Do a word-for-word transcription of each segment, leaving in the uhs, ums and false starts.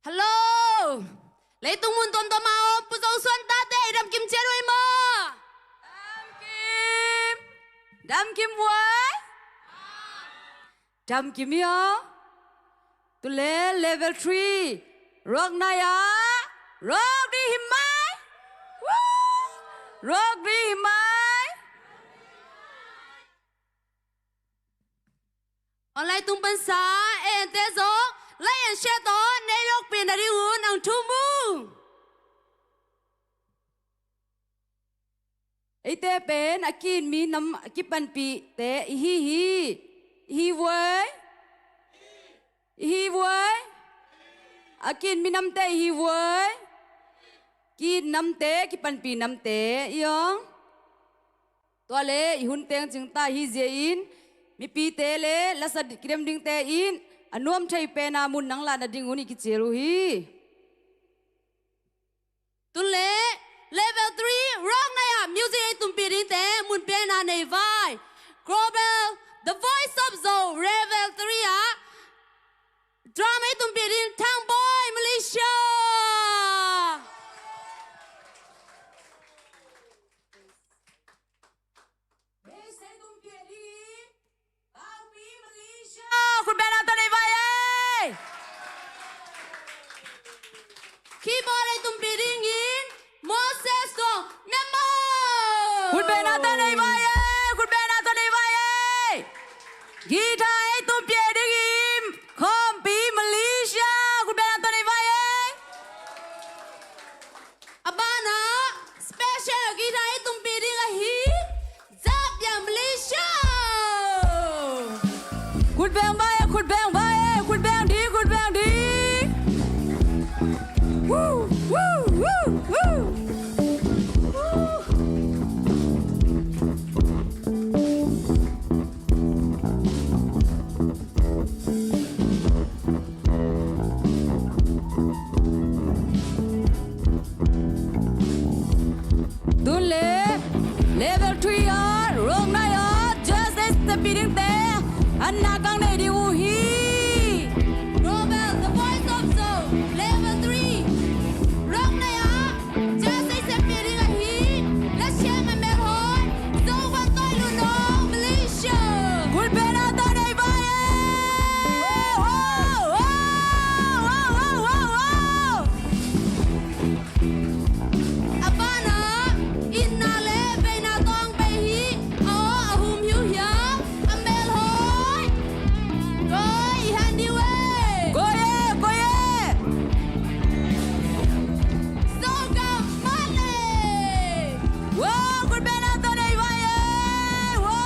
Hello. Leitung mun tuamtuam a om Pu Zo Suan tate i damkim ciat uh ei maw? Damkim. Damkim uai. Damkim hi aw. Tule level three. Ruak nai ah. Ruak dih hi mai. Woo! Ruak dih hi mai. Online tung pansa, ente zong, like and share tawh, nei lawkpi nading un, ang thu mu. Eite pen, a ki-it mi nam, a kipanpihte, i hi hi, i hi vuai, i hi vuai, a ki-it mi namte, i hi vuai, ki-it namte, kipanpih namte, i ong. Tua le i hun teng cingta hi zia in, mipite le lasa kidem dingte in a nuam thei pena mun nang lah nading un i kicial uh hi. Tun le level three ruak nai ah music ei tumpih dingte mun pena nei vai. Global The Voice of Zo level three ah drum ei tumpih ding Thang Boy, Malaysia. Bass ei tumpih ding Bangpi, Malaysia. Khut beng na tawh nei vai ei. Keyboard ei tumpih dingin Moses Kong, Myanmar. Khut beng na tawh nei vai ei. Khut beng na tawh nei vai ei. Guitar ei tumpih dingin Khawmpi, Malaysia. Khut beng na tawh nei vai ei. A banah special guitar ei tumpih ding ahi Zap Yam, Malaysia. Khut beng vai ei, khut beng vai ei, khut beng ding, khut beng ding. Woo, woo, woo, woo. Tun le level three ah ruak nai ah judge ei tumpih dingte an na kang nei ding uh hi. Global The Voice of Zo level three ruak nai ah judge ei tumpih ding ahi Lasiam a melhoi Zo Van Toi Lun Ong, Malaysia. Khut beng na tawh nei vai ei. Wow, wow, wow. A banah itna le veina tawh hong pai hi. A aw a hum hiuhiau a melhoi. Koi i han ding uh ei. Koi e, koi e. Zogam Mahle. Wow, khut beng na tawh nei vai ei. Wow.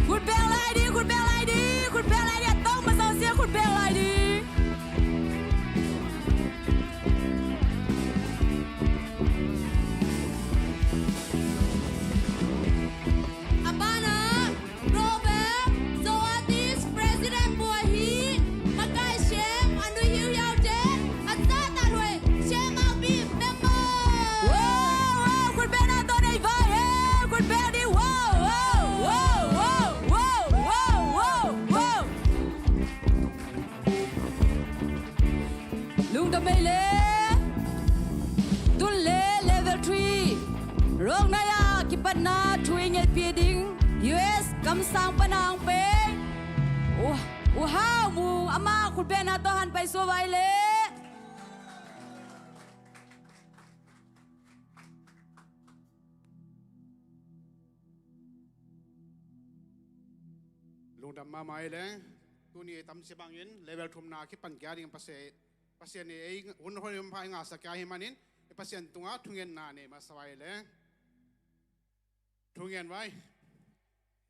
Khut beng lai ding, khut beng lai ding, khut beng lai ding, a tawng masa sia khut beng lai ding. A banah Global Zo Artist President buai hi. Makai Shem, a nui hiuhiau te, a zahtakhuai Shem Mangpi, member. Wow, wow, khut beng na tawh nei vai ei, khut beng ding, wow, wow. Lungdam ei le. Tun le level three ruak nai ah kipatna thu i ngeipih ding U S kamsang pana hong pai U, U Hau Mung, amah khut beng na tawh han pai sua vai le. Lungdam mahmah ei le. Tuni ei tamsia bangin level thumna kipan kia ding Pasian, Pasian in ei hun hoi hun pha i ngahsak kia hi manin, ei Pasian tungah thungetna nei masa vai le. Thungen vai.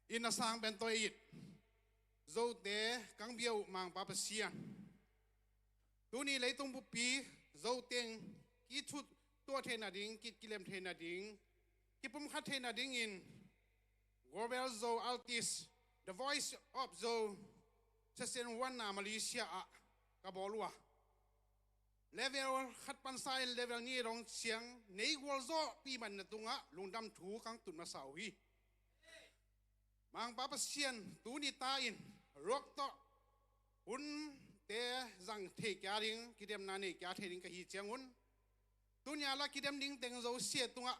Inn a sang pen tawh it. Zote kang bia uh Mangpa Pasian. Tuni leitung buppi Zo teng ki thut tuah theihna ding, ki, kilem theihna ding, kipumkhat theihna dingin Global Zo Artist, The Voice of Zo, Season one na Malaysia ah ka bawl uh a. Level khat pansa in level nih dong siang nei gualzawhpih man na tungah lungdam thu kang tun masa uh hi. Mangpa Pasian, tuni ta in rock tawh hunte zang thei kia ding, kidemna nei kia thei ding ka hi ciangun, tuni a la kidem ding teng zosia tungah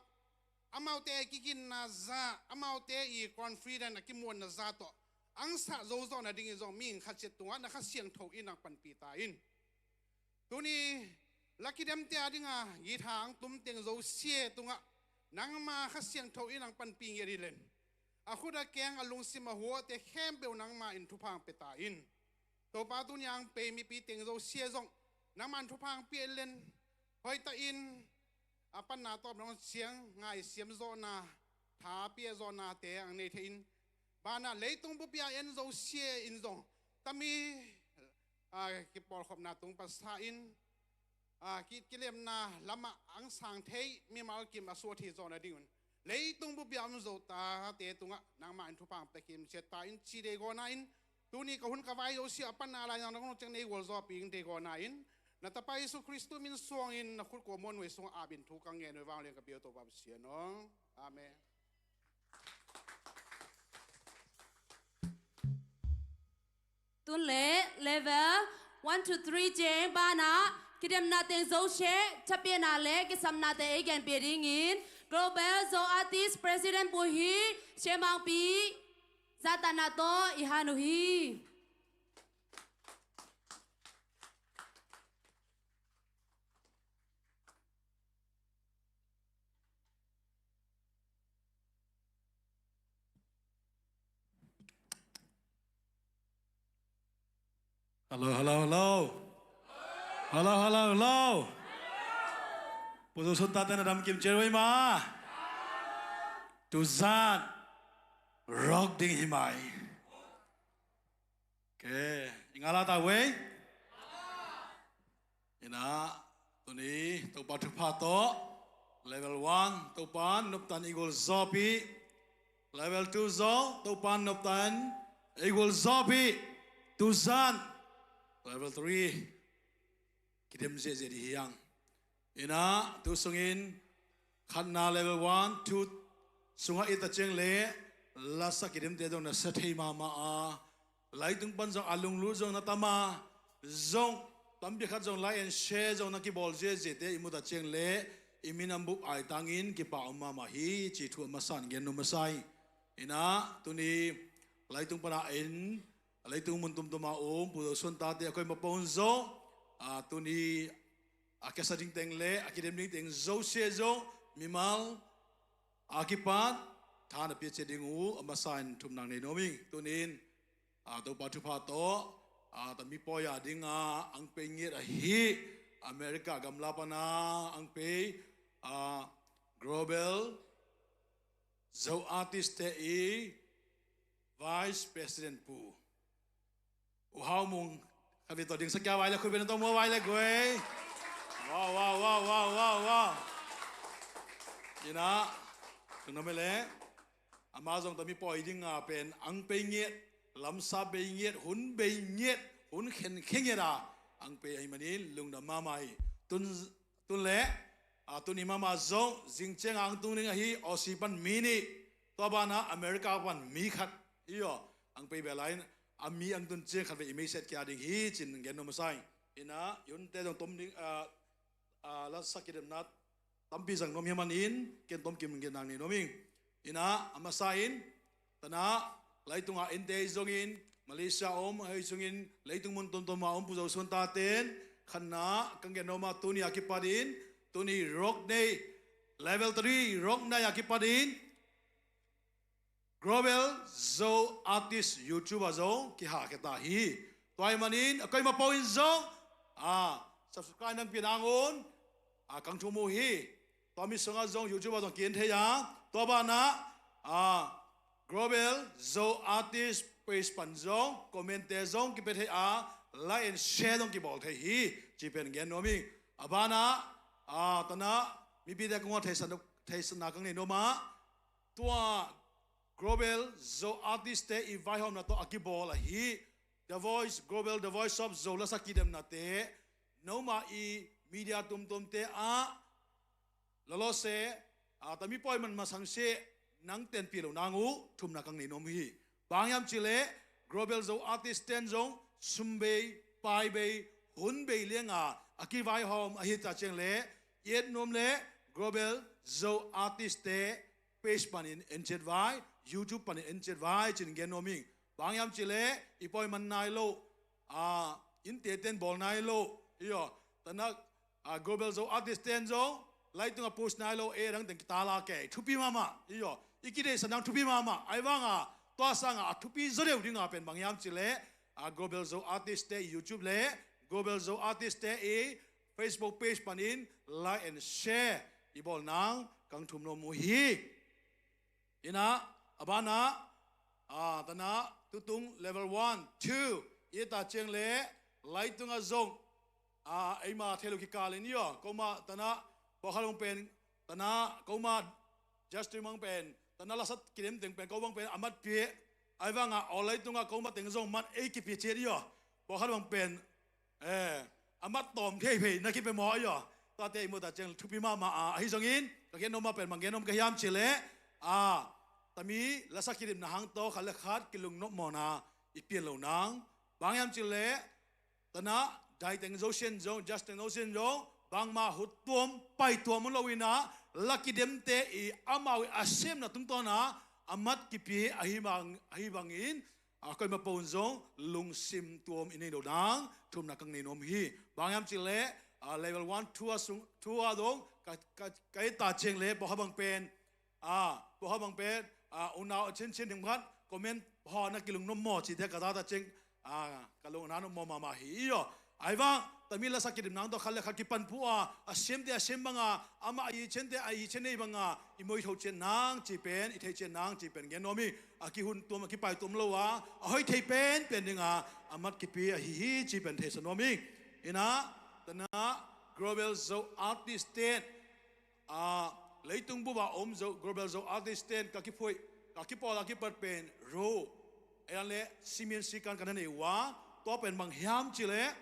amaute kiginna za, amaute i confident a kimuanna za tawh angsah zo zawh nadingin zong mihing khat ciat tungah na Kha Siangtho in nang panpih ta in. Tuni la kidemte a dinga guitar ang tum teng zosia tungah nangma Kha Siangtho in nang panpih ngiat hi len, a khut a keng, a lungsim a huate khempeuh nangma in thupha ang pia ta in. Topa, tuni ang pei mipi teng zosia zong nangma in thupha ang pia len, hoihtak in a panna tawp nong ciang ngaihsiam zawhna, tha pia zawhnate ang nei thei in, banah leitung bup a en zosia in zong tami a kipawlkhopna tung pasa in, a ki, kilemna lamah ang sang thei mimal kim a suah thei zawh nadingun, leitung bup a om zo tate tungah nangma in thupha ang pia kim ciat ta in ci dei gawna in, tuni ka hun ka vai zosia a panna lai nang nong ciang nei gualzawhpih ing dei gawna in, na Tapa Jesu Khrist min suangin na khut kua muanhuai sungah apin thu ka ngen uh hi. Vanglian ka pia uh Topa Pasian aw. Amen. Tun le level one to three ciang banah kidemna teng zosia thapiakna le kisapnate ei genpih dingin Global Zo Artist President pu hi, Siamangpi Zatana tawh i han uh hi. Hello, hello, hello. Hello, hello, hello. Pu Zo Sun tate na dam kim ciat uh hi ma? Tuzan rock ding hi mai. Okay, i ngala ta uh ei. Ina, tuni Topa thupha tawh level one Topa noptan i gualzawhpih. Level two zong Topa noptan i gualzawhpih. Tuzan level three kidem ziahziah dih hi hang. Ina, tu sungin khatna level one, two sungah i ta ciang le lasa kidemte zong na sa thei mahmah a, leitung pan zong a lunglut zong na tam a, zong tampi khat zong like and share zong na kibawl ziahziahte i mu ta ciang le i minam bup aitangin kipak om mahmah hi ci thu a masa in gen nuam masa hi. Ina, tuni leitung pana en, leitung mun tumtuma um Pu Zo Sun tate a koimah pawh un zong, a, tuni a kiasa ding teng le a kidem ding teng zosia zong mimal a kipat tha na pia ciat ding uh a masa in thumna nei nuam ing. Tunin, a, Topa thupha tawh, a, tami pawi a dinga ang pei ngiat ahi America gamla pana ang pei, a, Global Zo Artist te i Vice President pu U Hau Mung, khatvei tawh dingsak kia vai le khut beng tawh mua vai le guai. Wow, wow, wow, wow, wow, wow. Ina, tungna mele, ama zong tami pawi dinga pen ang pei ngiat, lamsa bei ngiat, hun bei ngiat, hun khenkhe ngiat a ang pei ahi manin lungdam mahmah hi. Tun, tun le, a, tuni mahmah zong zing ciang ang tung ding ahi Aussie pan mi nih, tua banah America pan mi khat hi aw. Ang pei bel a in a mi ang tun ciang khatvei i meiset kia ding hi cin gen nuam masa hi. Ina, i hunte zong tom ding, a, a, lasa kidemna tampi zang nuam hi manin ken tom kim gen nang nei nuam ing. Ina, a masa in tana leitunga ente zongin Malaysia om, hei sungin leitung mun tomtoma om Pu Zo Sun taten khatna kang gen nuam a, tuni a kipatin tuni rock nei, level three rock nei a kipatin Global Zo Artist YouTube ah zong kihahkhia ta hi. Tua ahih manin a koimah pawh in zong, a, subscribe nang pia nang un, a, kang thum uh hi. Tua mi sungah zong YouTube ah zong ki-en thei a, tua banah, a, Global Zo Artist page pan zong comment te zong kipia thei a, like and share zong kibawl thei hi. Ci pen gen nuam ing. A banah, a, tana mipite kungah theisan, theisakna kang nei nuam a, tua Global Zo Artist te i vaihawmna tawh a kibawl ahi The Voice, Global The Voice of Zo lasa kidemnate, noma i media tumtumte ah lawlawse, a, tami pawi man masang seh nang tenpih loh nang uh thumna kang nei nuam uh hi. Bang hiam cih leh Global Zo Artist ten zong sum bei, pai bei, hun bei lianga a kivaihawm ahi ta ciang leh i et nuam leh Global Zo Artist te page panin en ciat vai, YouTube panin en ciat vai ci-in gen nuam ing. Bang hiam cih leh i pawi man nai lo, a, innte ten bawl nai lo, i aw, tanak, a, Global Zo Artist ten zong leitung a post nai lo, e, dang teng kitala kei thupi mahmah, i aw, i kideihsak nang thupi mahmah. Ahi vanga tua sanga a thupi zaw deuh dinga pen bang hiam cih leh, a, Global Zo Artist te i YouTube leh Global Zo Artist te i Facebook page panin like and share i bawl nang kang thum nuam uh hi. Ina, a bana, a, tana, tutung level one, two, i ta ciang leh leitunga zong, a, eima thei lo kikal in i aw, koma tana, pawlkhat bang pen, tana, koma Justin bang pen, tana, lasa kidem teng pen, ko bang pen a mat pih. Ahi vanga aw leitunga koma teng zong mat ei kipia ciat i aw, pawlkhat bang pen, eh, a mat tawm thei phei na kipia maw i aw. Tuate i muh ta ciang thupi mahmah a, ahi zongin ka gen nuam a pen bang gen nuam ka hiam cih leh, a, tami lasa kidemna hang tawh khat le khat kilungnop mawhna i pian lo nang. Bang hiam cih leh tana, Daiteng Zosian zong, Justin Zosian zong, bangmah hut tuam pai tuam om lo ina, la kidemte i amau i a semna tungtawna a mat kipia ahi bang, ahi bangin, a, koima po in zong lungsim tuam i nei lo nang thumna kang nei nuam hi. Bang hiam cih leh, a, level one, two a sung, two a dong ka, ka, ka i ta ciang leh pawlkhat bang pen, a, pawlkhat bang pen, a, unau a ciancian ding khat comment haw na kilungnop maw cite ka zata ciang, a, ka lungna nop maw mahmah hi i aw. Ahi vang tami lasa kidem nang tawh khat le khat kipan pua, a semte a sem banga, amah a i ciante a i cian nei banga i muitho cian nang ci pen, i thei cian nang ci pen gen nuam hi. A kihun tuam a kipai tuam lo a, a hoih thei pen pen dinga a mat kipia ahi hi ci pen theisak nuam hi. Ina, tana, Global Zo Artist ten, a, leitung bup a om Zo, Global Zo Artist ten ka kiphuih, ka kipawl a kipat pen ro, ei an leh simin sikan ka na nei uh a, tua pen bang hiam cih leh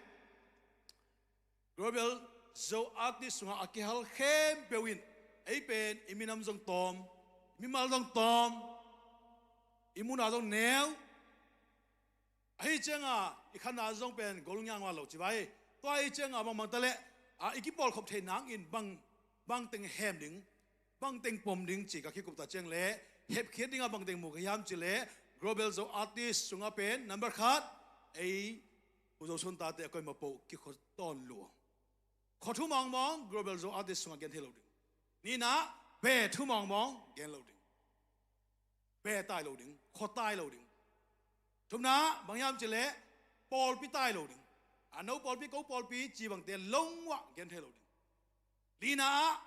Global Zo Artist sungah a kihal khempeuh in ei pen i minam zong tawm, i mimal zong tawm, i muna zong neu, ahi cianga i khanna zong pen gol ngiangua lo ci vai. Tua ahi cianga bangmah ta leh, a, i kipawlkhop thei nangin bang, bang teng hem ding, bang teng pom ding ci ka kikup ta ciang leh, hepkhiat dinga bang teng mu ka hiam cih leh, Global Zo Artist sungah pen number khat, ei Pu Zo Sun tate a koima po kikhua tawn lua. Khua thu mawngmawng Global Zo Artist sungah gen thei lo ding. Nihna, be thu mawngmawng gen lo ding. Be tai lo ding, khua tai lo ding. Thumna, bang hiam cih leh pawlpi tai lo ding. A, no pawlpi, ko pawlpi ci bangte lungua gen thei lo ding. Lina ah,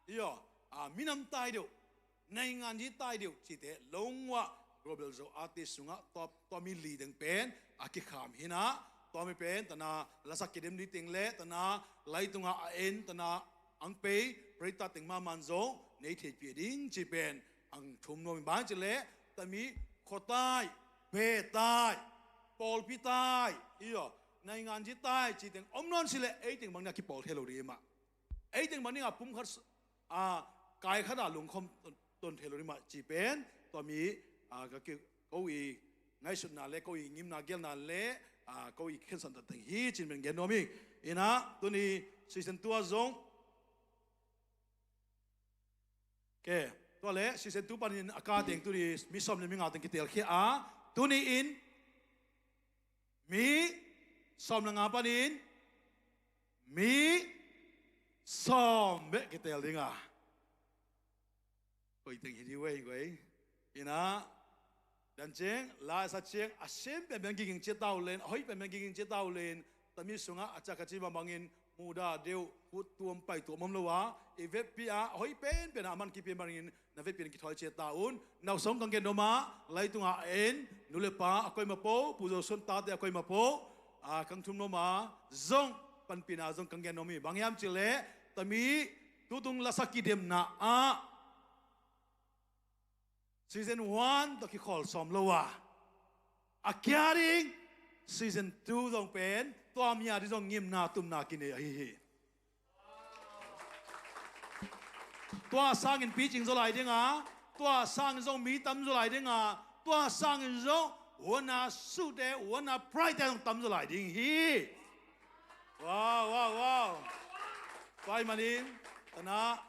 i aw, a, minam tai deuh, naingan hi tai deuh cite lungua Global Zo Artist sungah tua, tua mi li deng pen a kikham hi na, tua mi pen tana lasak kidem ni teng le tana laitungah a en tana ang pei preita teng mahmah zong nei theihpih ding ci pen ang thum nuam in bang cih leh tami khua tai, be tai, pawlpi tai, i aw, naingan hi tai ci teng om nawn si leh ei teng bang ni a kipawl thei lo ding mah. Ei teng bang ni a pum khat a kai khat a lungkham ton, ton thei lo ding mah ci pen tua mi, a, ka ki, ko i ngaihsutna le ko i ngimna gelna le, a, ko i khensan ta teng hi cin pen gen nuam hi. Ina tuni season two a zong ke, tua le season two panin a ka teng tuni mi sawm le mi nga teng kitel khia a, tuni in mi sawm le nga panin mi sawm beh kitel dinga. Koi teng hi ding uh ei, koi. Ina, dan ciang, la sa ciang, a sem pen pen giging cia tau len, a hoih pen pen giging cia tau len, tami sungah a cak a ci bang bangin muda deuh, hut tuam pai tuam om lo a, i vetpi a, a hoih pen pen a man kipian bangin na vetpi in kithawi cia ta un. Nau song kang gen doma, laitungah a en nu le pa a koima po, Pu Zo Suan tate a koima po, a, kang thum doma zong panpina zong kang gen dom hi. Bang hiam cih leh tami tutung lasak kidemna ah season one tawh kikhawl sawm lo a, a kia ding season two zong pen tua mi a ding zong ngimna tumna kinei ahi hi. Tua sangin picing zaw lai dinga, tua sangin zong mi tam zaw lai dinga, Tua sangin zong huana sute, huana prize te zong tamzaw lai ding hi. Wow, wow, wow. Tua ahih manin tana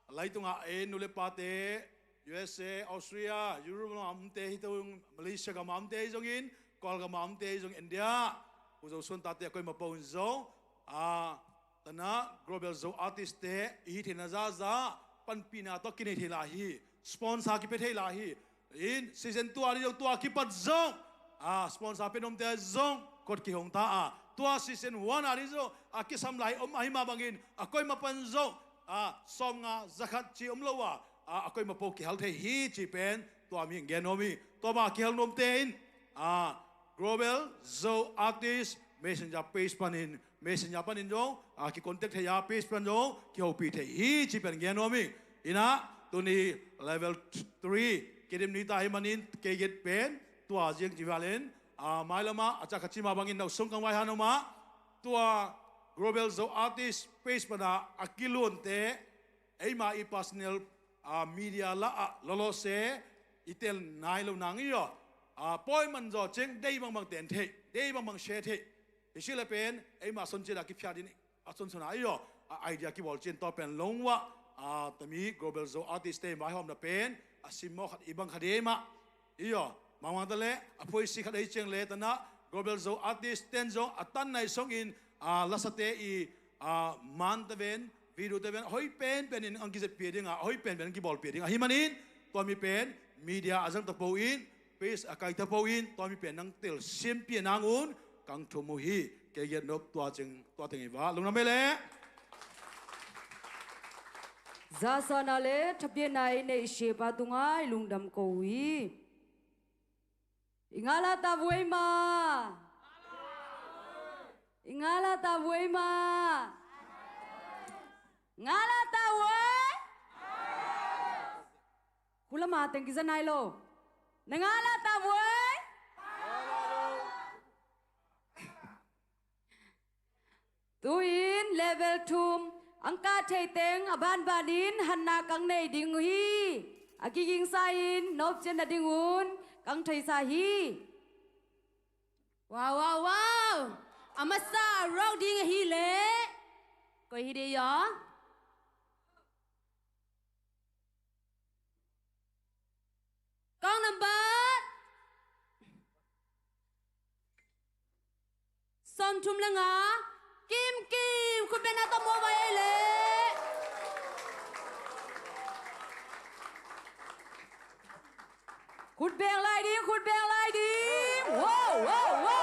leitungah ei nu le pate, U S A, Australia, Europe lam a omte hi to, Malaysia gam a omte hi zongin, Kawlgam a omte hi zongin, India, Pu Zo Suan tate a koima po in zong, a, tana Global Zo Artist te i hih theihna zaza panpihna tawh kinei thei lai hi. Sponsor kipia thei lai hi. In season two a ding zong, tua kipat zong, a, sponsor pia nuamte zong kot kihong ta a, tua season one a ding zong a kisam lai om ahih mah bangin a koima pan zong, a, sawmnga, zakhat ci om lo a, a, a koima po kihal thei hi ci pen tua mi gen nuam hi. Tua bang a kihal nuamte in, a, Global Zo Artist Messenger page panin, Messenger panin zong, a, kicontact thei a, page pan zong kihopih thei hi ci pen gen nuam hi. Inah tuni level three kidim ni ta ahih manin kei gate pen tua ziang ci valin, a, mailamah a cakhat ci mah bangin nausung kang vai han om a, tua Global Zo Artist page pana a kiluante eima i personal, a, media lah ah lawlawse i tel nai lo nang i aw. A, pawi man zaw ciang dei bangbang ten thei, dei bangbang share thei. Hi si le pen eima son ciat a kiphiat in a son son a i aw. A, idea kibawl cian tawh pen long wah, a, tami Global Zo Artist te vaihawmna pen a simmawh khat i bang kha dei mah i aw. Mangmang ta le a phuaisi khat ei ciang le tana Global Zo Artist ten zong a tan nai songin, a, lasate i, a, man ta ven, video te ven, a hoih penpen in ang kizep pia ding a, a hoih penpen ang kibawl pia ding ahih manin tua mi pen media a zang ta po in, page a kai ta po in, tua mi pen nang telsiam pia nangun kang thum uh hi. Kei giat nop tua teng, tua teng hi va. Lungdam ei le. Zasana le thapiakna i neih siapa tungah i lungdam ko uh hi. I ngala ta vuai ma. I ngala ta vuai ma. Ngala ta vuai. Khulama teng kiza nai lo. Na ngala ta vuai. Tu-in level thum ang kah thei teng a banbanin hatna kang nei ding uh hi. A kigingsa in nopcian na dingun kang theisa hi. Wow, wow, wow. A masa a rawk ding ahi leh koi hi dei aw? Kong nambat sawmthum le nga. Kim kim, khut beng na tawh mawh vai ei leh. Khut beng lai ding, khut beng lai ding. Wow, wow, wow.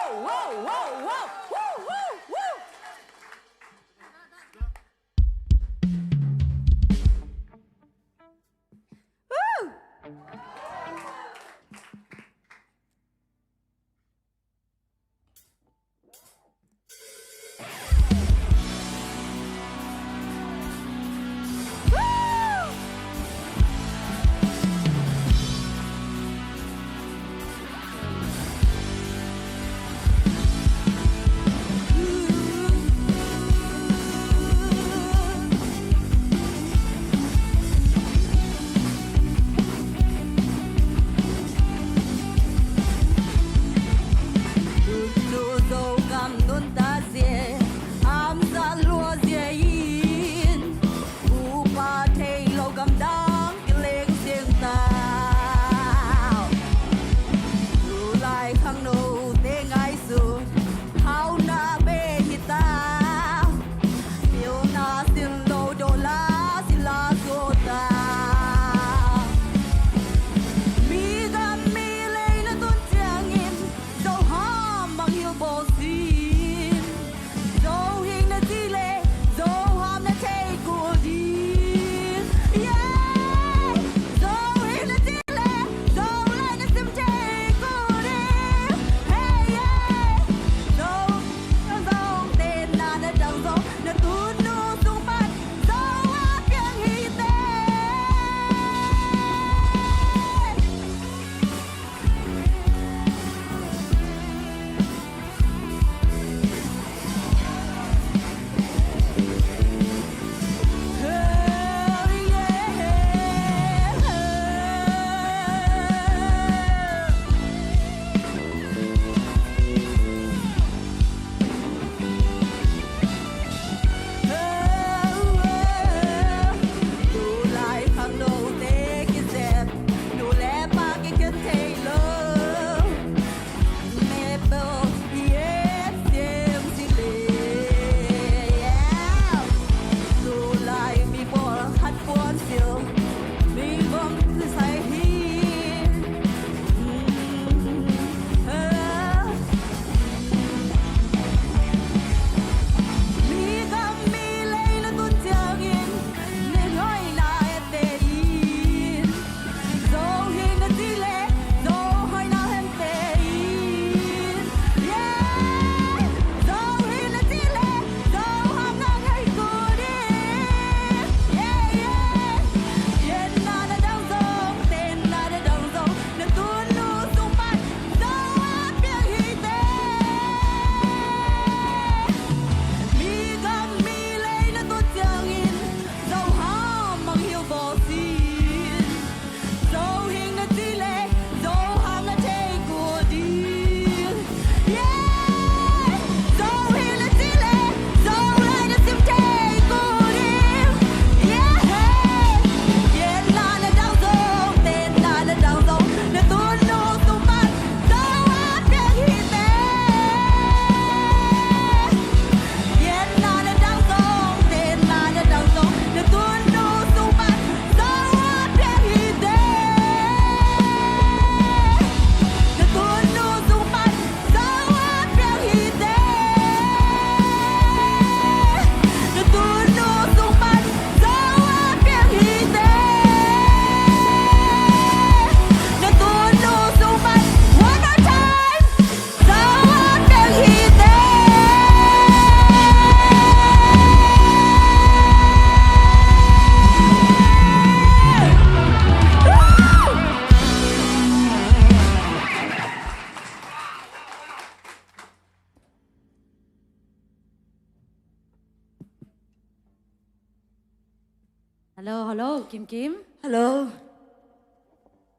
Hello, hello, Kim Kim. Hello.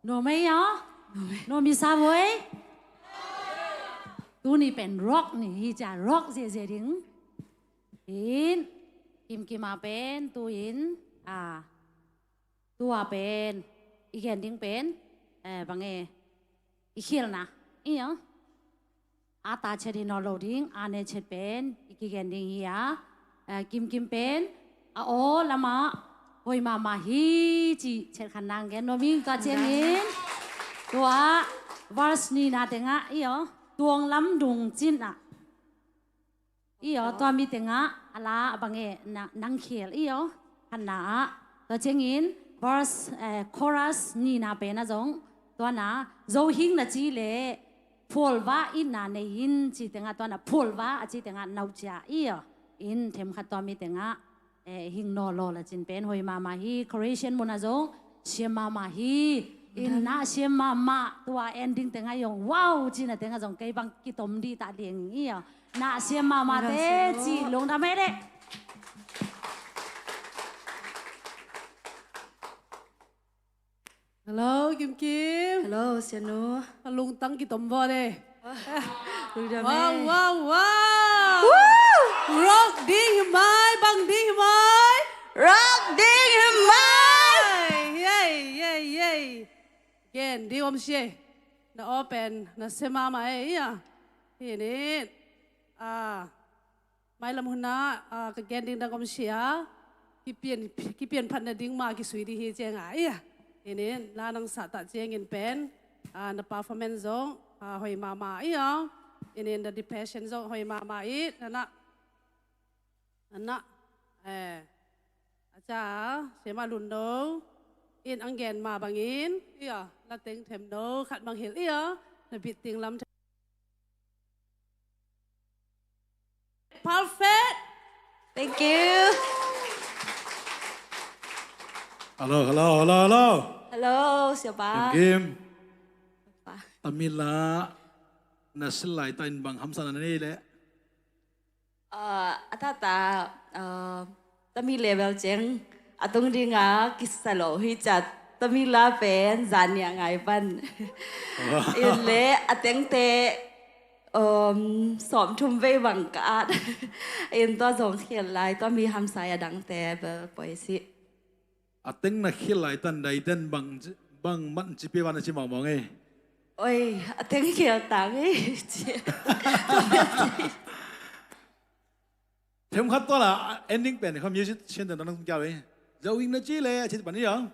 Nuam ei aw? Nuam ei. Nuam i sa voi? Tuni pen rock ni hi cia, rock ziahziah ding. In, Kim Kim a pen, tu in, a, tua pen, i gen ding pen, eh, bang e, i khialhna, i aw. A ta chet hi nawn lo ding, a ne chet pen, i kigen ding hi a, eh, Kim Kim pen, a aw lamah, hoi mahmah hi ci, chet khat nang gen nuam ing tua ciangin, tua, verse nihna tengah, i aw, tuang lam dung cinah, i aw, tua mi tengah, a la, a bang e, na, nang khial, i aw, khatna ah, tua ciangin, verse, eh, chorus nihna pen ah zong, tua na, zo hing na ci leh, phualva itna nei in ci tengah tua na phualva a ci tengah nauh cia i aw. In themkhat tua mi tengah, eh, hing naw law la cin pen hoi mahmah hi, Croatian mun ah zong siam mahmah hi. In na siam mahmah tua ending tengah i aw, wow cina tengah zong kei bang kitom dih ta liang i aw. Na siam mahmah te ci lungdam ei leh. Hello, Kim Kim. Hello, Sianu. A lungtang kitom vua le. Lungdam ei. Wow, wow, wow. Woo! Rock ding hi mai, bang ding hi mai. Rock ding hi mai. Yay, yay, yay. Gen ding om si ei. Na aw pen, na sia mahmah ei, i aw. Hi ni. Ah. Mailam hunah, ah, ka gen ding dang om sia, kipian, kipian phat nading mah kisui ding hi ciang a, i aw. Inin, la nang sah ta ciangin pen, ah, na performance zong, ah, hoi mahmah i aw. Inin, na depression zong hoi mahmah i, na na, na na, eh, a ca, sia mah lun no, in ang gen mah bangin, i aw, la teng them no, khat bang hilh i aw, na beat ting lam Perfect. Thank you. Hello, hello, hello, hello. Hello, siapa? Kim Kim. Apa? Tamila na silai ta in bang hamsa na nei le. Uh, atata, uh, Tami level ceng a tung dinga kisa lo hi cia, Tami la pen zania ngai pan. Wow. In le a tengte, um, sawm thum vei bang ka at. In tua zong khial lai, tua mi hamsai a dangte bel poi si. A teng na khial lai tan dai ten bang, bang man ci pe van a ci mawngmawng ei. Oi, a teng khial tang ei ci. Themkhat tua la, ending pen, kha musician ten nang kiau ei. Zo ing na ci le, a ci pan i aw.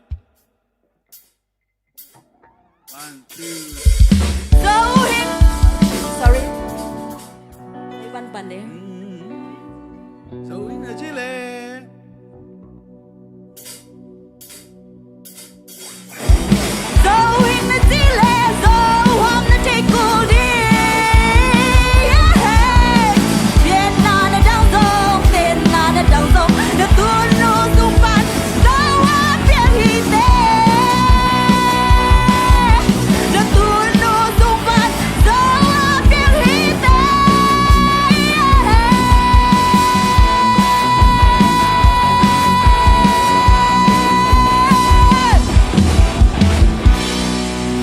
One, two. Zo ing. Sorry. Ei pan pan de. Zo ing na ci le.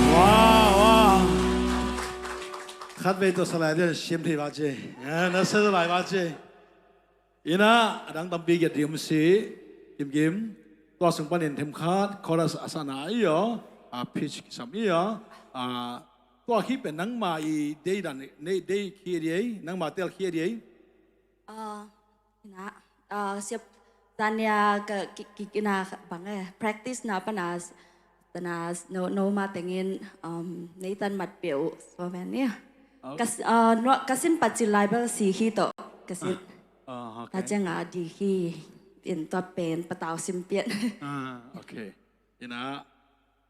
Wow, wow. Khatvei tua salai lian siam thei va ci. Eh, na sa salai va ci. Ina, a dang tampi giat ding um si, Kim Kim. Tua sung panin themkhat, chorus a sana i aw, a pitch kisam i aw, a tua khi pen nangma i deidan, nei dei khi a di ei, nangma tel khi a di ei. Ah, ina, ah, siap zania ka ki, ki, ina bang eh, practice na pana, pana no, no ma tengin, um, nei tan mat piu, so ven ni. Okay. Kas, ah, no, kasin pacil lai bel si hi to, kasin. Ah, ah, okay. Ka ceng a di hi, in tua pen patau sim pian. Ah, okay. Ina,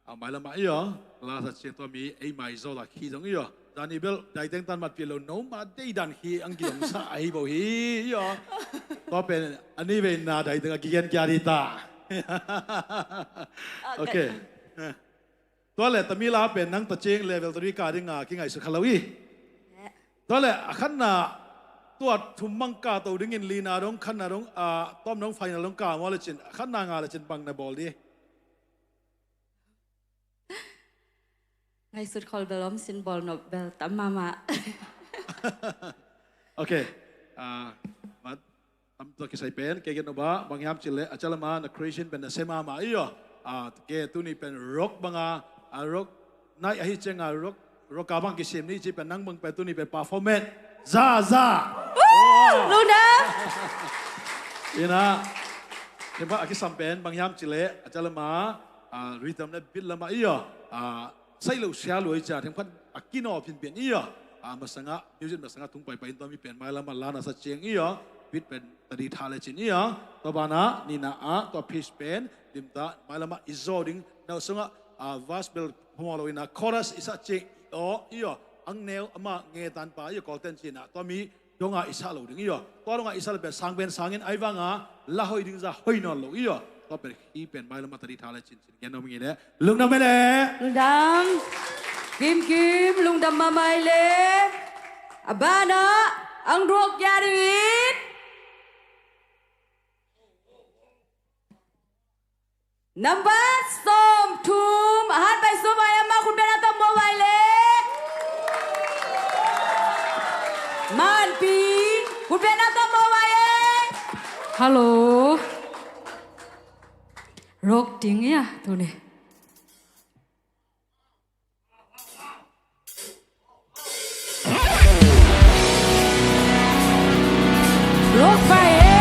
a mai lama i aw, la sa ciang tua mi ei mai zo la khi zong i aw. Zani bel, dai teng tan mat pi lo no ma dei dan khi ang ki zong sa ahi bo hi i aw. Tua pen, ani ve na dai teng a ki gen kia di ta. Okay. Tua le Tamila pen nang ta ciang level three ka ding a ki ngai su kha lo i. Tua le a khan na tua thum mang ka to dingin lina dong, khatna dong, ah, tawm dong, final dong ka maw le cin, khatna nga le cin bang na bawl di. Ngaihsut khol bel om sin, bawl nop bel tam mahmah. Ok. Ah, mat, tam tua kisai pen, kei gen nop ah, bang hiam cih leh, a calama na creation pen na sem mahmah i aw. Ah, kei tuni pen rock banga, ah, rock night ahi cianga rock, rock a bang kisem ni cih pen nang bang pen tuni pen performance. Za, za. Lungdam. Ina, kei bang a kisam pen, bang hiam cih leh, a calama, ah, rhythm le beat lama i aw. Ah, sai lo sia lo i cia, themkhat a kinaw phinphin i aw. Ah, masanga, music masanga tung paipai in tua mi pen mailam ah la na sa ciang i aw. Beat pen tadi tha le cin i aw. Tua banah, nina ah, tua pitch pen, limta, mailam ah i zaw ding, nau sungah, ah, verse bel phamawh lo ina, chorus i sa ciang i aw, i aw. Ang neu ama nge tan pa i aw, Kawlten cina, tua mi donga i sa lo ding i aw. Tua donga i sa le pen sang pen sangin ai vanga, la hoi ding za hoi nawn lo i aw. Tua pen hi pen mailam ah tadi tha le cin. Gen nuam ing ei leh. Lungdam ei leh. Lungdam. Kim Kim, lungdam mahmah ei leh. A banah, ang ruak kia dingin. Number sawm thum, a han pai sum ai ama khut bena tawm maw vai leh. Manpi, khut bena tawm maw vai leh. Hello. Rock ding ia, tuni. Rock vai e.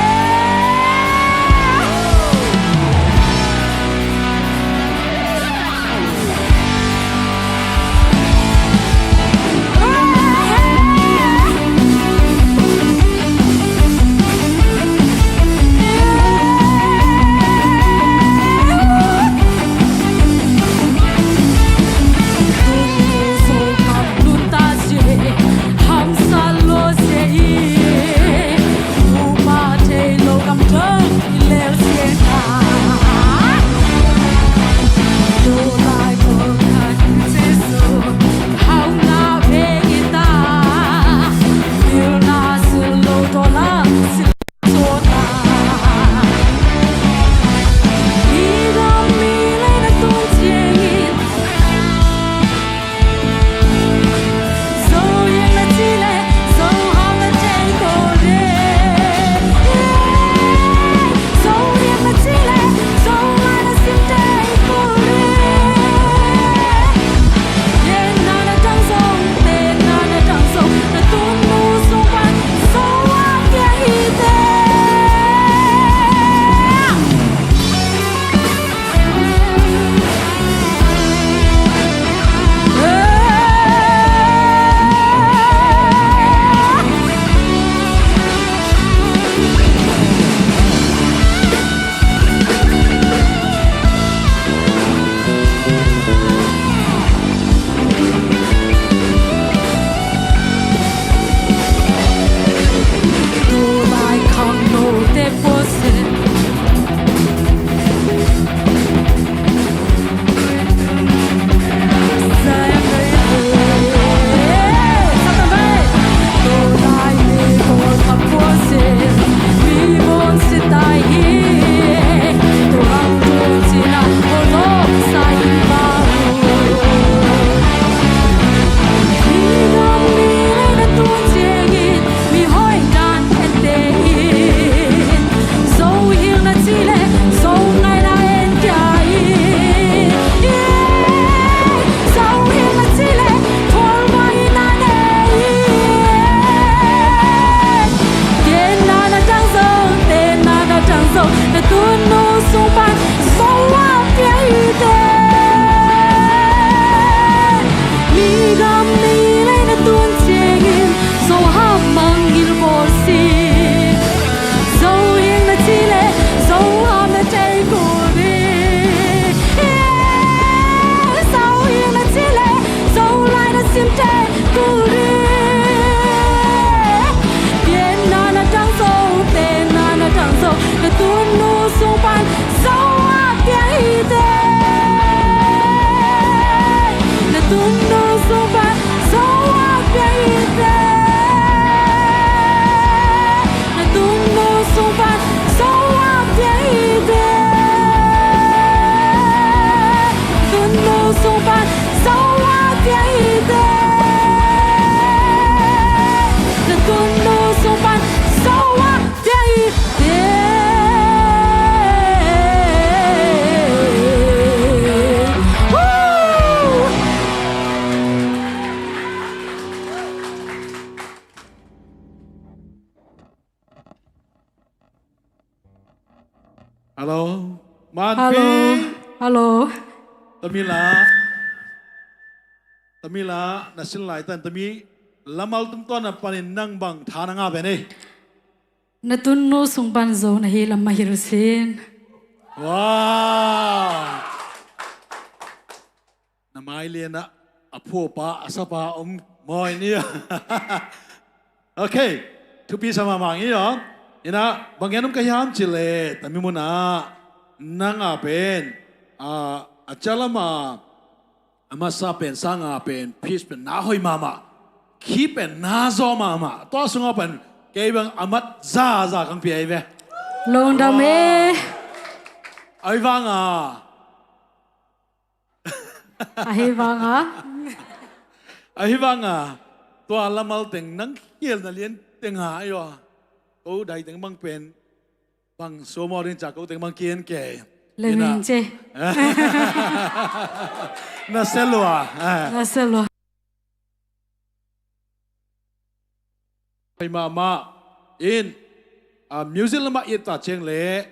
Hello. Manpi. Hello. Hello. Tamila. Tamila, na sin laitan tami lamal tungtawn a panin nang bang tha na ngah pen ei? Na tunnu sung pan zo na hi lam mah hilh sin. Wow. Na mai lianah a phuapa a sapa om mawi ni. Ok. Thupi sa mahmah ngi aw. Inah bang gen om ka hiam cileh tami munah nang a pen a, a calama a masa pen sanga pen pitch pen na hoih mahmah. Khi pen na zaw mahmah. Tua sungah pen kei bang a mat zaza kang pia hi ve. Lungdam e. Ai vanga Ahi vanga. Ahi vanga. Tua lamal teng nang khialna lian tenga ayo. Ko dai teng bang pen bang suamaw ding ca ko teng bang kian ke. Lengeng ce. Na selua. Na selua. Pai mahmah in, a, music lamah i et ta ciang le,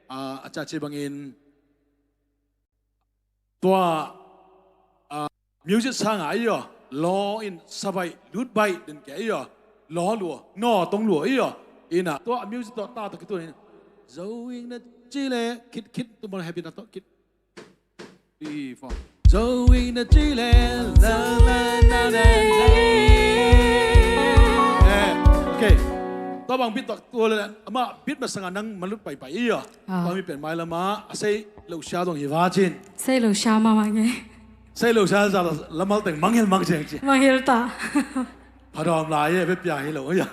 a, a caci bangin tua, a, music sanga iyo, law in sabai lutbai den ke iyo, law lua, no tong lua iyo, ina tua music tua ta ta kitu in, zo ing na ci le, kit kit tu mon happy na to kit. Zo ing na ci le, la la la la la. Eh, ok. Tua bang bit tua le ama bit masanga nang malut pai pai iyo. Tua mi pen mai lama a sei lo sia dong hi vacin. Sei lo sia mama nge. Sei lo sia za lamal teng manghil mang ciang ci. Manghil ta. Phadawm lai e, bepia hi lo iyo.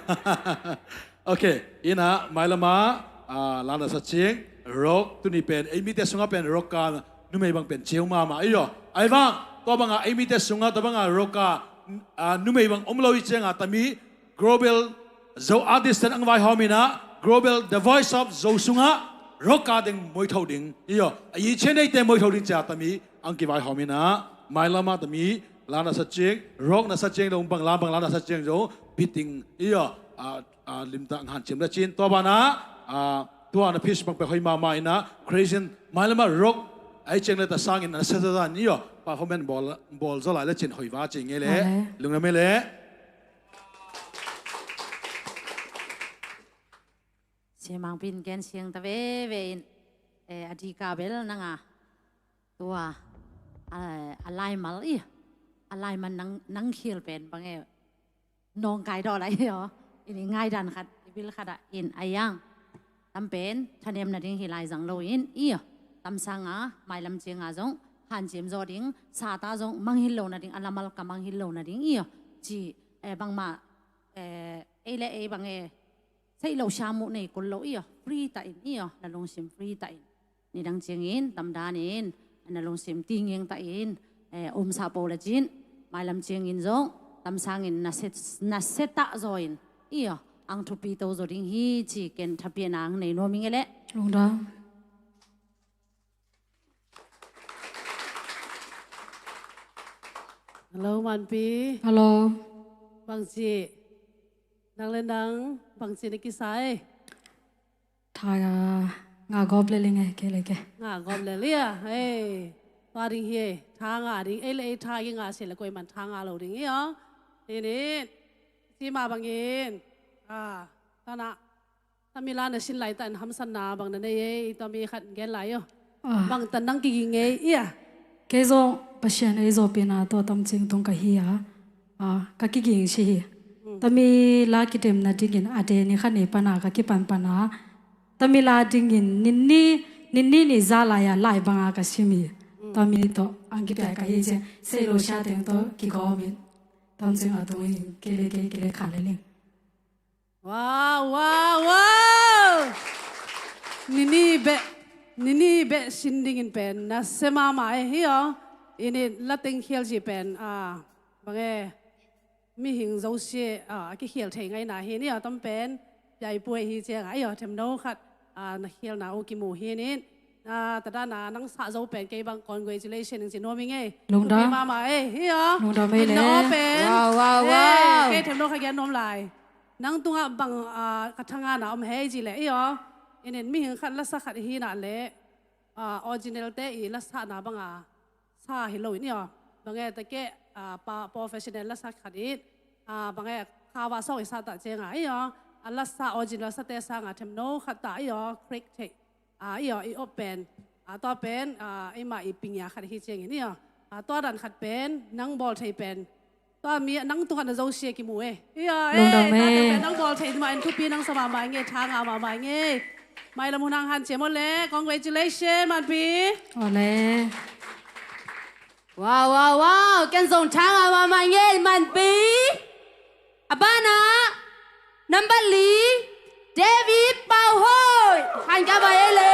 Ok, ina mai lama, a, lana sa ciang rock tuni pen ei mite sunga pen rock ka numei bang pen ciau mama iyo. Ai vang tua banga ei mite sunga tua banga rock ka, a, numei bang om lo i cianga tami global Zo artist ten ang vaihawm ina global The Voice of Zo sunga rock ka ding moitho ding iyo. A i cian eite moitho ding cia tami ang kivaihawm ina mai lama tami la na sa ciang, rock na sa ciang dong bang la bang la na sa ciang zo beating iyo. A, a, limta ang hanciam na cin tua bana, a, tua na pitch bang pe hoi mama ina creation mai lama rock ai ciang le ta sangin na sa sa iyo. Performance bol, bol zo lai le cin hoi va cin nge le. Lungna me le. Siamang pin ken siang ta veve in, eh, a dika bel nanga tua, a, a laimal i, a laimal nang, nang khil pen bang e, nong kai daw lai aw. In i ngaidan khat, i bil khat ah in a yang. Tam pen, thanem na ding hi lai zang lo in, i aw. Tam sanga, mailam cianga zong, hanciam zaw ding, sata zong, manghil lo na ding, a lamal ka manghil lo na ding, i aw. Ci, eh, bangma, eh, ei le ei bang e, Sei lo sia muh nei kul lo i aw, free ta in i aw, na lungsim free ta in. Nidang ciangin, tamdan in, na lungsim tinging ta in, eh, umsa po le cin, mailam ciangin zong, tamsangin na set, na set ta zaw in i aw, ang thupi to zaw ding hi ci ken thapian ang nei nuam ing e le. Lungdam. Hello, Manpi. Hello. Bangci. Nang le nang, bangci na kisai. Tha, nga gop le ling e, ke le ke. Nga gop le lia, ei. Tua ding hi e, tha nga ding, ei le ei tha i nga si le koi man tha nga lo ding i aw. Ini, si ma bangin. Ah, tana. Tami la na sin laitan hamsanna bang na nei ei, tami khat gen lai aw. Ah. Bang tan nang kiging ei, ia. Kei zong Pasian ei zopina tua tamcing tung ka hi a. Ah, ka kiging si hi. Mm. Tami la kitemna dingin a de ni khat ni pana ka kipan pana. Tami la dingin nini, nini ni za lai a lai banga ka sim hi. Mm. Tami to ang kipia ka hi ciang. Sei lo sia teng to kigawmin. Tamcing a tungin kele kei kele kha le ling. Wow, wow, wow. Nini beh, nini beh sin dingin pen na se mama e hi aw. Ini la teng khial ci pen, ah, bang e, mihing zosia, ah, a kikhial thei ngaina hi ni aw tam pen. Piai puai hi cianga i aw themno khat, ah, na khialna uh kimu hi ni. Ah, tadana nang sa zo pen kei bang congratulation ing ci nuam ing e. Lungdam. Thupi mama e hi aw. Lungdam e le. Nang aw pen. Wow, wow, wow. Kei themno khat gen nuam lai. Nang tungah bang, ah, ka thangana om hei ci le i aw. Inin mihing khat lasa khat i hihna le, ah, original te i lasahna banga sa hi lo in i aw. Bang e ta keh, ah, pa, professional lasa khat in, ah, bang e khawa sawng i sa ta cianga i aw. A lasa original sa te sanga themno khat ta i aw, crack thei. Ah, i aw, i op pen. Ah, tua pen, ah, eima i pingya khat hi ciangin i aw. Ah, tua dan khat pen, nang bawl thei pen. Tua mi nang tungah na zosia kimu e. Ia, lungdam e. Nang bawl thei mah in thupi nang sa mahmah nge, thanga mahmah nge. Mailam hun hang hanciam aw le, congratulations, Manpi. Aw le. Wow, wow, wow. Ken zong thanga mahmah nge, Manpi. A banah, number li, David Pau Hoi. Han ka bai e le.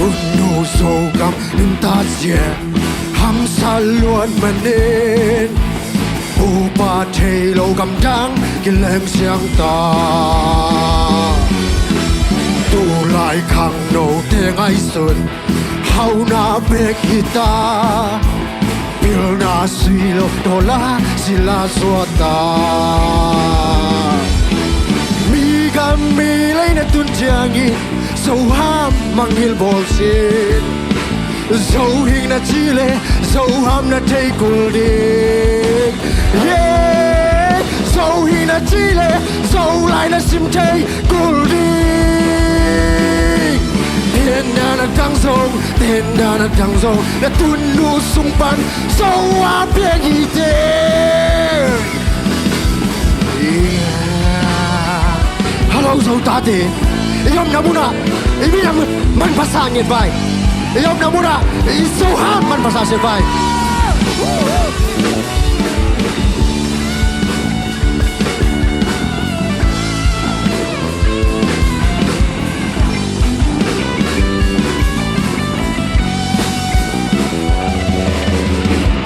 Tunu Zogam nuntak zia hamsa luat manin, upa thei lo gamdang kilem siang ta. Tulai khangnote ngaihsun hauna bek hi ta. Pilna sui lo tawla sila suata. Mi gam mi lei na tun ciangin Zo ham mangngilh bawl sin. Zo hing na ci le Zo ham na thei kul ding. Yeah. Zo hing na ci le Zo lai na sim thei kul ding. Pianna na dang zong, tenna na dang zong, na tun nu sung pan Zo a piang hi teh. Hello, Zo tate. I omna munah i minam manpha sa nget vai. I omna munah i Zo ham manpha sa se vai.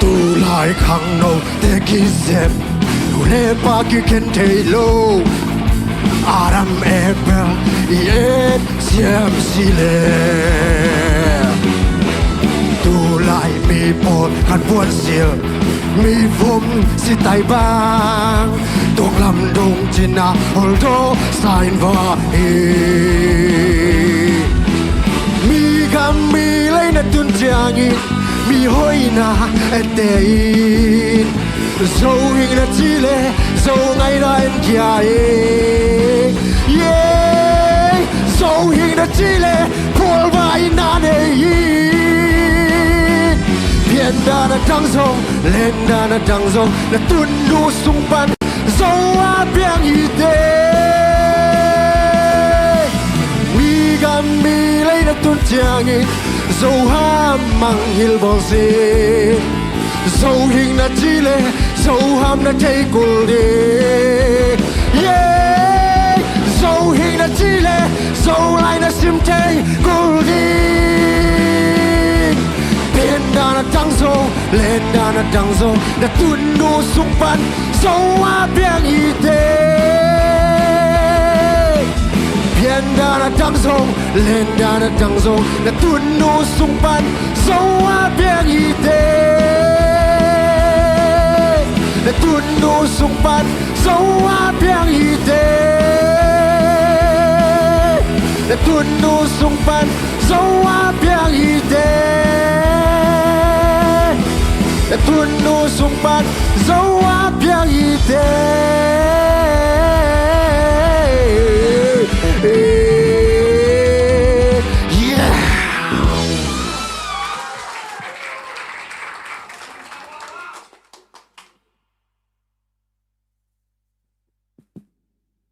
Tulai khangnote kizem, nu le pa kikhen thei lo. Adam Abel i et siam si le. Tulai mi pawl kan puan sil, mi vum si tai bang, tuang lam dong cina holdo sa in va hi. Mi gam mi lei na tun ciangin mi hoihna ete in, Zo hing na ci le Zo ngaina en kia e. Yeah. Zo hing na ci le phualvai na nei in. Pianna na dang zong, lenna na dang zong, na tun nu sung pan Zo a piang hi teh. Mi gam mi lei na tun ciangin Zo ham mangngilh bawl sin. Zo hing na ci le Zo ham na thei kul ding. Yeah. Zo hing na ci le Zo lai na sim thei kul ding. Pianna na dang zong, lenna na dang zong, na tun nu sung pan Zo a piang hi teh. Pianna na dang zong, lenna na dang zong, na tun nu sung pan Zo a piang hi teh. Na tun nu sung pan Zo a piang hi teh. Na tun nu sung pan Zo a piang hi teh. Na tun nu sung pan Zo a piang hi teh. Yeah.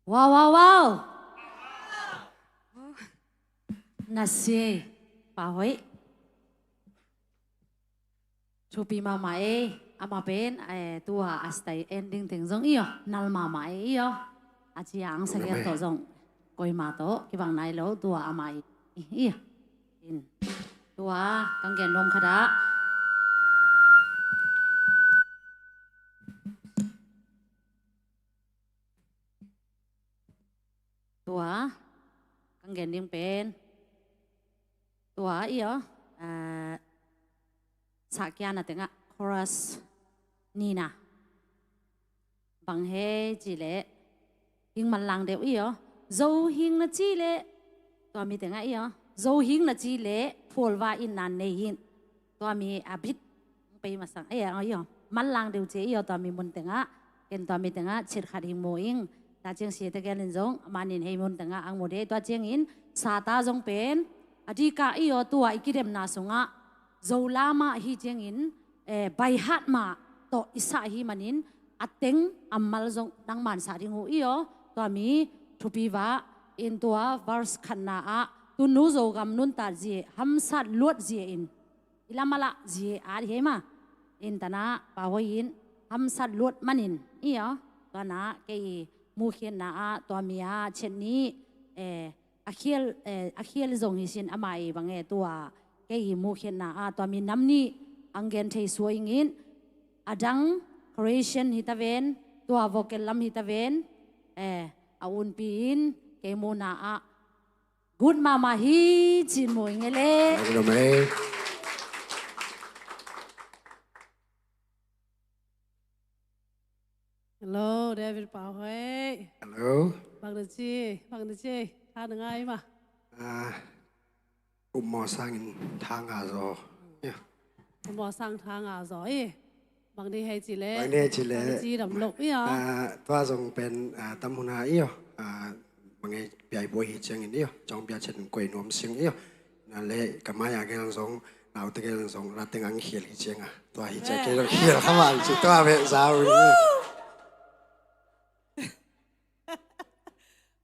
Wow, wow, wow. Na si, Pa Hoih. Thupi mahmah ei, amah pen, eh, tua a style ending teng zong i aw, nal mahmah ei i aw. A ci a ang sagian tawh zong, koima tawh kibang nai lo, tua amah i, i, i aw. In, tua, kang gen nuam khat ah. Tua, kang gen ding pen. Tua i aw, ah, sakhiatna tengah chorus nihna. Bang hei ci leh, hing manlang deuh i aw. Zo hing na ci leh, tua mi tengah i aw. Zo hing na ci leh, phualva in nan nei hin. Tua mi a bit pei masang, eh, i aw, manlang deuh ci i aw, tua mi mun tengah, ken tua mi tengah, chit khat hing mu ing, ta ciang si tegel in zong, a manin hei mun tengah, ang mu deuh, tua ciangin, sata zong pen, a dikah i aw, tua i kidemna sungah, Zo lamah hi ciangin, eh, by heart mah tawh i sah hi manin, a teng a mal zong nangman sah ding uh i aw, tua mi thupi vah in tua verse khatna ah, tunu Zogam nuntat zie, hamsat luat zie in, i lam a lah zie at hi ei mah. In tanah, Pa Hoih in, hamsat luat manin, i aw, tua na, kei i mukhiatna ah, tua mi ah, chet ni, eh, a khial, eh, a khial zong hi sin amah i bang e tua, kei i mukhiatna ah, tua mi nam nih, ang gen thei sua ing in, a dang, Croatian hi ta ven, tua vocal lam hi ta ven, eh, a unpi in, kei muna ah, good mahmah hi, cin mu ing e le. Hello, mate. Hello, David, Pa Hoih. Hello. Bang na ci, bang na ci, tha na ngai mah. Ah, upmawh sangin tha ngah zaw. Yeah. Upmawh sang tha ngah zaw i. Bang ding hei ci leh. Bang ding hei ci leh. Bang ding ci dam lo i aw. Ah, tua zong pen, ah, tam hun a i aw. Ah, bang hei piai buai hi ciangin i aw. Cawng bia cen kuai nuam sing i aw. Na leh ka mai a gen zong, naute gen zong, la teng ang khial hi ciang a. Tua hi ciang kei zong khial kha mah ci tua ve zau i aw.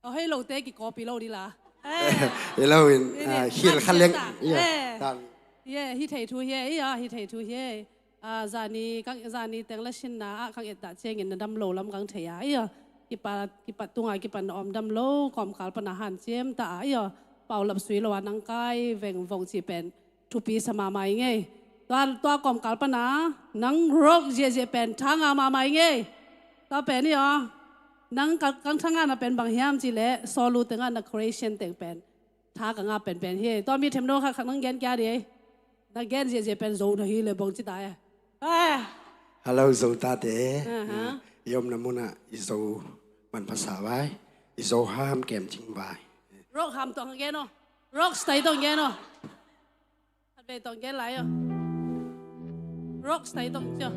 Aw, hei lote kikopi lo di la. Eh. Hi lo in, ah, khial kha leng. Ye, hi thei thu hi, i aw, hi thei thu hi. Ah, zani, kang, zani teng la sinna ah kang et ta ciangin na dam lo lam kang thei a, i aw. Kipat, kipat tunga, kipat na om dam lo, kawmkal pana hanciam ta a, i aw. Paulap sui lo a nang kai, veng vong ci pen. Thupi sa mahmah ing ei. Tua, tua kawmkal pana, nang rock ziahziah pen, tha ngah mahmah ing ei. Tua pen i aw. Nang ka, kang tha ngahna pen bang hiam ci leh, solo tengah na Croatian teng pen. Tha ka ngah penpen hi. Tua mi themno khat khat nang gen kia di. Na gen ziahziah pen Zo na hi leh bang ci ta e. Eh. Hello, Zo tate. Aha. I omna munah i Zo manpha sa vai. I Zo ham kem cing vai. Rock ham tawh gen aw. Rock style tawh gen aw. Khat vei tawh gen lai aw. Rock style tawh ci aw.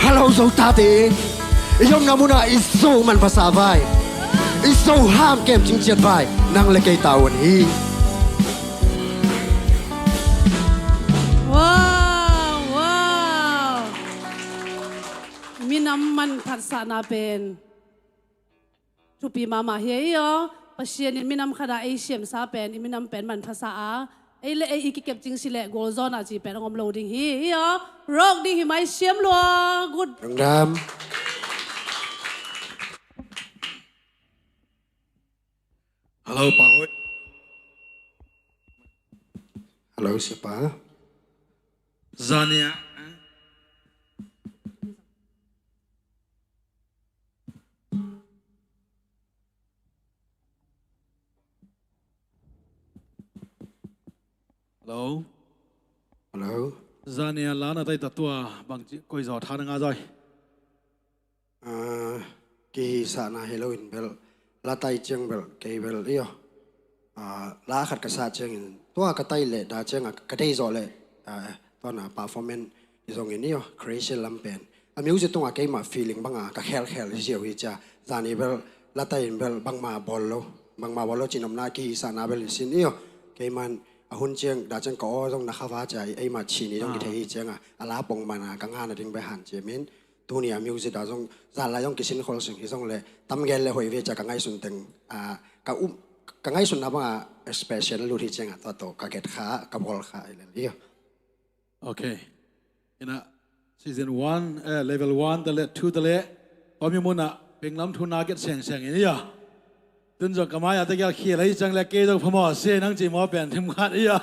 Hello, Zo tate. I omna munah i Zo manpha sa vai. I Zo ham kem cing ciat vai. Nang le kei tavuan hi. Wow, wow. Minam manphatsahna pen thupi mahmah hi ei aw. Pasian in minam khat ah ei siamsa pen, i minam pen manpha sa a, ei le ei i kikep cing si leh gualzawhna ci pen hong om lo ding hi, hi aw. Rock ding hi mai siam lua. Good. Lungdam. Hello, Pa Hoih. Hello, Siapa. Zania. Hello. Hello. Zania la na tai ta tua bang ci koi zaw tha na ngah zaw i. Ah, kihisahna hi lo in bel, la tai ciang bel, kei bel i aw. Ah, la khat ka sah ciangin, tua ka tai leh, dah ciang a ka dei zawh leh, ah, tua na performance hi zongin i aw, Croatian lam pen. A music tungah keimah feeling banga ka khelkhel hi ziau hi cia. Zani bel, la tai in bel, bangma bawl lo, bangma bawl lo cinomna kihisahna bel hi sin i aw. Keiman, a hun ciang, dah ciang ka aw zong na kha va cia, eimah cin i zong kithei hi cianga, a la pong mana, ka ngahna ding bel hanciam in. Tuni a music ah zong zan lai zong kisin khol sing hi zong le tam gen le hoih ve cia ka ngaihsun teng, ah, ka um, ka ngaihsunna bang a special lut hi ciang a tua tawh ka get kha, ka bawl kha hi le hi. Ok. Ina season one, eh, level one ta le two ta le tua mi mun ah penglam thu na get seng seng in ia. Tun zong ka mai a ta kia khia lai ciang le kei zong phamawh sia nang ci maw pen thim khat ia.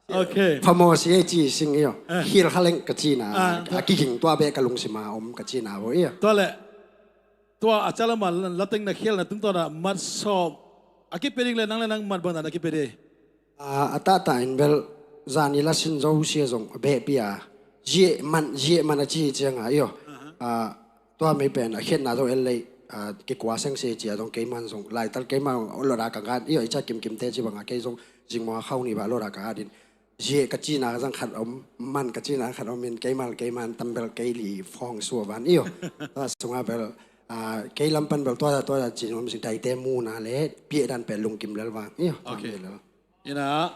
Ok. Phamawh sia ci sing io. Eh. Khil kha leng ka cina. Ah, a kiging tua beh ka lungsima om ka cina bo io. Tua le tua a cala ma lateng na khial na tungtawn a mat sawm a kipia ding le nang le nang mat bang dan a kipia ding. Ah, a tahta in bel zani la sin zo sia zong a behpia. Zia man, zia man a ci cianga io. Ah, tua mei pen a khiatna zo el lei, ah, kikua seng sia cia zong keiman zong laital keiman lawt a ka ngat io, i ca kimkim te ci banga kei zong zingmaw a khau ni ba lawt a ka ngat in. Zia ka cina zang khat om, man ka cina khat om in keimal keiman tambel kei li phong sua van io. Tua sunga bel, ah, kei lam pan bel tua tua cin om sing daite muna le pieh dan pel lungkim lel vang io. Ok. Tua mi lel. Ina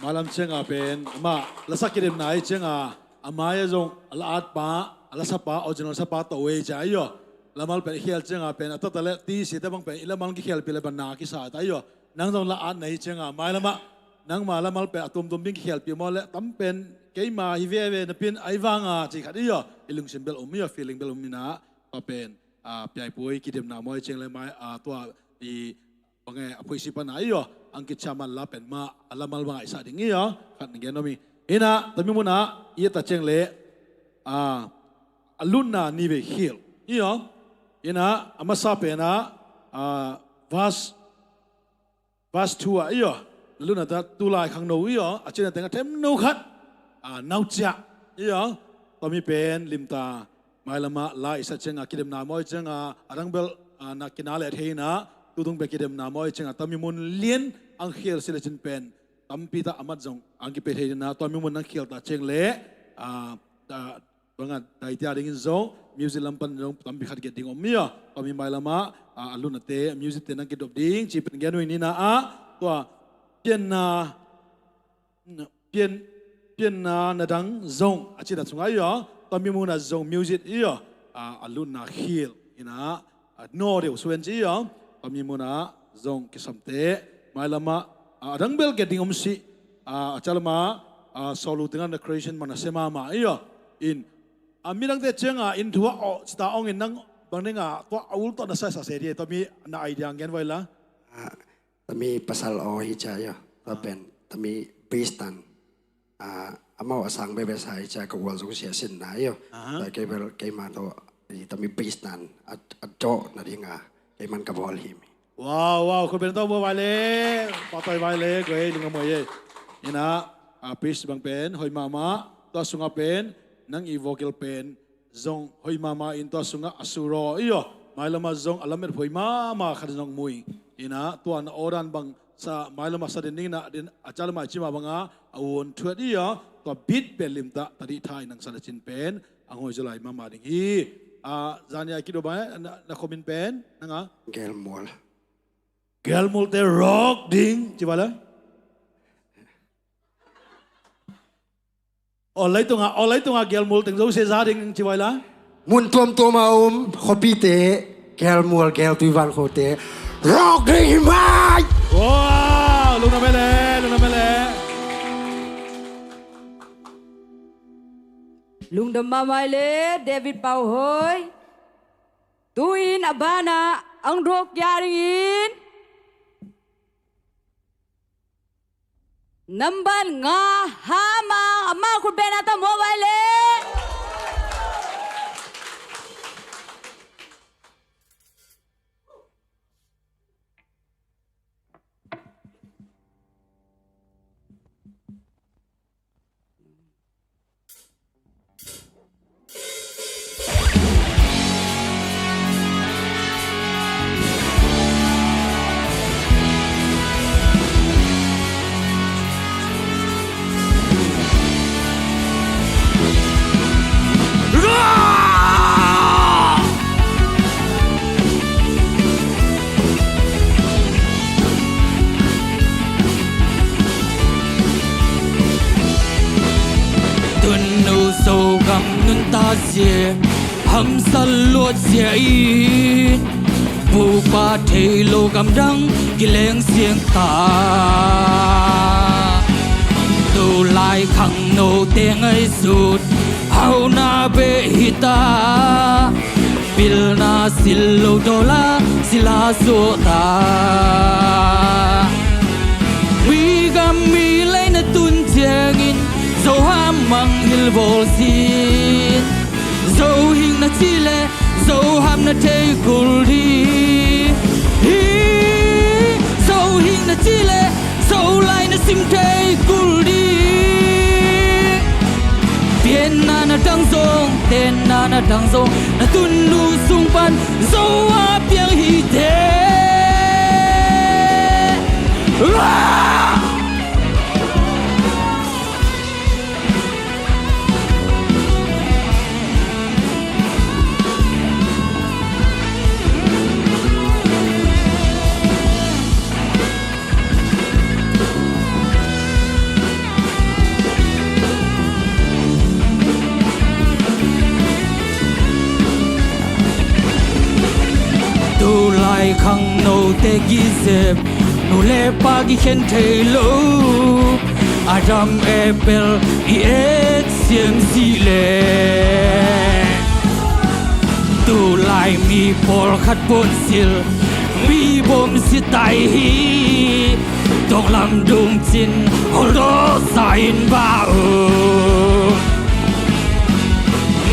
mailam cianga pen ama lasak kidemna i cianga a mai a zong a la at pa, a la sapa, original sapa tawh wei cia io. Lamal pen i khial cianga pen a tata le ti si te bang pen i lamal kikhialpi le ban na kisa ta io. Nang zong la at na hi cianga mailama nangma lamal pen a tuamtuam ding kikhialpi maw le tam pen keima hi veve na pin a i vanga ci khat io. I lungsim bel om io, feeling bel om ina tua pen, ah, piaipui kidemna maw i ciang le mai, ah, tua i bang e a phuisi pana io, ang kicha man la pen ma a lamal bang a i sa ding io. Khat na gen om i. Ina tami muna i ta ciang le, ah, a lutna ni ve khil io. Ina a masa pena, ah, verse, verse two ah io. A lutna ta tulai khangno io. A cina teng a themno khat, ah, naucia io. Tami pen limta mailama la i sa cianga kidemna maw i cianga a dang bel, ah, na kina le theina tutung pen kidemna maw i cianga tami mun lian ang khil si le cin pen tampi ta a mat zong ang kipe theina tua mi mun nang khial ta ciang le, ah, ah, banga daitia dingin zong music lam pan zong tampi khat get ding om mi a. Tua mi mailama, ah, a lutna te music te nang kidop ding ci pen gen uh i nina ah tua pianna, pian, pianna na dang zong a cina sunga io. Tua mi muna zong music io, ah, a lutna khil ina, ah, no deuh suen ci io. Tua mi muna zong kisamte mailama, ah, a dang bel get ding om si, ah, a calama, ah, solu tingan na creation mana semama io. In, ah, midangte cianga in thua aw cita ong in nang bang dinga tua a ul tawh na sa sa se dia tua mi na idea ngen vai la. Ah, tami pasal aw hi cia io. Tua pen tami bass tan, ah, amau a sang bebe sa hi cia ka ual zong sia sin na io. Aha. Tua kei bel keima tawh i tami bass tan a, a dawh na dinga keiman ka bawl hi mi. Wow, wow, khut beng tawh mua vai le, patoi vai le, guai lung a muai e. Ina, ah, bass bang pen hoi mama, tua sunga pen nang i vocal pen zong hoi mama in tua sunga a suraw io. Mailama zong a lamet hoi mama khat zong mui. Ina tua na odan bang sa mailama sa den ding na den a calama i cima banga a won thuat io. Tua bit pen limta tadi thai nang sa na cin pen ang hoi zolai mama ding hi. A zania kido ba na, na khomin pen nanga. Gelmol. Gelmol te rock ding ci ba la. Aw laitunga, aw laitunga gelmul teng zo se za ding ci vai la. Mun tuamtuama um khuapite, gelmul, geltui van khote, rawk ding hi mai. Wow, lungdam mele, lungdam mele. Lungdam mahmah le David Pau Hoi. Tu-in a banah ang rawk kia dingin nambat nga Hamang, amah khut bengna ta mawh vai le. Zogam nunta zia, hamsat luat zia in, pupa thei lo gamdang kileng siang ta. Tulai khangnote ngaihsut hauna beh hi ta, pilna sil lo dawla sila suah ta. Mi gam mi lei na tun ciangin, Zo ham mangngilh bawl sin. Zo hing na cih leh Zo ham na thei kul ding hi. Zo hing na cih leh Zolai na sim thei kul ding. Pianna na tang zong, tenna na tang zong, na tunnu sung pan Zo a piang hi teh. Tulai khangnote kizep, nu le pa kikhen thei lo, Adam Abel i et siam sih leh, tulai mi pawlkhat puansilh, mi bawm sitai hi. Tawnglam dungcin hawldawsa in bah uh.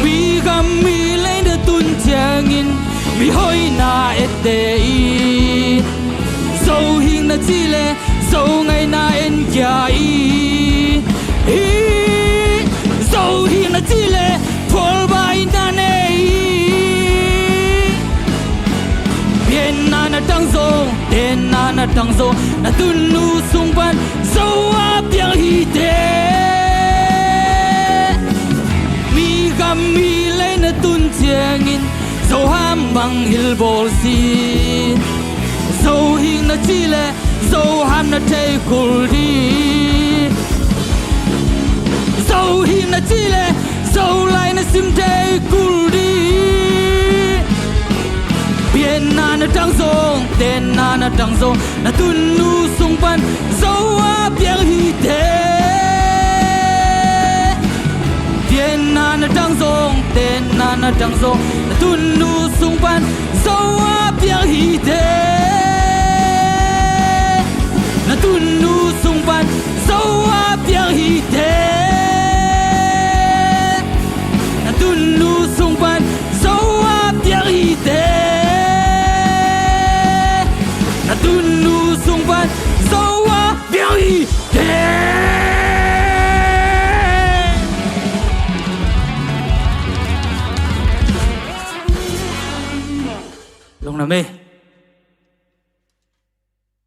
Mi gam mi lei na tun ciangin, mi hoihna ette in. Zo hing na cih leh Zo ngaihna en kia in. Hi, Zo hing na cih leh phualbai na nei in. Pianna na tang zong, tenna na tang zong, na tunnu sung pan Zo a piang hi teh. Mi gam mi lei na tun ciangin, Zo ham mangngilh bawl sin. Zo hing na cih leh Zo ham na thei kul ding. Zo hing na cih leh Zolai na sim thei kul ding. Pianna na tang zong, tenna na tang zong, na tunnu sung pan Zo a piang hi teh. Pianna na tang zong, tenna na tang zong, na tunnu sung pan Zo a piang hi teh. Na tunnu sung pan Zo a piang hi teh. Na tunnu sung pan Zo a piang hi teh. Na tunnu sung pan Zo a piang hi teh. Lungdam ei.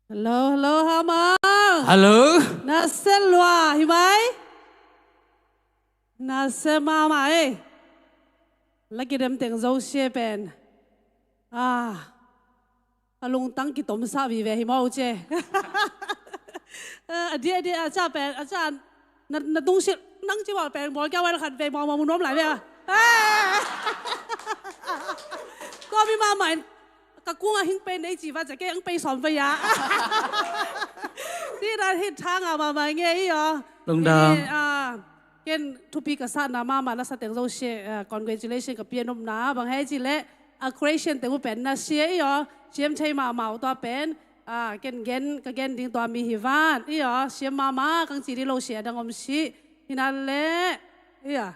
Hello, hello, Hama. Hello. Na se lua hi mai. Na se mama ei. La kidem teng zosia pen, ah, a lungtang kitomsa vive hi maw cia. A dia dia a ca pen a ca na, na tungsil nang ci wal pen bawl kia wal khat ve mawmaw mu nuam lai ve a. Kua mi mama in ka kung a hing pei nei ci va ca kei ang pei sawm ve a. Ci na hit thang a mama nge i aw. Lungdam. Ken thupi ka sahna mahmah na sa teng zosia, ah, congratulation ka pia nopna bang hei ci leh a creation teng uh pen na sia i aw. Siam thei mahmah uh tua pen, ah, ken gen ka gen ding tua mi hi van i aw. Siam mahmah kang ci ding lo sia dang om si hi na leh i aw.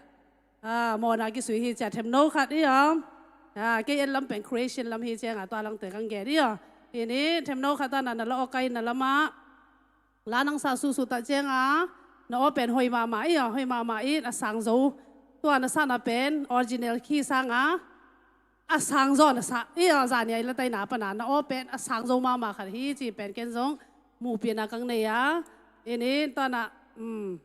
Ah, mawna kisui hi cia themno khat i aw. Ah, kei en lam pen creation lam hi cianga tua langte kang gen i aw. Hi ni themno khat a na na la awkai na lamah la nang sa susu ta cianga na aw pen hoi mahmah i aw, hoi mahmah in a sang zo. Tua na sahna pen original key sanga a sang zo na sa i aw, zani a i la taina pana na aw pen a sang zo mahmah khat hi ci pen ken zong muhpihna kang nei a. In in tua na, um,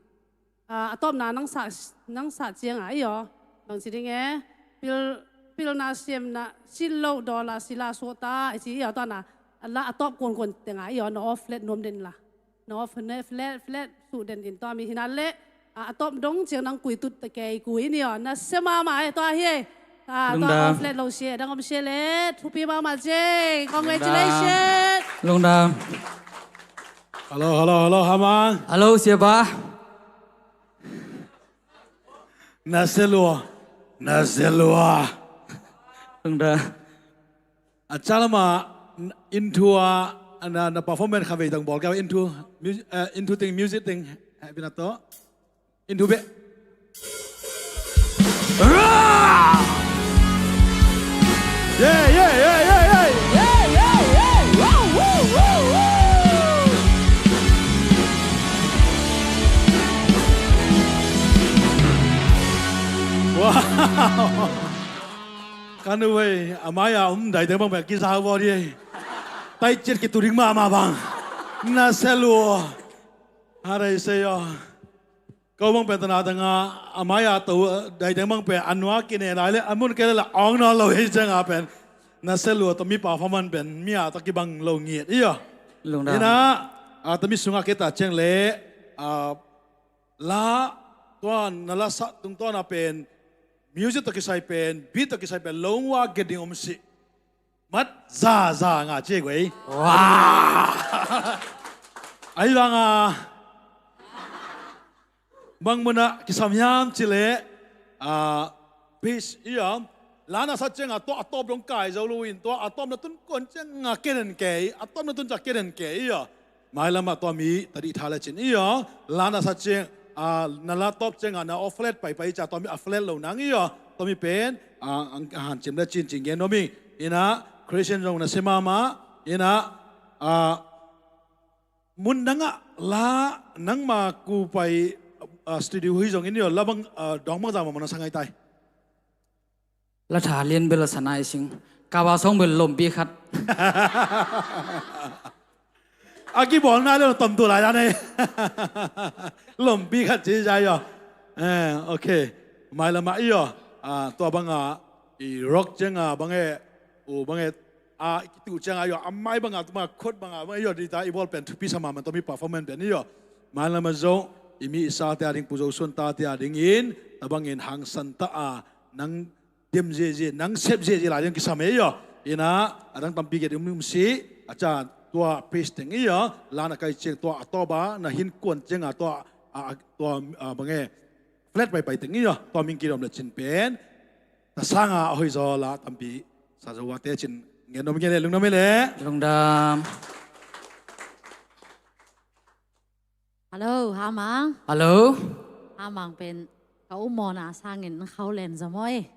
a, a tawpna nang sa, nang sa cianga i aw. Bang ci ding e, pil, pilna siamna silh loh dawla sila suahta i ci i aw tua na. A la a tawp kuankuan tenga i aw na aw flat nuam den la. Na aw flat, flat, flat suh den in tua mi hi na leh, A, a tawp dong ciang nang kui tut ta kei, kui ni aw. Na sia mahmah e, tua hi e. A, tua om flat lo si e, dang om si e le. Thupi mahmah ciang. Congratulations. Lungdam. Hello, hello, hello, Hamang. Hello, Siapa. Na sia lua. Na sia lua. Lungdam. A, ciang lama, into a, na, na performance kha vei tang bawl kei, into, mu-, eh, into teng, music teng, eh, bina to. Into be. Yeah, yeah, yeah, yeah, yeah. Wow. Ka nu vei, a mai-a om dai teng bang pen kizau vua di. Tai ciat kitu ding mahmah bang. Na sia lua. Harai sei aw. Ko bang pen tana tanga, a mai-a to, dai teng bang pen a nua kine lai le, a mun kei le la ong nawn lo hi cianga pen. Na sia lua tawh mi performance pen, mi-a tawh kibang lo ngiat, i aw. Lungdam. Ina, a, tami sunga kei ta ciang le, a, la, tua, na la sa tungtawna pen, music tawh kisai pen, beat tawh kisai pen, lungwa get ding om si. Mat za za nga ci guai. Wah. Ai banga. Bang muna kisam hiam ci le, a, pitch i aw. La na sa cianga tua a tawp dong kai zo lo in, tua a tawp na tun kuan cianga kenen kei, a tawp na tun cia kenen kei i aw. Mailamah tua mi tadih tha le cin i aw. La na sa ciang, a, na la tawp cianga na aw flat paipai cia tua mi a flat lo nang i aw. Tua mi pen, a, ang, a hanciam le cin cin gen nuam ing. Ina, Christian zong na sia mahmah. Ina, a, mun dangah la nangma kupai, a, studio hui zong in i aw. La bang, a, dong bang zang bang na sa ngai tai. La tha lian bel a sa nai sing. Kaba song bel lompi khat. A kibawl nai le tomtu lai dan ei. Lompi khat ci zai aw. Eh, ok. Mailamah i aw. A, tua banga i rock cianga bang e. U bang e. A, i kitu cianga i aw. A mai banga tuma khot banga bang e i aw. Dita i bawl pen thupi sa mahmah tua mi performance pen i aw. Mailamah zong i mi i sate a ding, Pu Zo Suan tate a dingin, tabangin hangsan ta a nang dem ziahziah, nang sep ziahziah lai ding kisam ei aw. Ina, a dang tampi kiat um um si, a ca tua pitch teng i aw, la na kai ciang tua a tawp a, na hin kuan cianga tua, a, a, tua, a, bang e, flat paipai teng i aw, tua ming kidom le cin pen, ta sanga a hoih zaw la tampi, sa zo a te cin, ngen dom ngen le, lungdam le. Lungdam. Hello, Hamang. Hello. Hamang pen ka umawna sangin khau len zaw maw e.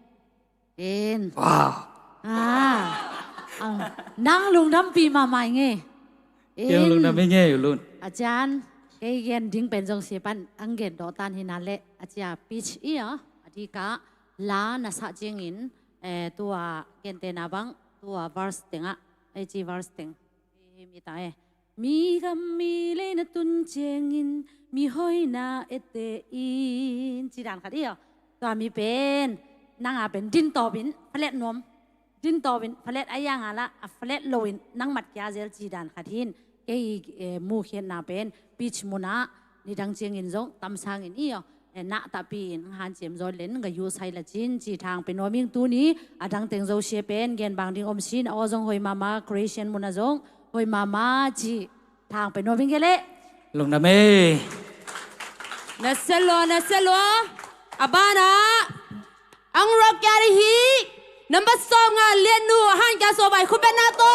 In. Wow. Ah. Ang, nang lungdampi mahmah ing e. Kei lungdam ing e, u lun. A cian, kei gen ding pen zong si pan, ang gen dawh tan hi na le, a cia pitch i aw, a dika, la na sa ciangin, eh, tua, gente na bang, tua verse tengah, eh, ci verse teng. Hi mi ta e. Mi gam mi lei na tun ciangin mi hoihna ette in ci dan khat i aw. Tua mi pen nanga pen din tawpin falet nuam. Din tawpin falet a yanga la a falet loin nang mat kia zel ci dan khat hin. Kei, eh, mukhiatna pen pitch muna nidang ciangin zong tamsangin i aw. Eh, na tahpi in hanciam zaw len ga yu sai la cin ci thang pe nuam ing tuni a dang teng zo sia pen gen bang ding om sin a aw zong hoi mama Christian muna zong hoi mama ci thang pe nuam ing ke le. Lungdam e. Na sia lua, na sia lua. A bana ang rock ya di hi. Number sawm nga lian nu a han kia so bai khut bena to.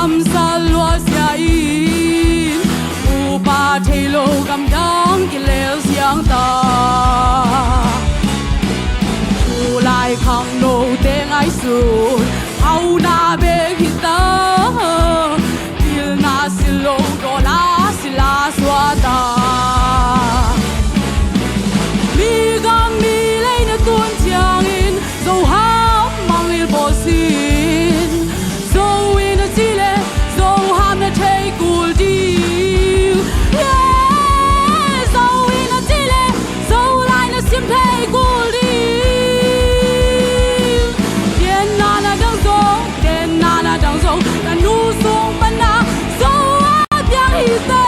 Gamsal luasia in upa thei lo gamdang kilel siang ta. Tulai khangnote ngaihsun hauna bek hi ta. Pilna si lo dawla sila suata. Mi gam mi lei na tun ciangin Zo ham mangil bawlsin. Zo in a ci le Zo ham na thei kul ding. Yeah! Zo in a ci le Zo lai na sim thei kul ding. Pianna na dang zong, pianna na dang zong, na nu sung pan na Zo a piang hi te.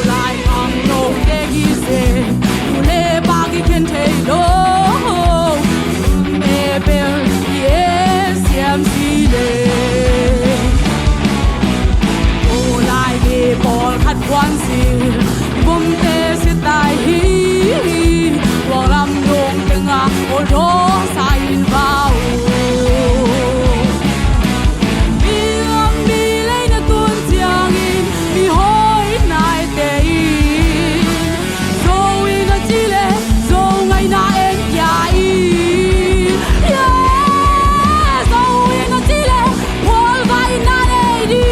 Lai ang no te hi se, tu le pa ki khen thei lo. Me bel hi e siam si le. O lai me pawl khat kuan si, bom te si tai hi. Wang lam dong teng a, o do sa in va u. Mi lam mi lei na tun ciangin mi hoi nai te in. Zo in a ci le Zo ngaina en kia in. Yeah! Zo in a ci le Paul vai na nei di.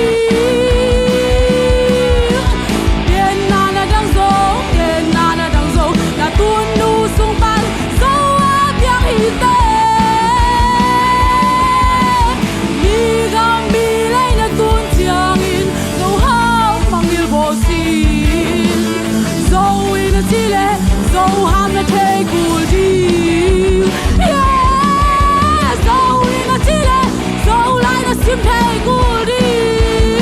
Pianna na dang Zo, pianna na dang Zo, na tun nu sung pan Zo a piang hi te. Mi gam mi lei na tun ciangin Zo ham mangil bawlsin. Zo in a ci le Zo ham na thei kul ding. Yeah! Zo in a ci le Zo lai na sim thei kul ding.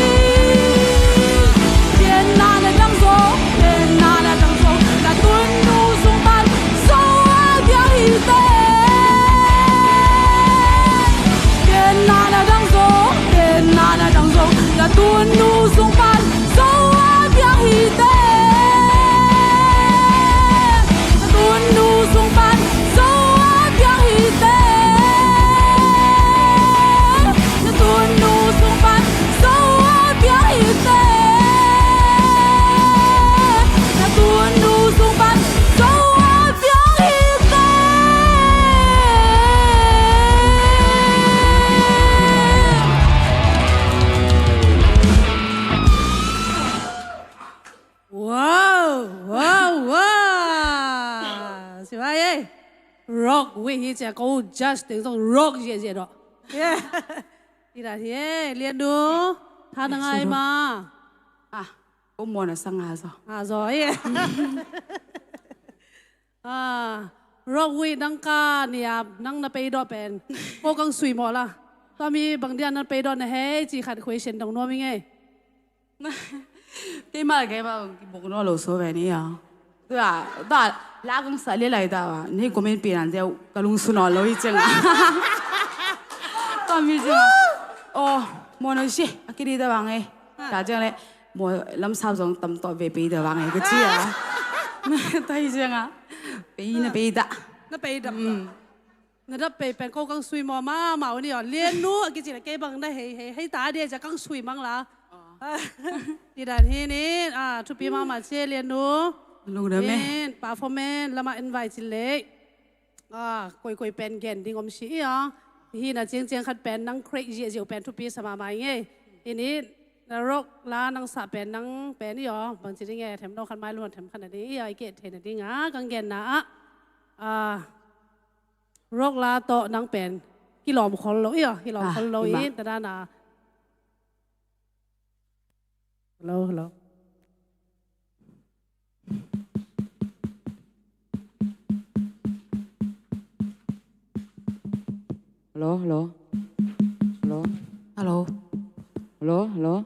Pianna na dang Zo, pianna na dang Zo, na tun nu sung pan Zo a piang hi te. Pianna na dang Zo, pianna na dang Zo, na tun nu sung pan Zo a piang hi te. Na tun nu sung pan Zo a piang hi te. Na tun nu sung pan Zo a piang hi te. Na tun nu sung pan Zo a piang hi te. Wow, wow, wow. Sivai ei. Rock wih hi cia ko judge teng zong rock ziahziah dawh. Yeah. Hi dan hi ei, Liannu. Tha na ngai ma. Ah, ko muan a sang a zaw. A zaw, yeah. Ah, Rock wih nang ka niam, nang na pei dawh pen. Ko kang sui mawh la. Tua mi bang dia na pei dawh na hei, ci khat question dong nuam i ngei. Keimah le keimah kibuk nawn lo so ve ni a. Tua, tua, la kang sa lia lai ta ba. Ni comment pi nan dia ka lungsu nawn lo hi ciang a. Tua mi ciang a. Oh, mo no si, a kiri ta bang e. Ta ciang le, mo lam sap zong tam tawh ve pei ta bang e, ka ci a. Tua hi ciang a. Pei na pei ta. Na pei dap. Mm. Na dap pei pen ko kang sui maw, ma mau ni aw. Liannu a kici na kei bang na hei, hei, hei ta dia cia kang sui mang la. Ti dan hi ni, ah, thupi mahmah cia Liannu. Lungdam e. Min, performance lama invite ci lei. Ah, koikoi pen gen ding om si i a. Hi na ciangciang khat pen nang crack ziahziah pen thupi sa mahmah i ngei. Hi ni, na rock la nang sa pen nang pen i aw. Bang ci ding e, them no khat mai lu them khat na ding i a, i keh thei na ding a, kang gen na a. Ah, Rock la tawh nang pen kilawm khol lo i aw, kilawm khol lo i, tada na. Hello, hello. Hello, hello. Hello. Hello. Hello, hello.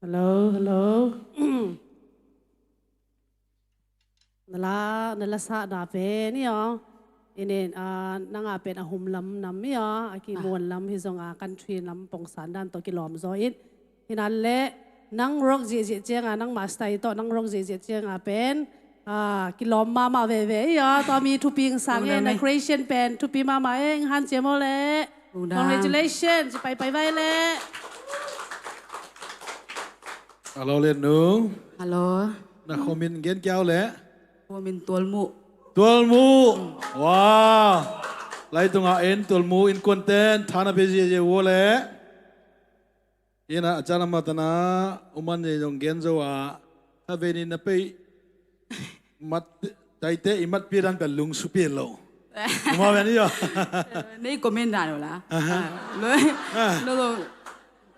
Hello, hello. Na la, na la sahna pen i aw. Inin, ah, nang a pen a hum lam nam i aw. A kimuan lam hi zong a country lam pongsan dan tawh kilawm zaw in. Hinan le nang rock ziahziah cianga, nang master i tawh nang rock ziahziah cianga pen, ah, kilawm mahmah veve i aw. Tua mi thupi ing sang e, na creation pen thupi mahmah e, ing hanciam aw le. Congratulations, ci paipai vai le. Hello, Lian Nu. Hello. Na khuamin gen kiau le. Khuamin Tualmuh. Tualmuh. Wow. Laitunga en Tualmuh innkuanten thana pei ziazia ua le. Ina a cana matana uman ye zong gen zo a. Khatvei ni na pei mat taite i matpia dan pen lungsu pian lo. Uma ven i aw. Nei comment dan lo la. Lo lo.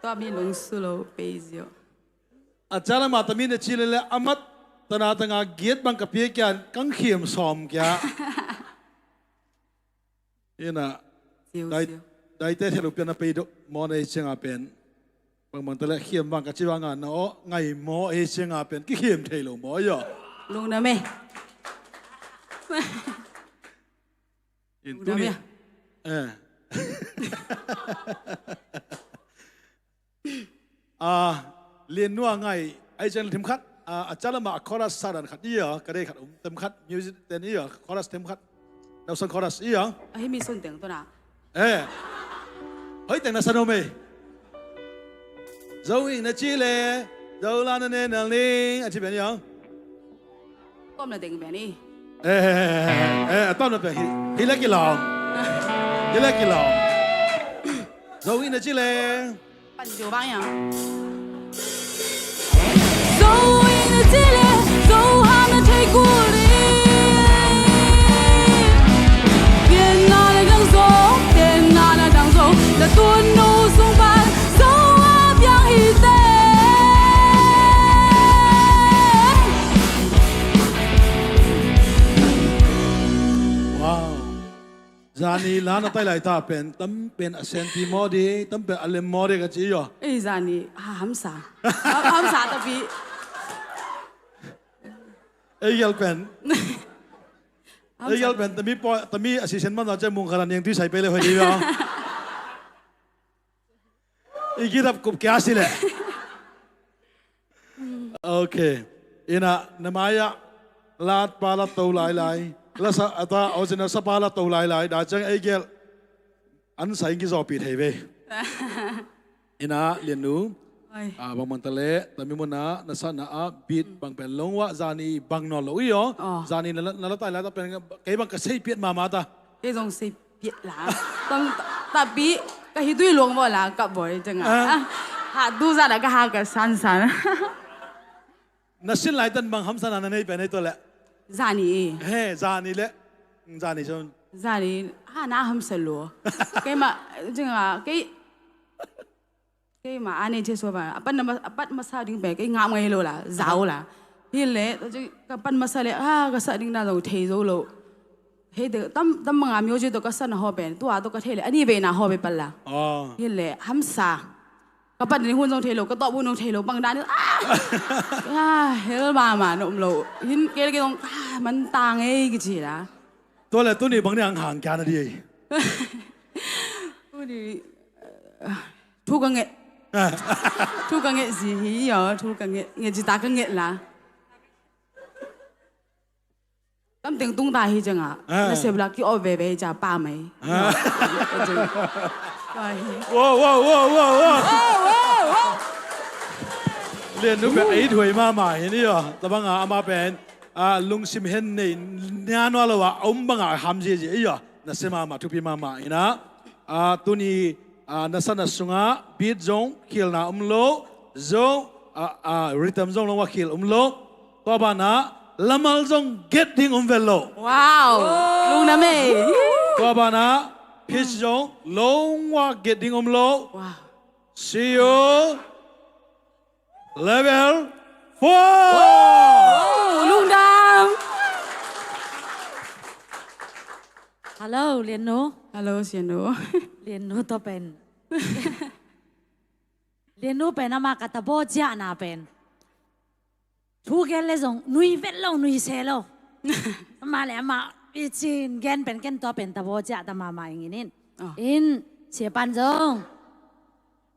Tua mi lungsu lo pei zio. A cana matami na ci lele a mat tana tanga giat bang ka pia kian kang khiam sawm kia. Ina. Siu, dai siu. Daite thelu pian a pei do maw nei cianga pen. Bangbang tale khiam bang ka ci banga na aw ngai maw ei cianga pen kikhiam thei lo maw i aw. Lungdam e. In tuni. Eh. Ah, Lian Nu a ngai ai ciang themkhat, ah, a cana ma a chorus sa dan khat i aw, ka dei khat um themkhat music ten i aw, chorus themkhat. Nausan chorus i aw. A hi mi sun teng tona. Eh. Hoi teng na sa no mei. Zo i na ci le, zo la na ne nal ning a ci ben i aw. Tawm na deng pian i. Eh, eh, eh, eh, eh, tawm na pian hi. Hi le kilawm. Hi le kilawm. Zo hi na ci le. Pan zio bang ya. Zo hi na ci le, zo ha na thei kul i. Pian na le dang zo, pian na le dang zo. La tuan no sung pan, zo a piang hi te. Wow. Zani la na tai lai ta pen tam pen a senti maw di, tam pen a lem maw di ka ci i aw. Ei zani ha hamsa. Ha, hamsa tapi. Ei gel pen. Ei gel pen tami po, tami a sisen man na ce mung kharan yang tui sai pe le hoi di aw. I gidap kup kia si le. Ok. Ina na mai-ah lat pa lat to lailai. Lasa ata original sapa lat to lailai. Da ciang ei gel an sa in kizawpi thei ve. Ina Lian Nu. Oi. Ah, bang bang ta le tami muna na sa na a beat bang pen long wa zani bang nawn lo i aw. Aw. Zani na la, na la tai lai ta pen kei bang ka sei piat mama ta. Kei zong sei piat la. Tang tapi ka hi tui luang bo la ka boy teng a. Ah. Ha du za da ka ha ka san san. Na sin lai tan bang hamsa na na nei pen ei to le. Zani e. He, zani le. Zani son. Zani ha na hamsa lo. Kei ma teng a kei. Keima a nei thei sua ba a pan na ma, a pan masa ding pen kei ngam ngai lo la zau la. Hi le ka pan masa le a ka sa ding na zong thei zo lo. Hei te tam tam manga myo je to ka sa na ho pen tua to ka thei le ani ve na ho be pal la. Hi le hamsa ka pan ding hun zong thei lo ka to bu nong thei lo bang dan a. Hel ba ma nom lo hin ke le ke zong man ta ngei ki ci la. Tua le tuni bang ni ang hang kya na di. Tuni Thu ka nget. Thu ka nget zi hi aw, thu ka nget, nget zi ta ka nget la. Tam teng tung ta hi ciang a. Na sep la ki aw veve hi ca pa mai. Wow, wow, wow, wow, wow. Lian Nu pen ei thuai mama hi ni aw. Tabang a ama pen a lungsim hen nei nia nua lo a om bang a ham zi zi hi aw. Na se mama thupi mama hi na. A tuni a na sa na sunga beat zong khilna um lo, zong a, a rhythm zong long wa khil um lo. Tua bana lamal zong get ding um vel lo. Wow. Lungna mei. Tua bana pitch zong long wa get ding um lo. Wow. See you. Level four. Wow. Lungna. Hello, Liannu. Hello, Siannu. Liannu tawh pen. Liannu pen amah ka tabaw ciahna pen. Thu gen le zong nui vet lo, nui se lo. Amah le amah i cin gen pen ken tua pen tabaw ciah ta mahmah ing in. Ah. In, Sia Pan zong.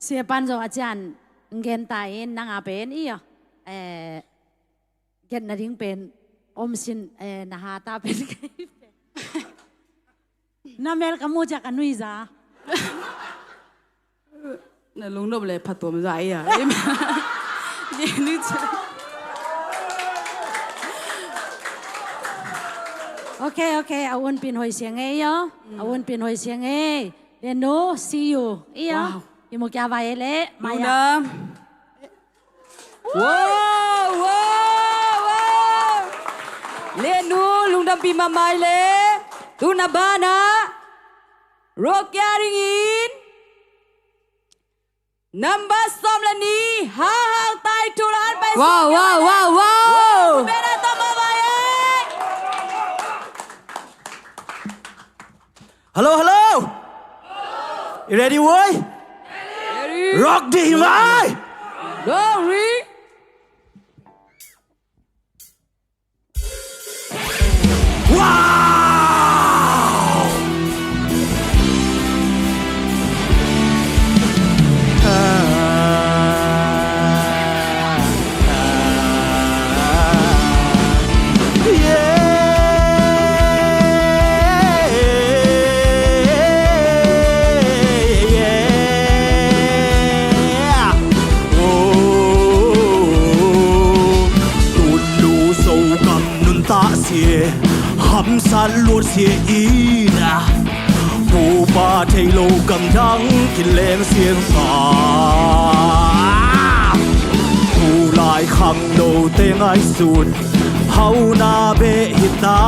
Sia Pan zong a cian gen ta in nang a pen i aw. Eh, Gen nading pen om sin, eh, na ha ta pen kei pen. Na mel ka mu ciang ka nui za. Na lungnop le phatuam za i a. Ni ci. Ok, ok, a un pin hoi siang ei yo. A un pin hoi siang ei. Liannu, see you. I a. Wow. Hi mu kia vai le. Mai a. Lungdam. Wow, wow, wow. Liannu, lungdampih mahmah le. Tun a banah Rock Gathering in number sawm le nih, Hang Hang Tai Tul an pai. Wow, wow, wow, wow. Wow, bena tama vai, eh. Hello, hello. You ready, boy? Ready. Rock dih mai. Ready. Wow! Tunu Zogam nuntak sia, hamsat luat sia in a, pupa thei lo gamdang kileng siang ta. Tulai khangnote ngaihsun hauna beh hi ta.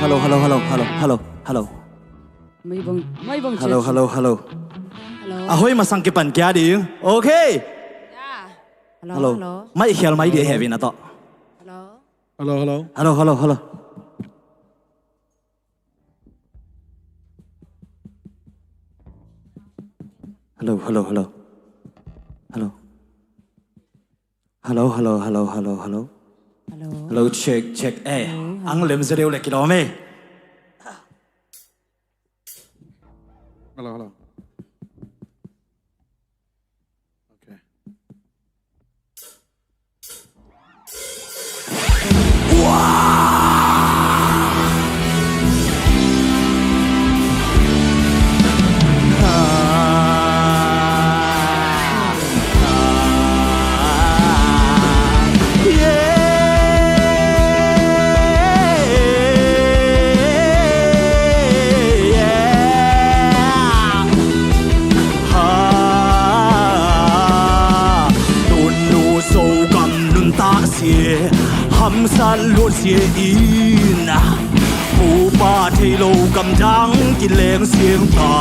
Hello, hello, hello, hello, hello, hello. Hello, hello, hello. Hello. A hoi masang kipan kia ding. Okay. Yeah. Hello, hello. Mai khial mai dia hevin ato. Hello. Hello, hello. Hello, hello, hello. Hello, hello, hello. Hello. Hello, hello, hello, hello, hello. Hello. Hello, check, check. Eh, hello, hello. Ang lem zereu le kilom eh. Hello, hello. Okay. Tunu Zogam nuntak sia, hamsat luat sia in a, pupa thei lo gamdang kileng siang ta.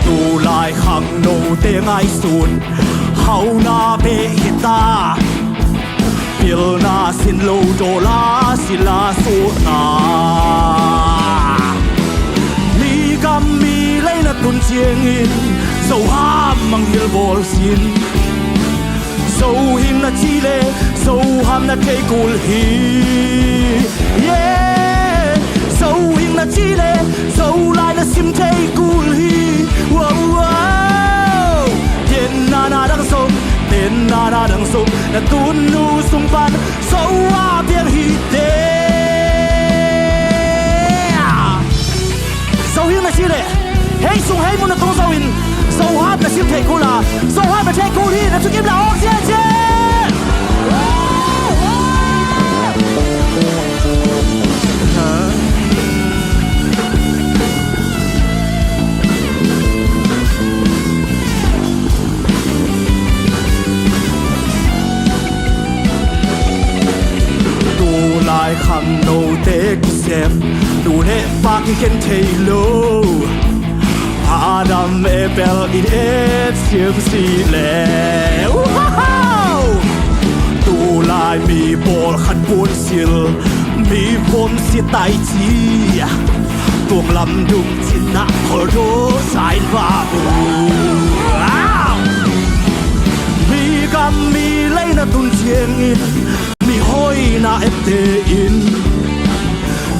Tulai khangnote ngaihsun hauna beh hi ta. Pilna sin lo dawla sila suhna. Mi gam mi lei na tun ciangin Zo hap mangngilh bawl sin. Zo hing na cih leh Zo hap na thei kul hi. Yeah. Zo hing na cih leh Zo lai na sim thei kul hi. Wow, wow. Tenna na dang zong, tenna na dang zong, na Tunu sung pan Zo a piang hi te. Zo hing na cih leh hei sung hei mun na tung Zo in Zo hap na sim thei kul a, Zo hap na thei kul hi. Na thukim la awk ziahziah. Tulai khangnote kisem, nu le pa kikhen thei lo. Adam Abel in et siam si le. Wow! Tulai Lai mi pawlkhat puansilh, mi pawmsi taici, tuang lam dum cinah kholdo sa in va uh. Mi gam mi lei na tun ciangin, mi hoihna epte in,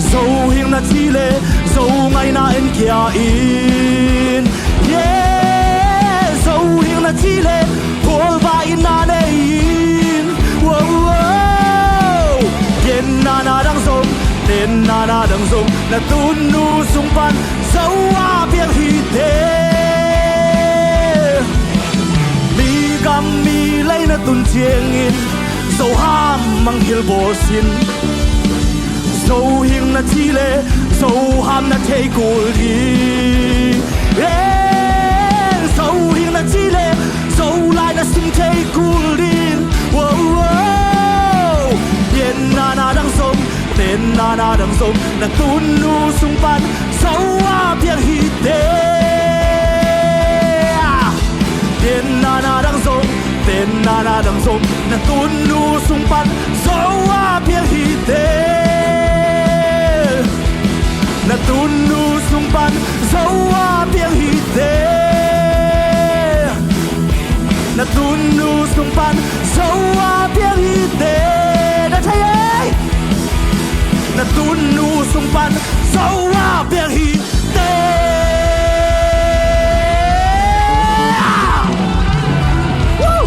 Zo hing na ci le, Zo ngaihna en kia in. Yeah, Zo hing na ci le, khualva in na nei in. Wow, wow. Pianna na dang zong, tenna na dang zong, na tunnu sung pan Zo a piang hi te. Mi gam mi lei na tun ciangin, Zo ham mang hilbawl sin. Zo hing na ci le, Zo ham na thei kul ding. Eh, Zo hing na ci le, Zo lai na sim thei kul ding. Wow, wow. Pianna na dang zong, tenna na dang zong, na tunnu sung pan Zo a piang hi te. Pianna na dang zong, tenna na dang zong, na tunnu sung pan Zo a piang hi te. Na tunnu sung pan Zo a piang hi te. Na tunnu sung pan Zo a piang hi te. Na thei ei. Na tunnu sung pan Zo a piang hi te. Woo!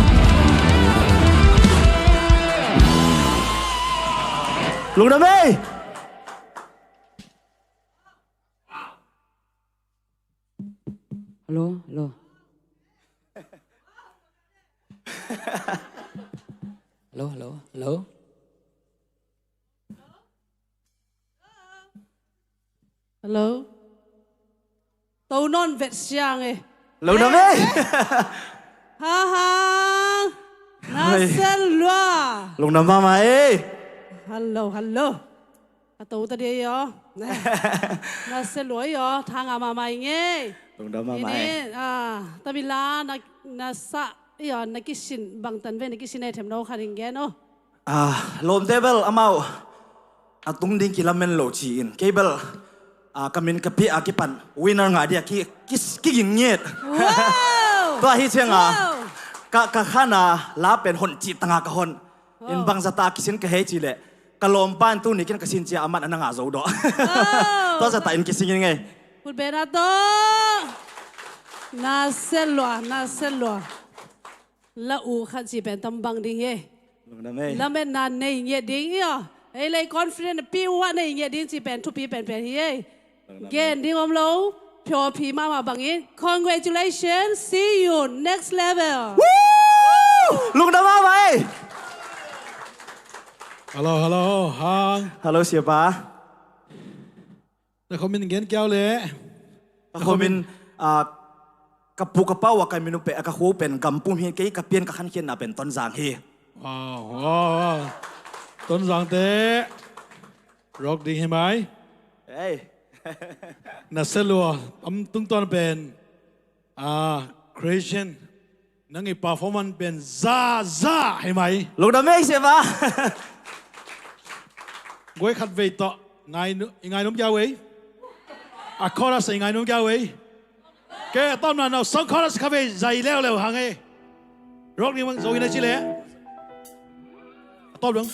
Lungdam ei. Hello, hello. Hello, hello, hello. Hello. To non vet siang eh. Lo na me. Ha ha. Na sel lua. Lungdam mahmah ei. Hello, hello. A to ta dia yo. Na sel lua yo. Thanga mahmah i ngei. Lungdam mahmah ei. Ini, ah, tamila na, na sa yo, na kisin bangtan ve, na kisin ei them no kha ding gen o. Ah, lawmte bel amau a tung ding kilamen lo ci-in kei bel, ah, ka min ka pia a kipan winner ngah dia ki, ki, kiging ngiat. Wow! Tua hi cianga, wow, ka, ka khana la pen hon cih tanga ka hon. Wow. In bangzata kisin ka hei ci leh ka lawmpa in tuni kin ka sin cia aman a na ngah zo dawh. Wow! Tua zata in kising in ngei. Put bena to. Na sel lua, na sel lua. La uh khat ci pen tam bang ding hi. Lungdam ei. Lametna nei ngiat ding hi aw. Ei lei confident pi uh ah nei ngiat ding ci pen thupi penpen hi ei. Lungdam ei. Gen ding om lo. Pio phi mahmah bangin. Congratulations. See you next level. Woo! Lungdam mahmah ei. Hello, hello, hang. Hello, siapa. Na khomin gen kiau le. Ka khomin, ah, ka pu ka pau a ka minu pe, a ka khu pen Gampum hi, kei ka pian ka khankhiatna pen Tonzang hi. Wow, wow, wow. Tonzang te. Rock ding hi mai. Hey. Na sel lua, am tungtawn pen. Ah, Christian, nang i performance pen za, za hi mai. Lungdam ei, siapa. Guai khat vei tawh, ngai nu, i ngai num kia vei. A chorus i ngai num kia vei. Ke, tom na nau, song chorus kha vei, zai leo leo hang ei. Rock ni mang, zo i na ci le. A tawp dong.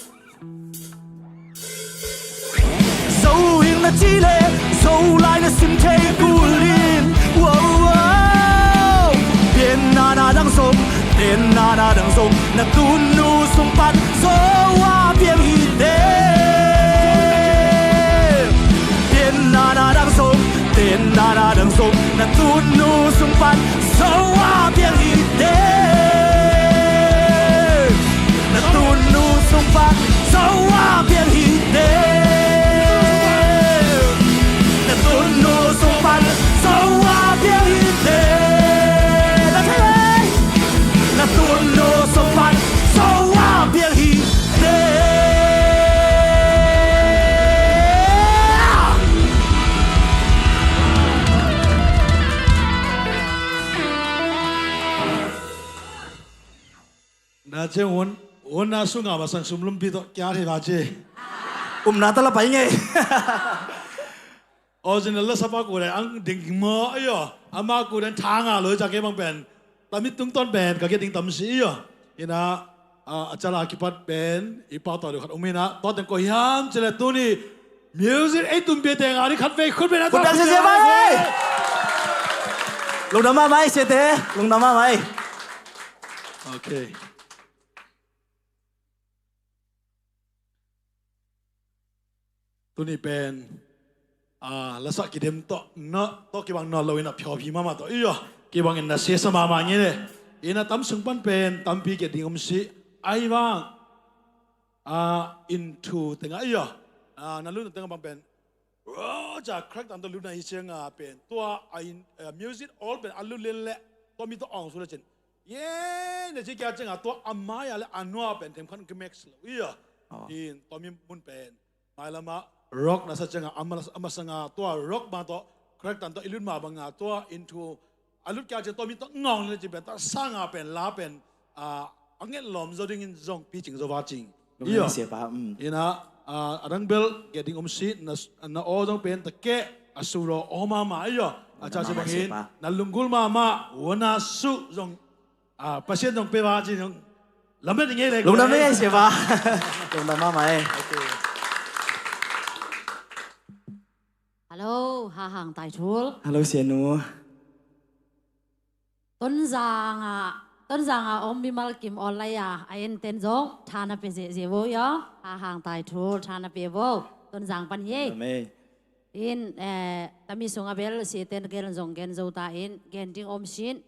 Zo hing na ci le, Zo lai na sim thei kul in. Wow, wow. Pianna na dang zong, tenna na dang zong, na tunnu sung pan Zo a piang hi te. Pianna na dang zong, tenna na dang zong, na tunnu sung pan Zo a piang hi te. Na tunnu sung pan Zo a piang hi te. Na tunnu sung pan Zo a piang hi te. Na thei ei. Na tunnu sung pan Zo a piang hi te. Na ciang hun, Wana sunga masang sum lumpi tawh kia thei va ci. Umna tala pai ngei. Original la sapa ku dai ang ding mo ayo. Ama ku dan thanga lo ca ke bang pen. Tami tungton pen ka ke ding tam si ayo. Ina a chala kipat pen i pau tawh deuh khat um ina tawh teng ko hiam cile tuni music ei tum pia teng a ni khat vei khut pen a khut pen tawh sese mai. Lungdam mahmah ei sete. Lungdam mahmah ei. Okay. Tuni pen a lasak kidem tawh na tawh kibang nawn lo ina phiawphi mahmah tawh iyo. Kibang in na sesa mahmah ngei le ina tam sung pan pen tampi kia ding om si ai bang a into tenga iyo. A na lun tenga bang pen Roja crack tan tawh luna hi cianga pen tua a in music all pen a lu len le tua mi tawh awng su le cin. Ye ne ci kia cianga tua a mai a le a nua pen them khan ki max lo iya. In tua mi mun pen mai lama rock na sa cianga a masanga tua rock ma tawh crack tan tawh i lut ma banga tua into a lut kia cianga tua mi tawh ngawng le cin pen ta sanga pen la pen a nget lawm zo dingin zong picing zo vacing. Iyo. Ina a dang bel ge ding om si na aw zong pen ta keh a su raw aw mahmah iyo. A ca si bangin na lunggul mahmah wana su zong Pasian zong pe vacing zong lammet ngei le lungdam ngei siapa. Lungdam mahmah e. Hello, Hahang Taithul. Hello, Sianu. Tonzang ah Tonzang ah om mimal kim online ah a enten zong thana pe zehzeh vo ia. Hahang Taithul thana pe vo. Tonzang pan hi. In tami sung a bel si eten gel zong gen zo ta in gen ding om sin.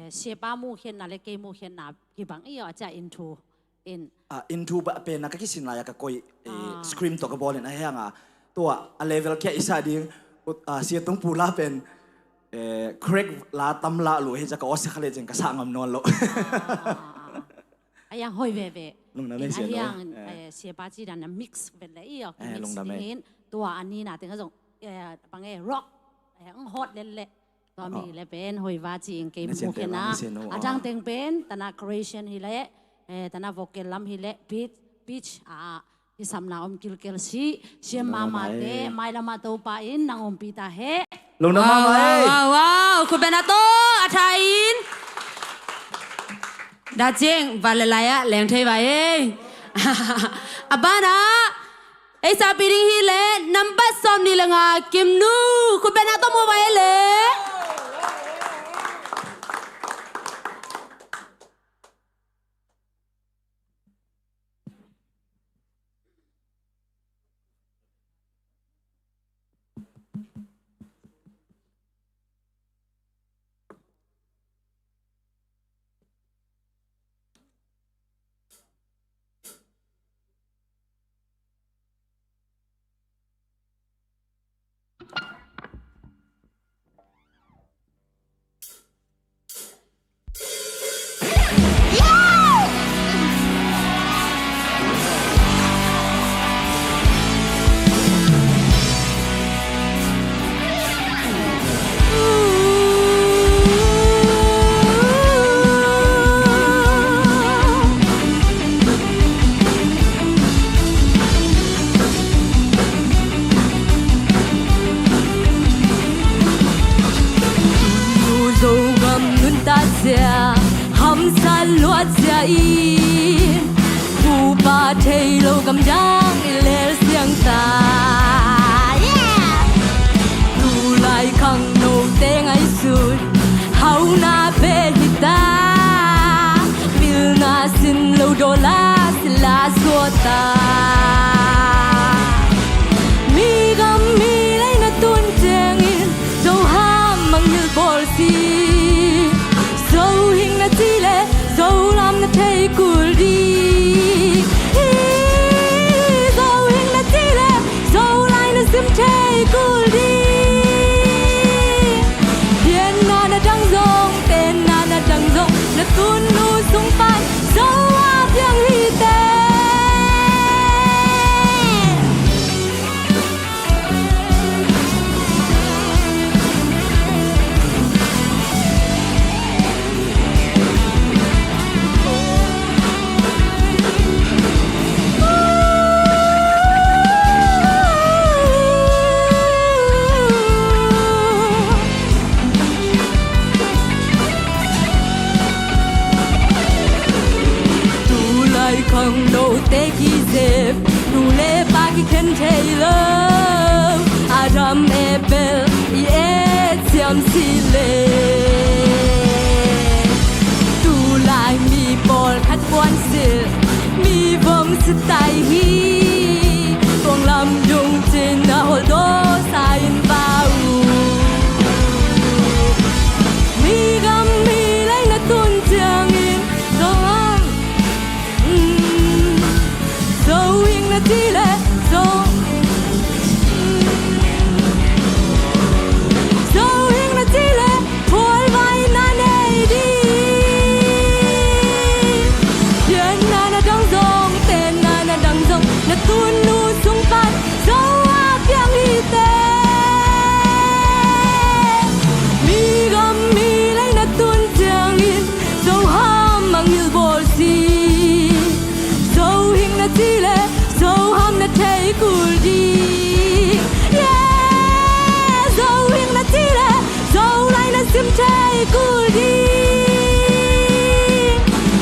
Siapa mukhiatna le kei mukhiatna kibang ia a cia in thu. In a in thu ba pen a ka kisin lai a ka koi screen tawh ka bawl in a hiang a tua a level kia i sa ding. Sia tung pu la pen crack la tam la lu hi ca ka awsia kha le cin ka sa ngam nawn lo. A hiang hoi veve. Lungdam e. A hiang siapa ci dan a mix vet le i awk mix dingin tua a nina teng a zong bang e rock ang hot lel le. Tua mi le pen hoi va ci ing kei mu kena. A dang teng pen tana creation hi le tana vocal lam hi le pitch a hi samna om kilkel si siam mama te mai lama Topa in nang ompi ta he. Lungdam mama e. Wow, wow, khut beng a to a tha in. Da cing va le lai a leng thei va e. A bana Ei sa pi ding hi le nambat sawm ni le nga Kimnu khut beng a to mu va e le. Zogam nuntak zia hamsa luat zia in pupa thei lo gamdang i lel siang ta. Tulai khangnote ngaihsun hauna vel hi ta. Pilna sin lo dawla sila suah ta. Mi gam mi lei na tun ciangin Zo ham mangngilh bawl si. Zo hing na ci le Zo lam na thei kul ding hi. Zo hing na ci le Zo lai na sim thei kul ding. Pianna na dang zong tenna na dang zong na tunnu sung pan Zo a piang hi te. Bel i et siam si le. Tulai mi pawlkhat puan silh, mi vom sitai hi. Tuang lam lungcin a holdaw sa in va uh. Mi gam mi lei na tun ciangin zong, mm, zo hing na ci le zo, mm, zo hing na ci le phualvai na nei ding. Pianna na dang zong, tenna na dang zong, na tun nu sung pan zo a piang hi teh. Mi gam mi lei na tun ciangin zo ham mangngilh bawl si. Zo hing na ci le zo ham na thei kul ding. Yeah, zo hing na ci le zo lai na sim thei kul ding.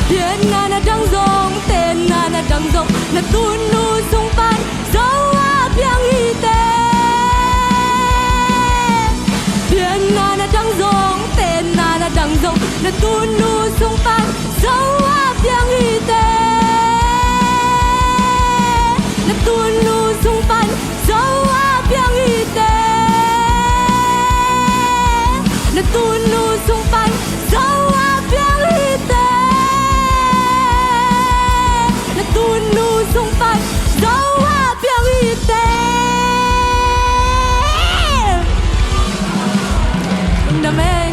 Pianna na dang zong, tenna na dang zong, na tun nu sung pan zo a piang hi teh. Pianna na dang zong, tenna na dang zong, na tun nu sung pan zo a piang hi teh. Na tun nu sung pan zo a piang hi teh. Na tun nu sung pan zo a piang hi teh. Na tun nu sung pan zo a piang hi teh. Lungdam ei.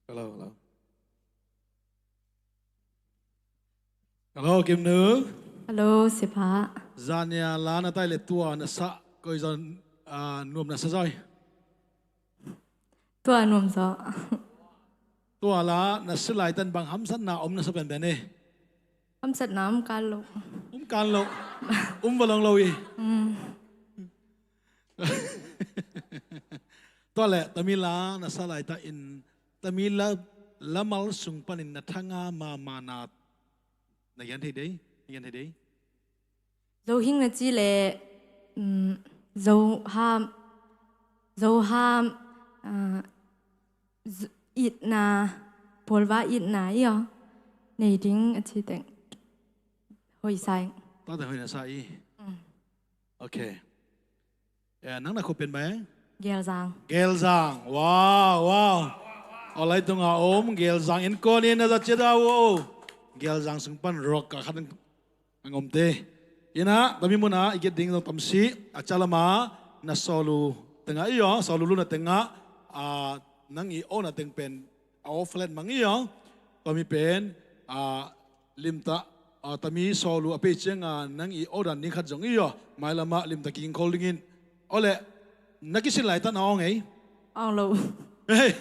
Hello, hello. Hello, Kimnu. Hello, Sipha. Zania la na tai le tua na sa koi zon, ah, nuam na sa zoi. Tua nuam zaw. Tua la na si lai tan bang hamsatna om na sa penpen e? Hamsatna om kal lo. Om kal lo. Om va long lo i. Mm. Tua le tami la na sa lai ta in tami la lamal sung panin na thanga mama na na gen thei dei, na gen thei dei. Zo hing na ci le, mm, zo ham, zo ham, ah, z-, itna, phualvai itna i aw. Nei ding a ci teng. Hoi sa ing. Tua teng hoi na sa i. Mm. Okay. Eh, nang na khuapi pen bang? Gelzang. Gelzang. Wow, wow. Aw lai tunga om, Gelzang in konin na za cia da wo. Gelzang sung pan rock ka khat ang om te. Ina, tami muna, i get ding zong tam si, a ca lama, na sawlu tenga i aw, sawlu luna tenga, a, nang i aw na teng pen, a aw flat mang i aw. Tami pen, a, limtah, a, tami sawlu a pei cianga nang i aw dan ding khat zong i aw. Mai lama limtah kiging khol dingin. Aw le, na kisin lai ta na aw ngei? Aw lo. Hey.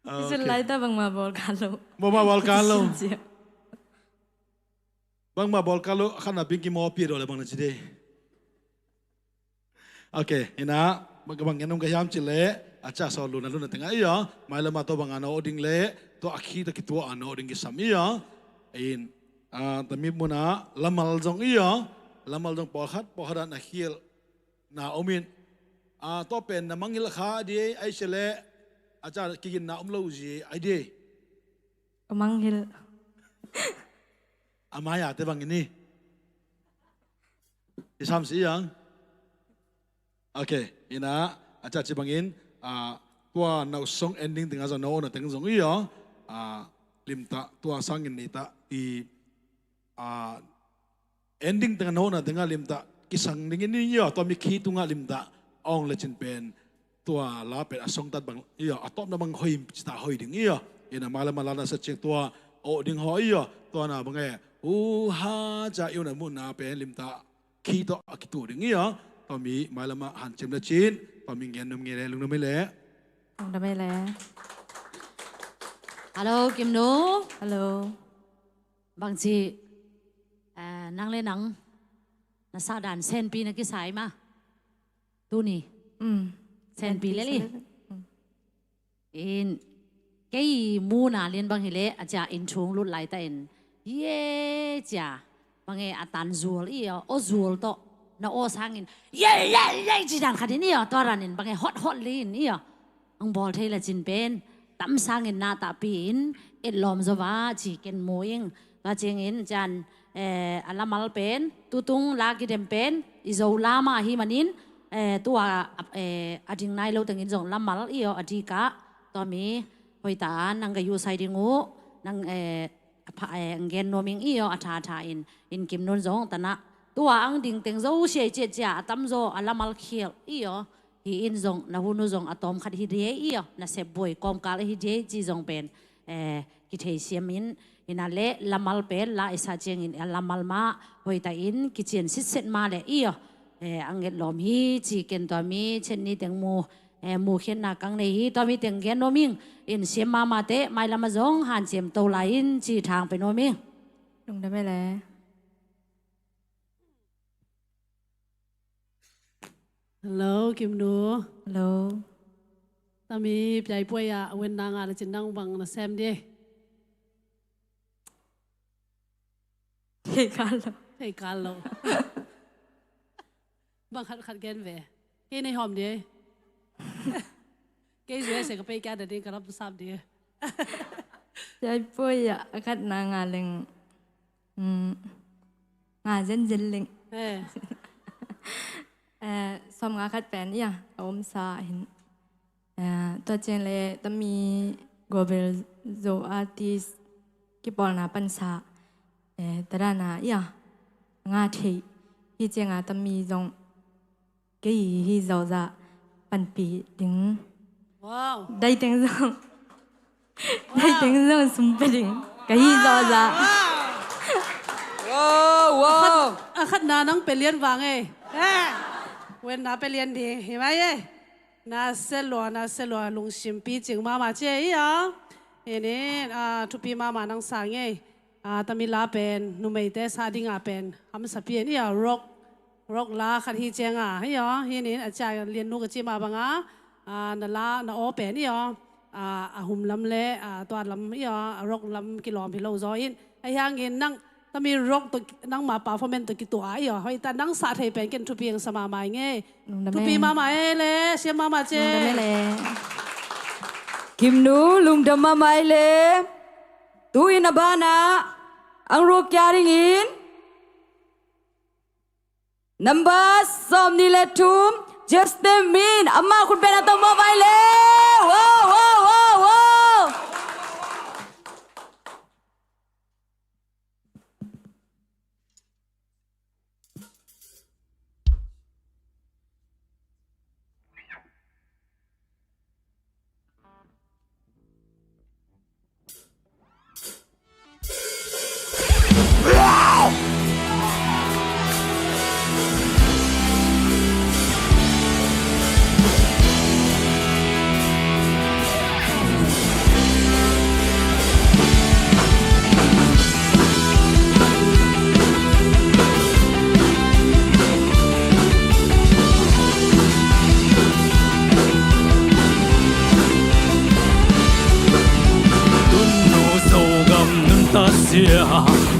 Kisin lai ta bangma bawl kal lo. Bangma bawl kal lo. Kisin cia. Bangma bawl kal lo, khan na ping ki maw pia do le bang na ci de. Okay, ina, bang, bang ngen om ka hiam ci le, a ca sawlu na luna tenga i aw, mai lama tua banga na aw ding le, tua a khi ta kitua a na aw ding kisam i aw. In, a, tami muna, lamal zong i aw, lamal zong pawlkhat, pawlkhat a na khial, na om in, a, tua pen na mangngilh kha di, ai ci le, a ca kiginna om lo zi, ai di. Ka mangngilh. A mai a te bangin i. I sam si yang. Okay, ina, a ca ci bangin, a, tua na song ending tenga zong na aw na teng zong i aw, a, limtah, tua sangin nei ta i, a, ending tenga na aw na tenga limtah, kisang dingin i aw, tua mi khi tunga limtah, ong le cin pen, tua la pen a song tat bang, i aw, a tawpna bang hoi, cita hoi ding i aw, ina mai lama la na sa ciang tua, aw ding haw i aw, tua na bang e, u ha ca i aw na muna pen limtah, khi tawh a kitu ding i aw. Tua mi mai lama hanciam le cin, tua mi ngen num nge le, lungdam ei le. Lungdam ei le. Hello, Kimnu. Hello. Bangci, eh, nang le nang, na sa dan senpi na kisai ma. Tuni. Mm. Senpi le li. Mm. In, Kei muna lian bang hileh a cia inn thung lut laitakin, ye cia, bang e a tan zual i aw, aw zual tawh na aw sangin, ye ye ye ci dan khatin i aw, tua ranin bang e hot hot li in i aw, ang bawl thei la cin pen tam sangin na tahpi in etlawm zo va ci ken mu ing. Tua ciangin cian, eh, a lamal pen tutung la kidem pen i Zo la mah hi manin, eh, tua, eh, a ding nai lo tengin zong lamal i aw a dikah tua mi hoita nang ka yuhsai ding uh nang, eh, a pha, eh, ang gen nuam ing i aw a tha tha in, in Kim Nun zong tanah tua ang ding teng zo siai ciat cia a tamzaw a lamal khial i aw. Hi in zong na hun uh zong a tawm khat hi diei i aw, na sep buai kawmkal hi diei ci zong pen, eh, kithei siam in, ina le lamal pen la i sa ciangin a lamal mah hoita in kician sitset mah le i aw, eh, ang etlawm hi ci ken tua mi chenni teng mu, eh, mu khiatna kang nei hi, tua mi teng gen nuam ing, in siam mahmah teh mailam a zong hanciam to lai in ci thang pe nuam ing. Lungdam e le. Hello, Kimnu. Hello. Tami piaipuai ah wen na nga le cin nang bang na sem di. Thei kal lo. Thei kal lo. Bang khat khat gen ve. Kei nei hawm di. Kei zia se ka pei kia da ding ka lam sap di. Piaipuai ah a khat na nga leng. Mm. Nga zenzen leng. Eh. Eh, sawm nga khat pen ia a omsa hin. Eh, tua ciang le tami global Zo artist kipawlna pansa. Eh, tadana ia nga thei hi cianga tami zong kei hi zawza panpi ding. Wow. Dai teng zong. Dai teng zong sum pe ding ka hi zawza. Wow, wow. A khat, a khat na nang pe lian vang e. Eh. Wen na pe lian di hi mai e. Na se lua, na se lua lungsim pi cing mama cia i a. Ini, ah, thupi mama nang sang e. Ah, tami la pen numeite sa dinga pen hamsa pian i a rock. Rock la khat hi cianga hi aw, hi nin a cia lian nu ka ci mah banga, ah, na la na aw pen i aw, ah, a hum lam le, ah, tua lam i aw, a rock lam kilawm hi lo zaw in. Ahi hangin nang tami rock tawh nangma performance tawh kituah i aw, hoih ta nang sa thei pen ken thupi ang sa mahmah ing e. Lungdam e. Thupi mahmah e le, siam mahmah ce. Lungdam e le. Kimnu, lungdam mahmah e le. Tu in a banah ang ruak kia dingin Number sawm nih le thum, Justin Min, amah khut beng a tawm mawh vai le. Wow, wow, wow, wow. Tunnu Zogam nunta sia,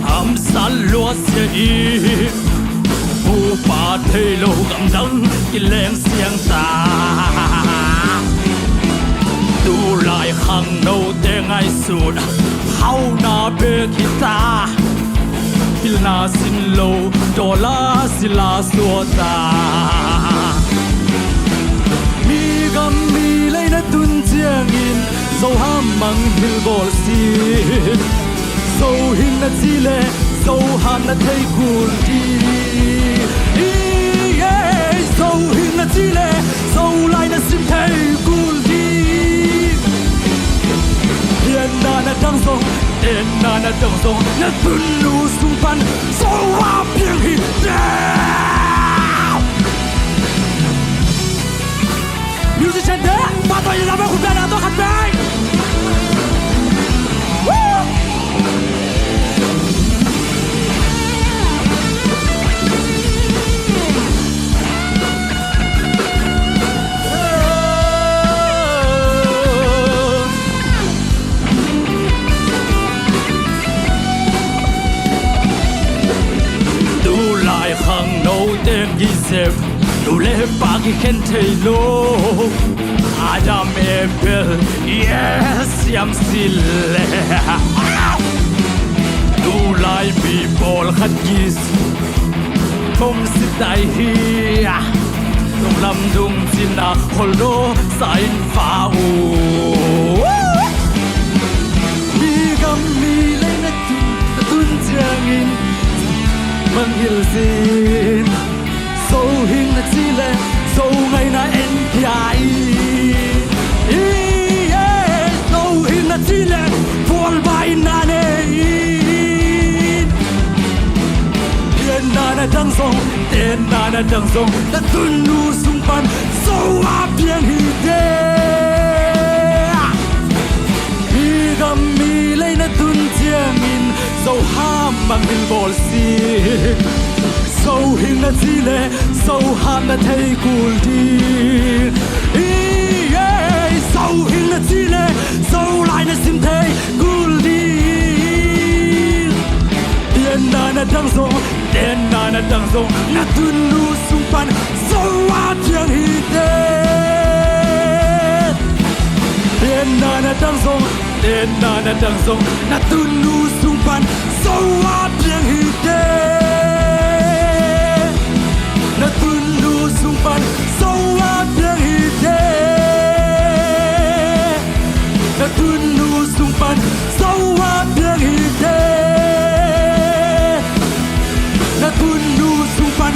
hamsa lua sia i, pupa thei lo gamdang kileng siang ta. Tulai khangnote ngaihsut hauna bek hi ta. Pilna sin lo, dawla sila suata. Mi gam mi lei na tun ciangin Zo ham mang hil bawl si. Zo hing na ci le Zo ham na thei kul di. Zo hing na ci le Zo lai na sim thei kul di. Pianna na dang zong, tenna na dang zong, na tunnu sung pan Zo a piang hi. Musician te, pa to i la ba khut beng na to khat beng. Woo! Isaac, nu le pa kikhen thei lo. Adam, Abel, yes, siam sile. Tulai mi pawlkhat kis thum sitai hi. Tunglam dung cina holdo sain fa u. Mi gam mi lei na tun, na tun ciangin mangngilh sin. Zo hing na ci le, zo ngaihna en pia i. I, eh, zo hing na ci le, pual bai na nei. Pianna na dang zong, tenna na dang zong, na tun nu sung pan zo a piang hi te. Mi gam mi lei na tun ciangin zo ham mangngilh bawl si. Zo hing na ci le, zo ham na thei kul ding. I, eh, zo hing na ci le, zo lai na sim thei kul ding. Pianna na dang zong, tenna na dang zong, na tun nu sung pan zo a piang hi te. Pianna na dang zong, tenna na dang zong, na tun nu sung pan zo a piang hi te. Na tun nu sung pan zo a piang hi te. Na tun nu sung pan zo a piang hi te. Na tun nu sung pan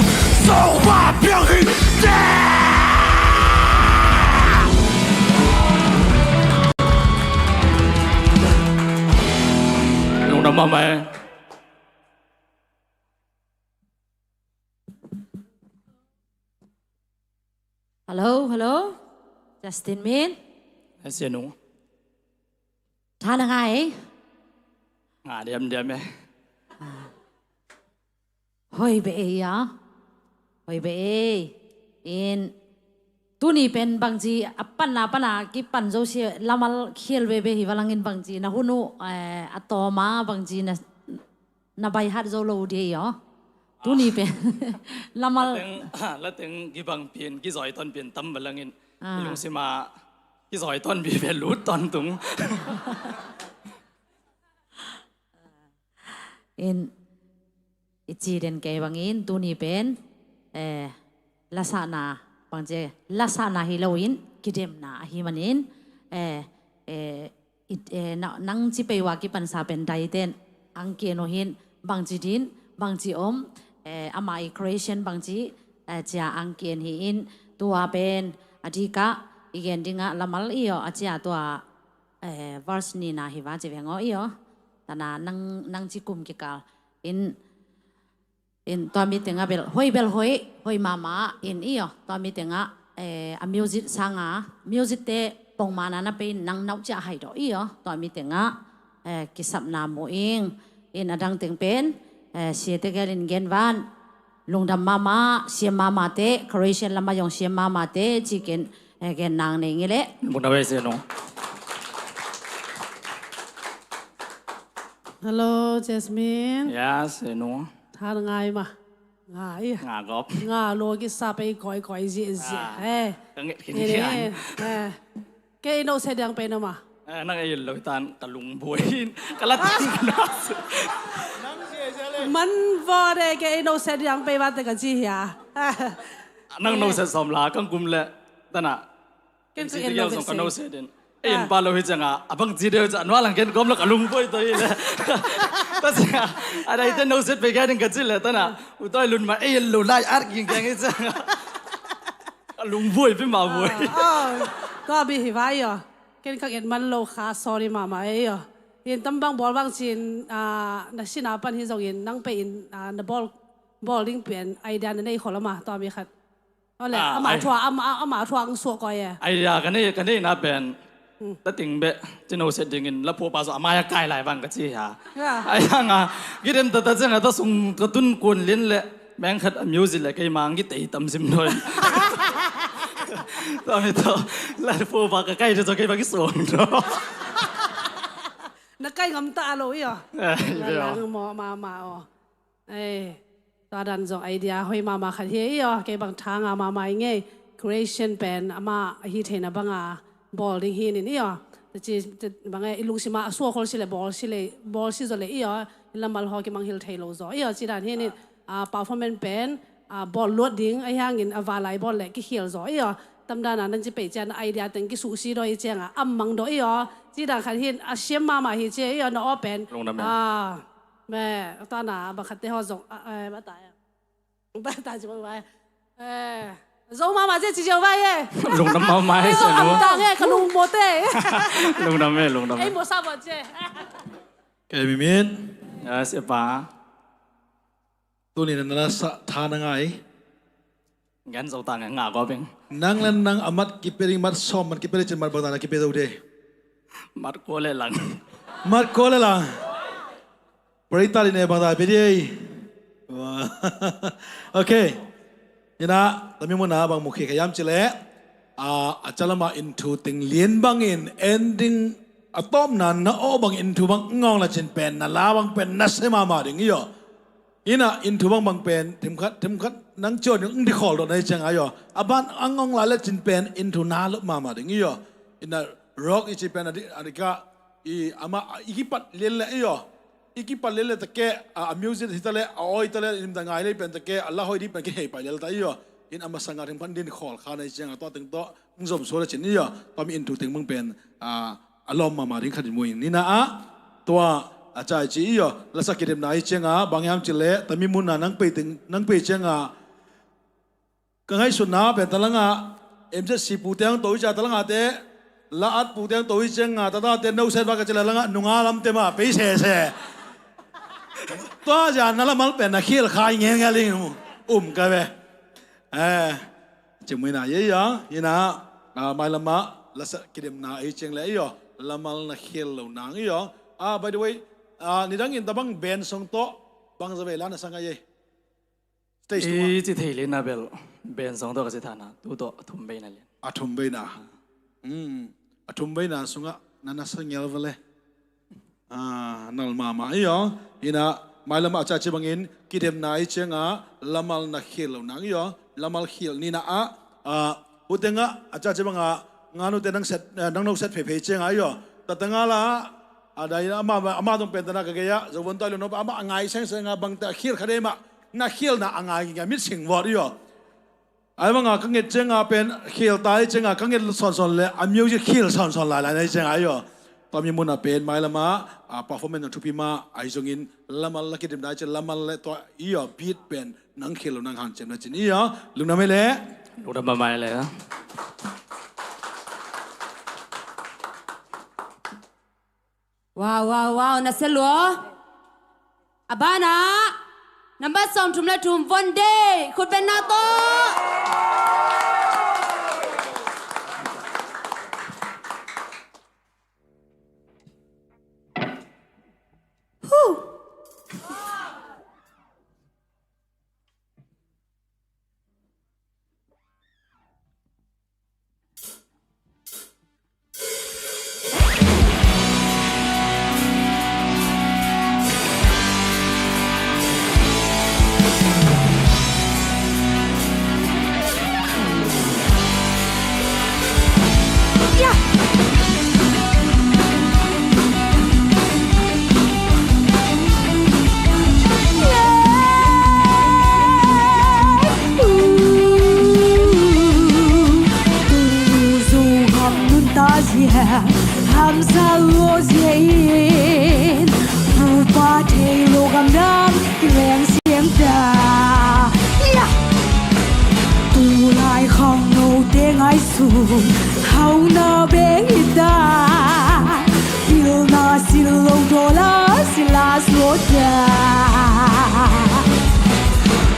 zo a piang hi te. Lungdam mahmah e. Hello, hello. Justin Min. Hei, Sianu. Tha na ngai? Nga diamdiam e. Hoih beh ei a. Hoih beh ei. In tuni pen bangci a panna pana kipan zo si lamal khial veve hi valangin bangci na hun uh, eh, a tawma bangci na na baihat zo lo dei aw. Tuni pen lamal. Lateng, lateng kibang pian, kizoi ton pian tam balangin. Ah. I lungsima kizoi ton bi pen lut ton tung. In i ci den kei bangin tuni pen, eh, lasahna, bangci lasahna hi loin kidemna ahi manin, eh, eh, it, eh, na, nang ci pei ua kipansa pen daiten ang kien uh hin bangci din, bangci om, eh, ama i creation bangci, eh, cia ang kien hi in tua pen a dika i gen dinga lamal i aw a cia tua, eh, verse nina hi va ci veng aw i aw. Tana nang, nang ci kum kikal in In tua mi tengah bel hoih, bel hoih, hoih mahmah in i aw. Tua mi tengah, eh, a music sanga, music te pongmana na pei nang nauh ciah hai dawh i aw. Tua mi tengah, eh, kisapna mu ing in a dang teng pen, eh, siate gelin gen van. Lungdam mahmah, siam mahmah te, Croatian lama yong siam mahmah te, cikin, eh, gen nang nei ngileh. Lungdam e Sianu. Hello, Jasmine. Yes, Sianu. Tha na ngai ma. Nga i. Nga gop. Nga lo kisa pei koi koi zi zi. Ah, eh. Ka nget khin hian. Eh. Kei no se diang pei na ma. Eh, nang ei lo tan ka lungbuai in. Ka la tin na. Man vo de kei no se diang pei va te ka ci hia. Nang no se som la kang kum le. Tana. Ken ka en lo ka no se den. Ei en pa lo hi cianga abang ci deuh ca nualang ken gom lo ka lungbuai to hi le. Ta cianga a dai te no set pe ka ding ka ci le tana u toi lun ma ei en lo lai ar ging keng hi cianga ka lungbuai pi ma buai. Tua bi hi vai yo. Ken ka en man lo kha sorry mama ei yo. In tam bang bol bang cin na sina pan hi zong in nang pe in na bol bol ding pian idea na nei khol ama tua mi khat. Ole, ah, ama ai. Thua, ama, ama thua ang suak koi e. Ai ya, ka nei, ka nei na pen. Hmm. Ta ting be, cino set dingin, la phu pa so, ama ya kai lai bang ka ci ha. Ya. Ai ya nga, gidem ta ta ceng ta sung, ta tun kun lin le, meng khat music le, kei mang gi tei tam sim noi. Ta mi to, la phu pa ka kai de so, kei bang gi suang do. Na kai ngam ta lo yo. Eh, la yo. Lang mo, ma, ma, o. Eh. Tua dan zong idea hoih mahmah khat hi ei aw. Kei bang tha ngah mahmah ing ei. Creation pen amah ahi theihna banga bawl ding hi ning ei aw. Tua ci, tua bang ei, i lungsimah a suak khol si leh bawl si leh, bawl si zaw leh ei aw. I lamal haw kimangngilh thei lo zaw ei aw. Ci dan hi ning, ah, performance pen, ah, bawl luat ding, ahi hangin a va lai bawl leh kikhial zaw ei aw. Tam dan a nang ci pei ciang a idea teng kisuhsi daw ei ciang a, a mang daw ei aw. Ci dan khat hi ning, a siam mahmah hi ci ei aw, na aw pen. Lungdam ei. Ah, me, tua na, bang khat te haw zong, ah, eh, bang ta, bang ta ci bang vai. Eh, zo mahmah ci ci ziau vai eh. Lungdam mahmah ei, ei, zo sa nu. Am ta nge, ka lung mawte. Lungdam ei, lungdam ei. Ei, mawsa mawh ci. Kei mi min. Yes, e pa. Tuni na na sa tha na ngai. Ngan zo ta ngai nga ko beng. Nang le nang a mat kipia ding, mat sawm, mat kipia ding cin mat bang ta na kipia zo de. Mat kua le lang. Mat kua le lang. Pray ta ding ne bang ta pia ding ei. Wow. Okay. Ina, tami muna bang mukhi khayam ci leh. A, a calama in thu ting lian bangin ending a tawpna na aw bang in thu bang ngawng la cin pen na la bang pen na se mahmah ding ei aw. Ina in thu bangbang pen themkhat, themkhat nang cian ding di khawl dawh na hi ciang a ei aw. A ban a ngawng lai le cin pen in thu na lup mahmah ding ei aw. Ina rock i ci pen a di, a di ka i ama i kipat lian le ei aw. I kipat lian le ta ke a, a music hi ta le, a awi ta le, lim ta ngai le pen ta ke a la hoi di pen kihei pai lian ta ei aw. In ama sanga themkhat din khawl kha na hi ciang a tua teng tawh ng zom sual a cin ei aw. Tua mi in thu teng bang pen a, a lawm mahmah ding khat in mu ing. Nina ah, tua a cai ci ei aw. Lasak kidemna ei ciang a, bang hiam ci leh, tami muna nang pei teng, nang pei ciang a, ka ngaihsutna pen ta lang a, M Z C pu teng to ei ciang ta lang a te, la at pu teng to ei ciang a, ta ta te no set va ka ci la lang a, nunga lam te mah pei sese. Tua zia na lamal pen na khial khai ngen ngal ing um ka ve. Eh, ci mu ina ei aw, ina, ah, mailamah lasak kidemna ei ciang le ei aw, lamal na khial lo nang ei aw. Ah, by the way, ah, nidangin tabang band song tawh bang za vei la na sang a ei. Stage tungah. I ci thei lian na bel, band song tawh ka ci thana, tu tawh a thum vei na lian. A thum vei na. Hmm. A thum vei na sungah na na sa ngel va le. Ah, nal mahmah ei aw. Ina, mailamah a ca ci bangin, kidemna ei ciang a, lamal na khial lo nang ei aw. Lamal khial nina ah, ah, hu teng ah, a ca ci bang a, nga nu te nang set, eh, nang no set pheiphei ciang a ei aw. Ta teng a la, a dai ama, ama tung pen ta na ka gei a, zo von tai lo no, ama a ngai seng seng a bang ta khial kha dei mah, na khialna a ngai ngai mit sing vot ei aw. Ai banga ka nget cianga pen khial ta ei cianga ka nget sawnsawn le a music khial sawnsawn lailai na ei cianga ei aw. Tua mi muna pen mailama a performance a thupi ma ai zongin lamal la kidemna ei cianga lamal le tua ei aw beat pen nang khial lo nang hanciam na cin ei aw. Lungdam ei le. Lungdam mahmah ei le. Wow, wow, wow, na sia lua. A banah number sawmthum le thum, Von Day, khut beng na tawh. Huh. Hamsa lo zia in, pupa thei lo gamdang kileng siang ta. Tulai khangno te ngaihsun, hauna bek hi ta. Pilna sil lo dawla sila suak ta.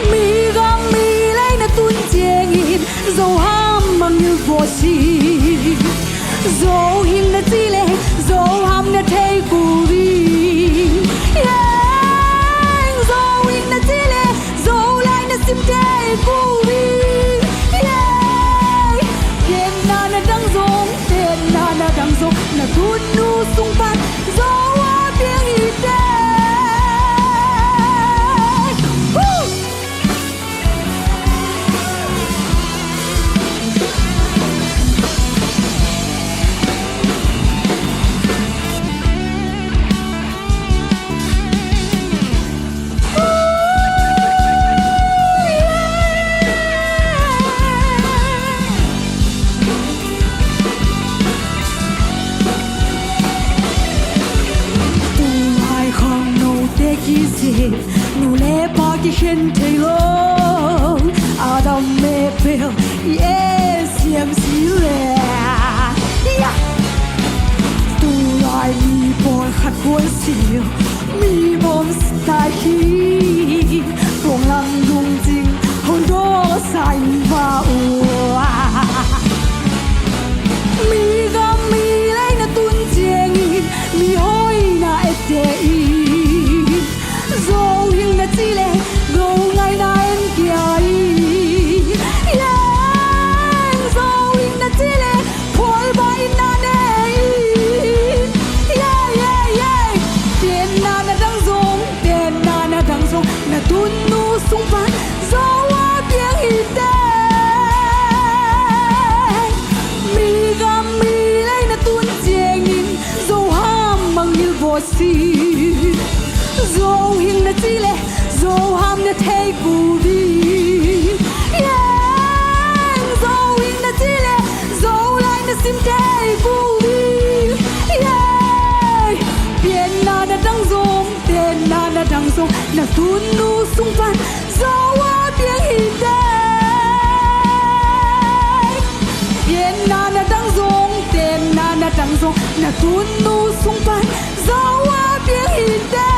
Mi gam mi lei na tun ciangin, Zo ham mangngilh vawh si. Zo hing na ci le, Zo ham na thei kul hi. Yeng, Zo hing na ci le, Zo lai na sim thei kul hi. Yeng, genna na dang zong, genna na dang zong, na tunnu sung pan Zo a piang hi teh. Woo! Khen thei lo, a dam meh bel i e siam si le. Ya! Tulai mi pawlkhat kuan sil, mi bawm style hi. Tuang lam lungcing hong daw sa in va ua. Mi gam mi lei na tun ciangin mi hoih na ete in. Zo hing na ci le, zo ngai na en kia in. Yeng zo hing na ci le, khual ba in na ne in. Yeng, yeng, yeng. Pianna na dang zong, pianna na dang zong, na tun nu sung pan zo a piang hi te. Mi gam mi lei na tun ciangin zo ham mang ngil bo si. Zo hing na ci le, zo ham na thei ku di. Yeng zo hing na ci le, zo lai na sim thei ku di. Yeng pianna na dang zong, pianna na dang zong, na tun nu sung pan zo a piang hi te. Pianna na dang zong, pianna na dang zong, na tun nu sung pan zo a piang hi te.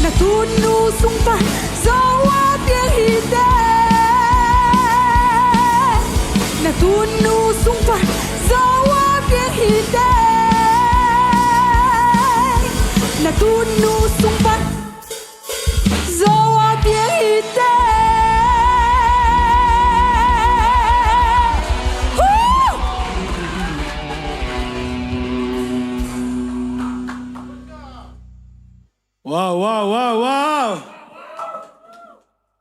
Na tun nu sung pan zo a piang hi te. Na tun nu sung pan zo a piang hi te. Na tun nu sung pan zo a piang hi te. Woo! Wow, wow, wow, wow.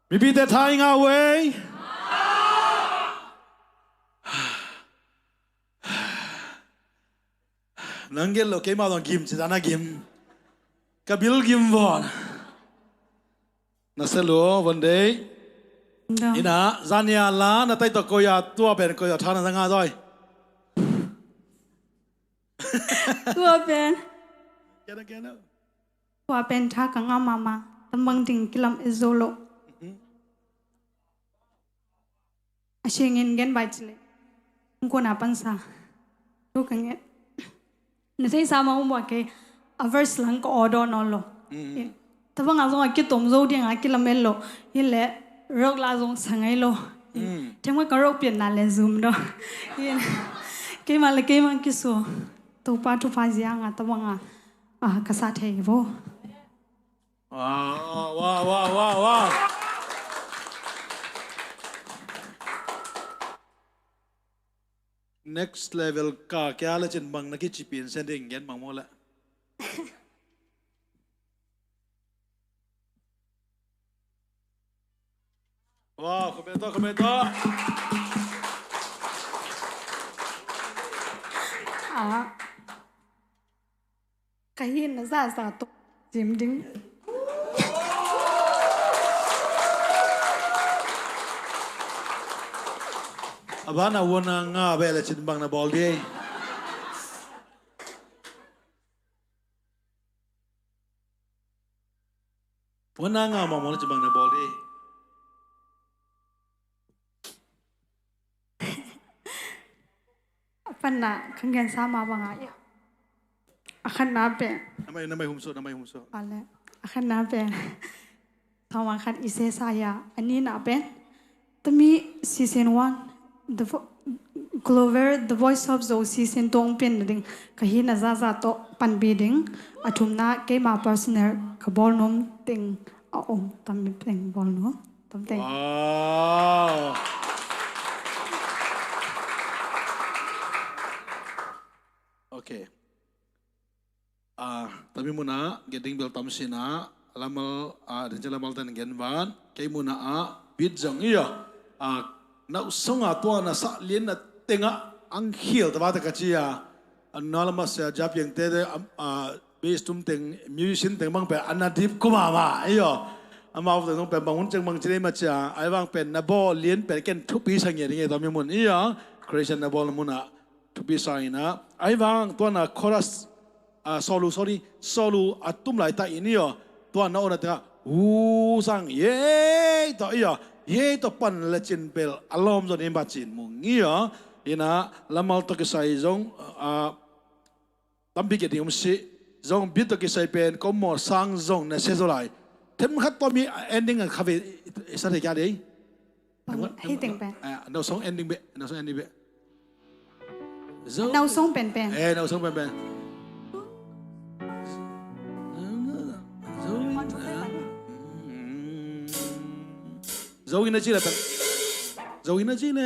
Mipite tha i ngah uh ei. Nang gen lo, keimah zong gim ci dan a gim. Ka bil gim vawh. Na se lo, Von Dei. Ina, zania la, na tai tawh koi a, tua pen koi a tha na za ngah zaw ei. Tua pen. Kena, kena. Tua pen tha ka ngah mahmah, tambang ding kilam e zo lo. Mhm. A singin gen bai ci le. Hong kuna pansa. Tu ka nget. Na theisa ma um bua kei. A verse lang ka order nawn lo. Mhm. Tabang a zong a kitom zo ding a kilam e lo. Hi le rock la zong sa ngai lo. Mhm. Thengmai ka rock pianna le zum do. Hi le. Keimah le keimah kisu. Topa thupha ziang a tabang a. A, ka sa thei vo. Wow, wow, wow, wow, wow. Next level ka kia le cin bang na kici pin sen ding gen bang mo le. Wow, khuabe tawh, khuabe tawh. Ah. Ka hihna zahzah tawh zim ding. A ban a vuan a nga beh le cin bang na bawl ding. Vuan a nga mawngmawng le cin bang na bawl ding. A panna ka ngensa mah bangah a khatna pen. Na mai, na mai humsuh, na mai humsuh. Ale, a khatna pen. Thawma khat i sesa hi a, a nihna pen. Tami season one, the vo-, Glover, The Voice of Zo season two hong pian nading ka hihna zahzah tawh panpih ding. A thumna keima personal ka bawlnuam teng a om, tami teng bawlnuam. Tam teng. Wow. Okay. Ah, tami munah, gen ding bel tam sinah, lamal, ah, den lamal ten gen van, kei munah, ah, beat zong i a, ah, nau songa tua na sah lian na tengah, ang khial ta va ta ka ci a, an na lama sia ja piang te te, am, ah, bass tum teng, musician teng bang pen, an na dip kuma ma, i a, amau teng zong pen, bang hun ceng bang ci dei ma cia, ai bang pen, na bawl lian pen, ken thupi sa ngia ding e, tami mun, i a, Christian na bawl munah, thupi sa ina, ai vang, tua na chorus, ah, solo, sorry, solo a tum lai ta in i aw. Tua na awna tengah hu sang yei tawh i aw, yei tawh pan le cin bel a lawm zaw ni ma cin mung i aw. Ina lamal tawh kisai zong a tampi ke ding om si zong bit tawh kisai pen ko maw sang zong na se zaw lai. Them khat tawh mi ending a kha ve i sa thei kia dei. Hei teng pen. No song ending be, no song ending be. Zo. No song pen pen. Eh, no song pen pen. Zo ina ci le pen. Zo ina ci le.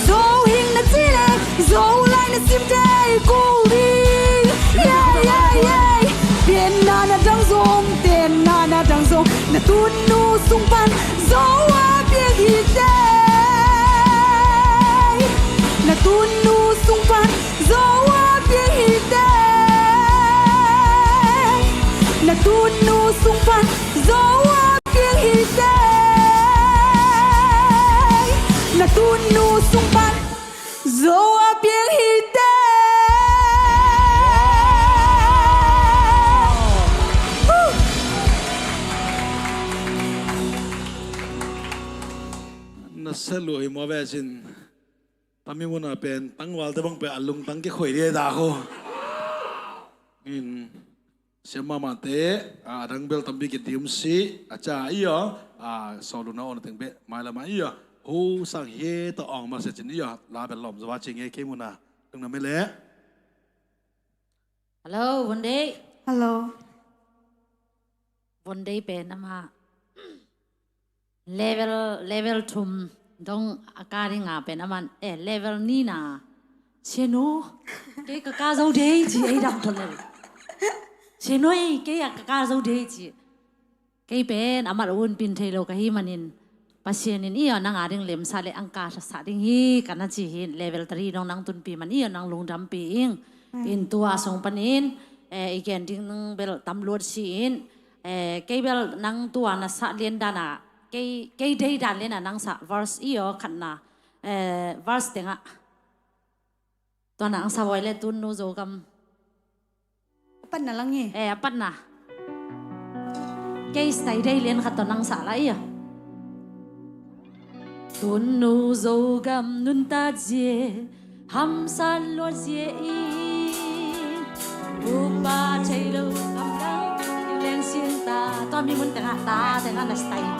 Zo hing na ci le, zo lai na sim te kul ding. Yeah, yeah, yeah. Pianna na dang zong, pianna na dang zong. Na tunu sung pan, zo a piang hi te. Na tunu sung pan, zo a piang hi te. Na tunu sung pan, zo a piang hi te. Na tunu sung pan, zo a piang hi te. Na sa lua hi maw ve cin. Tami muna pen tangval te bang pen a lungtang kikhoih dia ta ko. In siam mahmah te a dang bel tampi kidimsi a ca i aw. A sawluna awna teng beh mailama i aw. Hu sang hi ta awng ma se cin i aw. La bel lawm zawa cing e kei muna. Lungna mele. Hello, Von Dei. Hello. Von Dei pen ama level, level thum dong a ka ding a pen aman, eh, level ni na. Sianu, kei ka ka zo dei ci ei dam tol le. Sianu ei, kei a ka ka zo dei ci. Kei pen amat un pin thei lo ka hi manin Pasian in i aw nang a ding lemsa le angka sa ding hi ka na ci hi. Level three dong nang tunpi man i aw nang lungdampi ing. In tua song panin, eh, i gen ding nang bel tam luat si in, eh, kei bel nang tua na sa lian dan a, kei, kei dei dan lian a nang sa verse i aw khatna, eh, verse tengah. Tua nang sa voi le tunu Zogam. A patna lang hi. Eh, a patna. Kei style dei lian khat tua nang sa la i aw. Tunu Zogam nunta zia hamsa lua zia i. Upa thei lo kam dang i leng siang ta. Tua mi mun tengah ta tengah na style.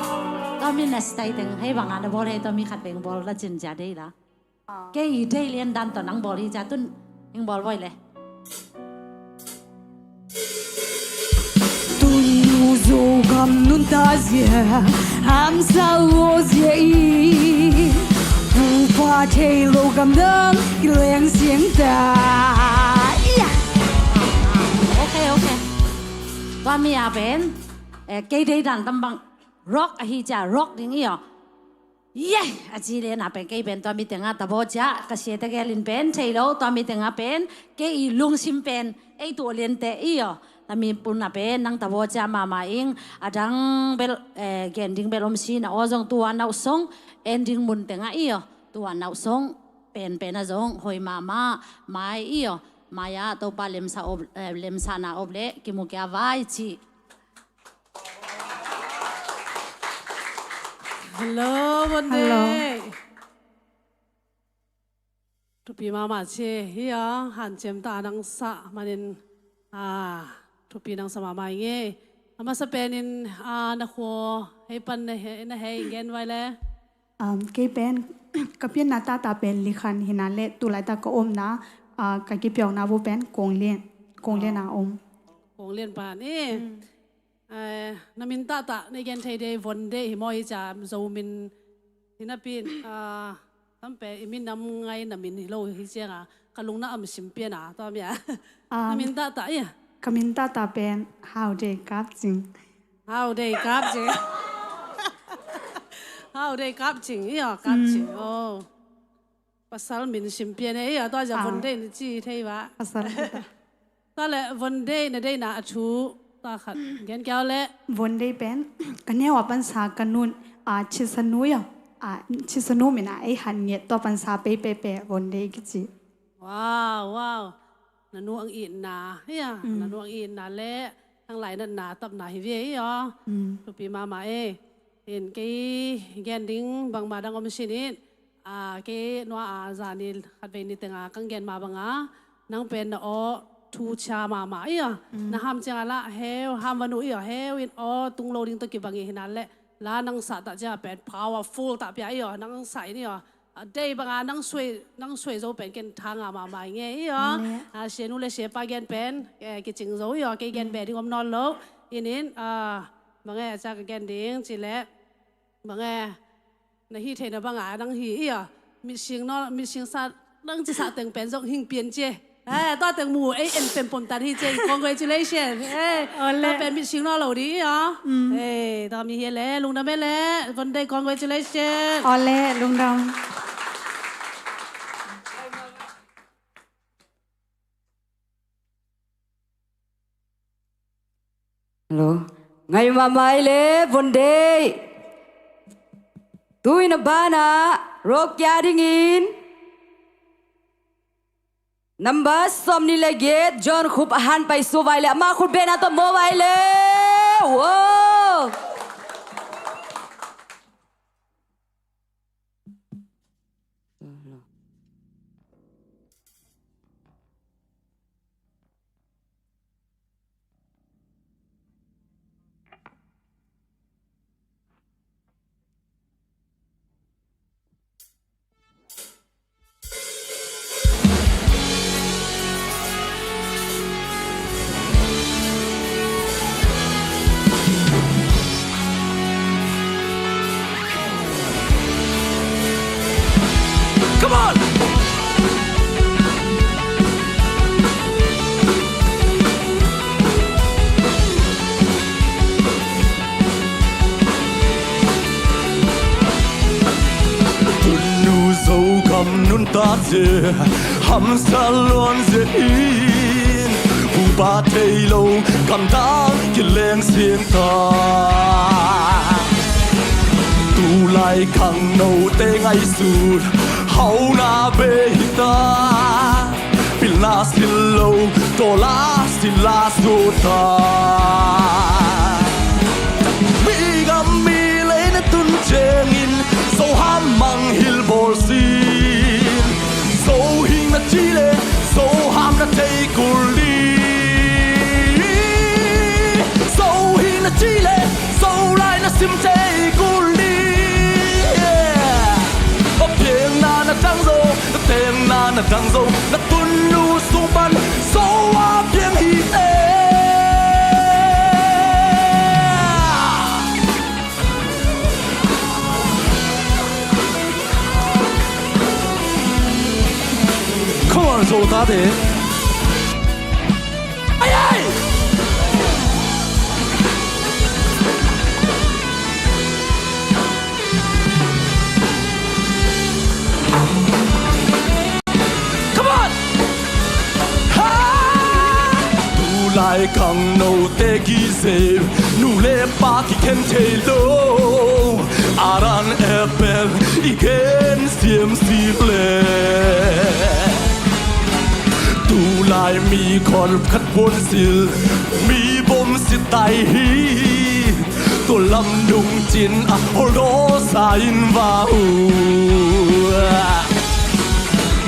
Tua mi na style teng hei bang a na bawl hei tua mi khat beng bawl la cin zia dei la. Kei i dei lian dan tawh nang bawl hi cia tun hing bawl voi le. Tunu Zogam nunta zia hamsa lua zia i. Upa thei lo kam dang i leng siang ta. Ok, ok. Tua mi a pen, eh, kei dei dan tam bang rock ahi cia rock ding i aw. Yeh! A ci le na pen kei pen tua mi tengah ta baw cia ka sia ta gelin pen thei lo tua mi tengah pen kei i lungsim pen ei tuah lian te i aw. Na mi pun na pen nang ta baw cia mama ing a dang bel, eh, gen ding bel om si na aw zong tua nau song en ding mun tengah i aw. Tua nau song pen pen a zong hoi mama mai i aw. Mai a Topa lemsa op, eh, lemsa na op le kimu kia vai ci. Hello, Von Dei. Thupi mahmah ci hi a, hanciam ta nang sa manin, a, thupi nang sa mahmah i nge. A masa penin, a, na khua hei pan na hei, na hei gen vai le. Kei pen ka pianna tata pen Likhan hi na le tulaitak ka omna, a, ka kipiauna bu pen Kong Lian, Kong Lian a om. Kong Lian pan i. Eh, na min tahtah na gen thei dei Von Dei hi maw hi cia Zo min hi napi in, ah, tampi i minam ngai na min hi lo hi cianga ka lungna am sim pian a tua mi a. Ah, na min tahtah i a. Ka min tahtah pen Hau Dei Kap Cing. Hau Dei Kap Cing. Hau Dei Kap Cing i a Kap Cing. Oh. Pasal min sim pian e, a tua zia Von Dei na ci thei va. Pasal. Tua le Von Dei na deina a thu tua khat gen kiau le. Von Dei pen ka neu a pansa ka nun a Chisanu ia, a Chisanu min a ei han ngiat tua pansa pei pei pei Von Dei kici. Wow, wow. na nu ang itna, ia, na nu ang itna le nang lainatna tapna hi ve, ia. Thupi mahmah e. In kei gen ding bangmah dang om sin in, a, kei nua a zani khatvei ni tenga kang gen mah banga, nang pen na aw thucia mahmah, ia. Na ham cianga lah heu, ham vanu, ia, heu in aw tung lo ding tawh kibang i hi na le, la nang sah tak cianga pen powerful tak pia, ia, nang sah in, ia. A, dei banga nang suai, nang suai zo pen ken thanga mahmah i nge, ia. A, sianu le siapa gen pen, e, kicing zo, ia, kei gen beh ding om nawn lo. In in, a, mange, a ciak gen ding ci le, mange, na hi theihna banga nang hi, ia. Mitsing naw, mitsing sa, nang ci sa teng pen zong hing pian ci. E, tua teng mu ei en pempom tan hi ci. Congratulations. E, tua pen mitsing naw lo di, ia. E, tua mi hi le, lungdam e le, Von Dei, congratulations. Ole, lungdam. Hello. Ngai mamai le Von Dei. Tu in a bana rokia dingin number sawm ni le giat John Khup a han pai su vai le ama khut bena tawh mo vai le. Wow. Come on! Tunu Zogam nuntak zia, hamsa luan zia in, bupa thei lo gamdang kileng sin ta. Tulai khangnote ngaihsut hauna bei hi ta. Pilna sil lo tawla sila suta. Mi gam mi lei na tun ciangin Zo ham mang hil bawl sin. Zo hing na ci le Zo ham na thei kul di. Zo hing na ci le Zo lai na sim thei kul di. A piangna na dang zo, na tengna na dang zo, na tunnu sung pan Zo a piang hi te. Come on, Zo tate. Ai, ai! Come on! Ha! Tulai khangnote kizeu, nu le pa kikhen thei lo, Adan Abel i gen siam sik le. Tulai mi khat khat puan sil, mi bom sitai hi. Tua lam nung cin a holdaw sa in va uh.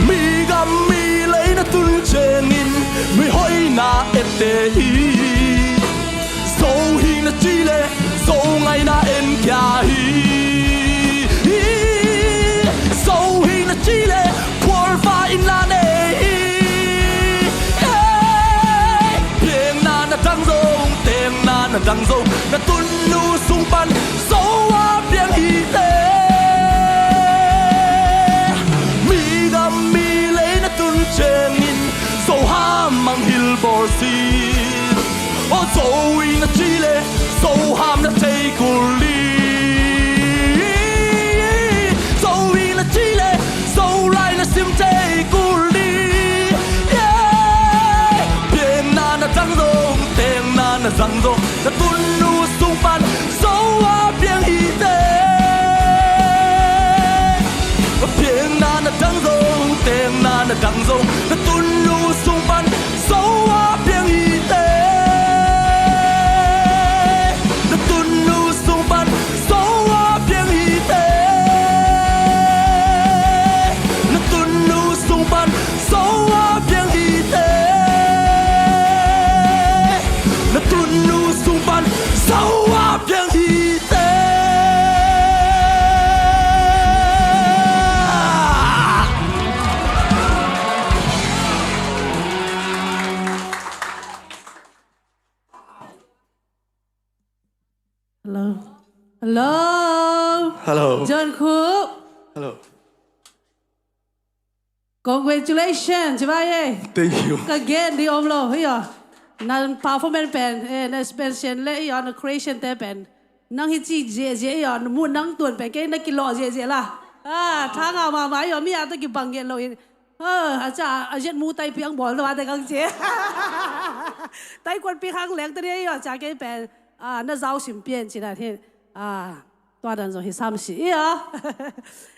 Mi gam mi lei na tun ciangin mi hoihna ette hi. Zo hing na ci le Zo ngaihna en kia hi. Zo hing na ci le phualfa in la nei hi. Piangna na dang zong, tengna na dang zong, na tunnu sung pan Zo a piang hi te. Mi gam mi lei na tun ciangin Zo ham mang hil bawl sin. Aw Zo hing na ci le Zo ham na thei kul di. Zo hing na ci le Zo lai na sim thei kul di. Piangna na dang zong, tengna na dang zong, na tunnu sung pan Zo a piang hi te. Piangna na dang zong, tengna na dang zong, na tunnu sung pan Hello. John Khuk. Hello. Congratulations, ci vai e. Thank you. Ka gen ding om lo, hi aw. Nang performance pen, eh, na pen sian le, hi aw, na creation te pen. Nang hi ci ziahziah, hi aw, na mu nang tuan pen, kei na kilawh ziahziah la. Ah, tha ngah mahmah, hi aw, mi a tawh kibang gen lo in. Ah, a ca, a ziat mu tai piang bawl lo a te kang ci. Tai kuan pi khang leng te ding, hi aw, ca kei pen. Ah, na zau sim pian ci dan hi. Ah. Tua dan zong hi sam si i a.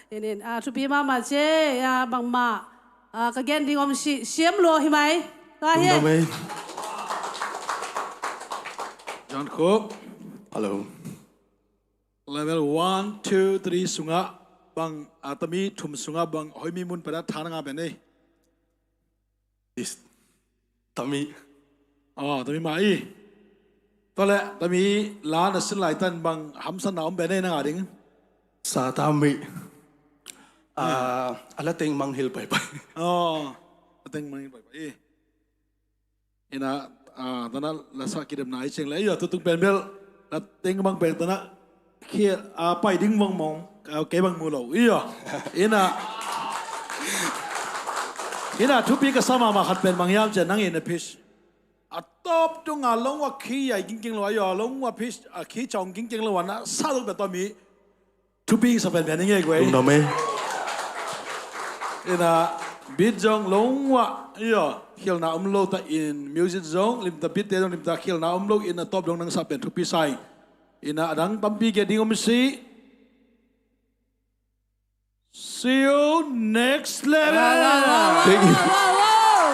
Inin, a, thupi mahmah ci, a, bangmah, a, ka gen ding om si, siam lua hi mai. Tua hi. Tung dam ei. John Khuk. Hello. Level one, two, three sungah bang, a, tami thum sungah bang hoih mi mun pada tha na ngah pen ei. Is, tami. Oh, tami mah i. Tua leh, tami la na sin laitan bang hamsatna om pen ei na ngah ding? Sa tami. Ah, a la teng manghil paipai. Oh, a teng manghil paipai i. Ina, ah, tana la sa kidemna i ceng leh, i a tutung pen bel, la teng bang pen tana. Khi, a, pai ding mongmong, a, kei bang mu lo. I aw. Ina. Ina thupi ka sa mahmah khat pen bang hiam cian nang ina pitch. A top tunga long wa khi yai kingking lo, i aw, long wa pitch, a khi chawng kingking lo, wana sa lo pen tua mi. Thupi sa pen pen i ngei guai. Tung dam ei. Ina beat zong long wa, i aw, khialna om lo ta in music zong, limta beat te zong, limta khialna om lo, ina top dong nang sa pen thupi sai. Ina a dang tampi gen ding om si. See you next level. Wow, wow, wow, wow, thank you. Wow, wow.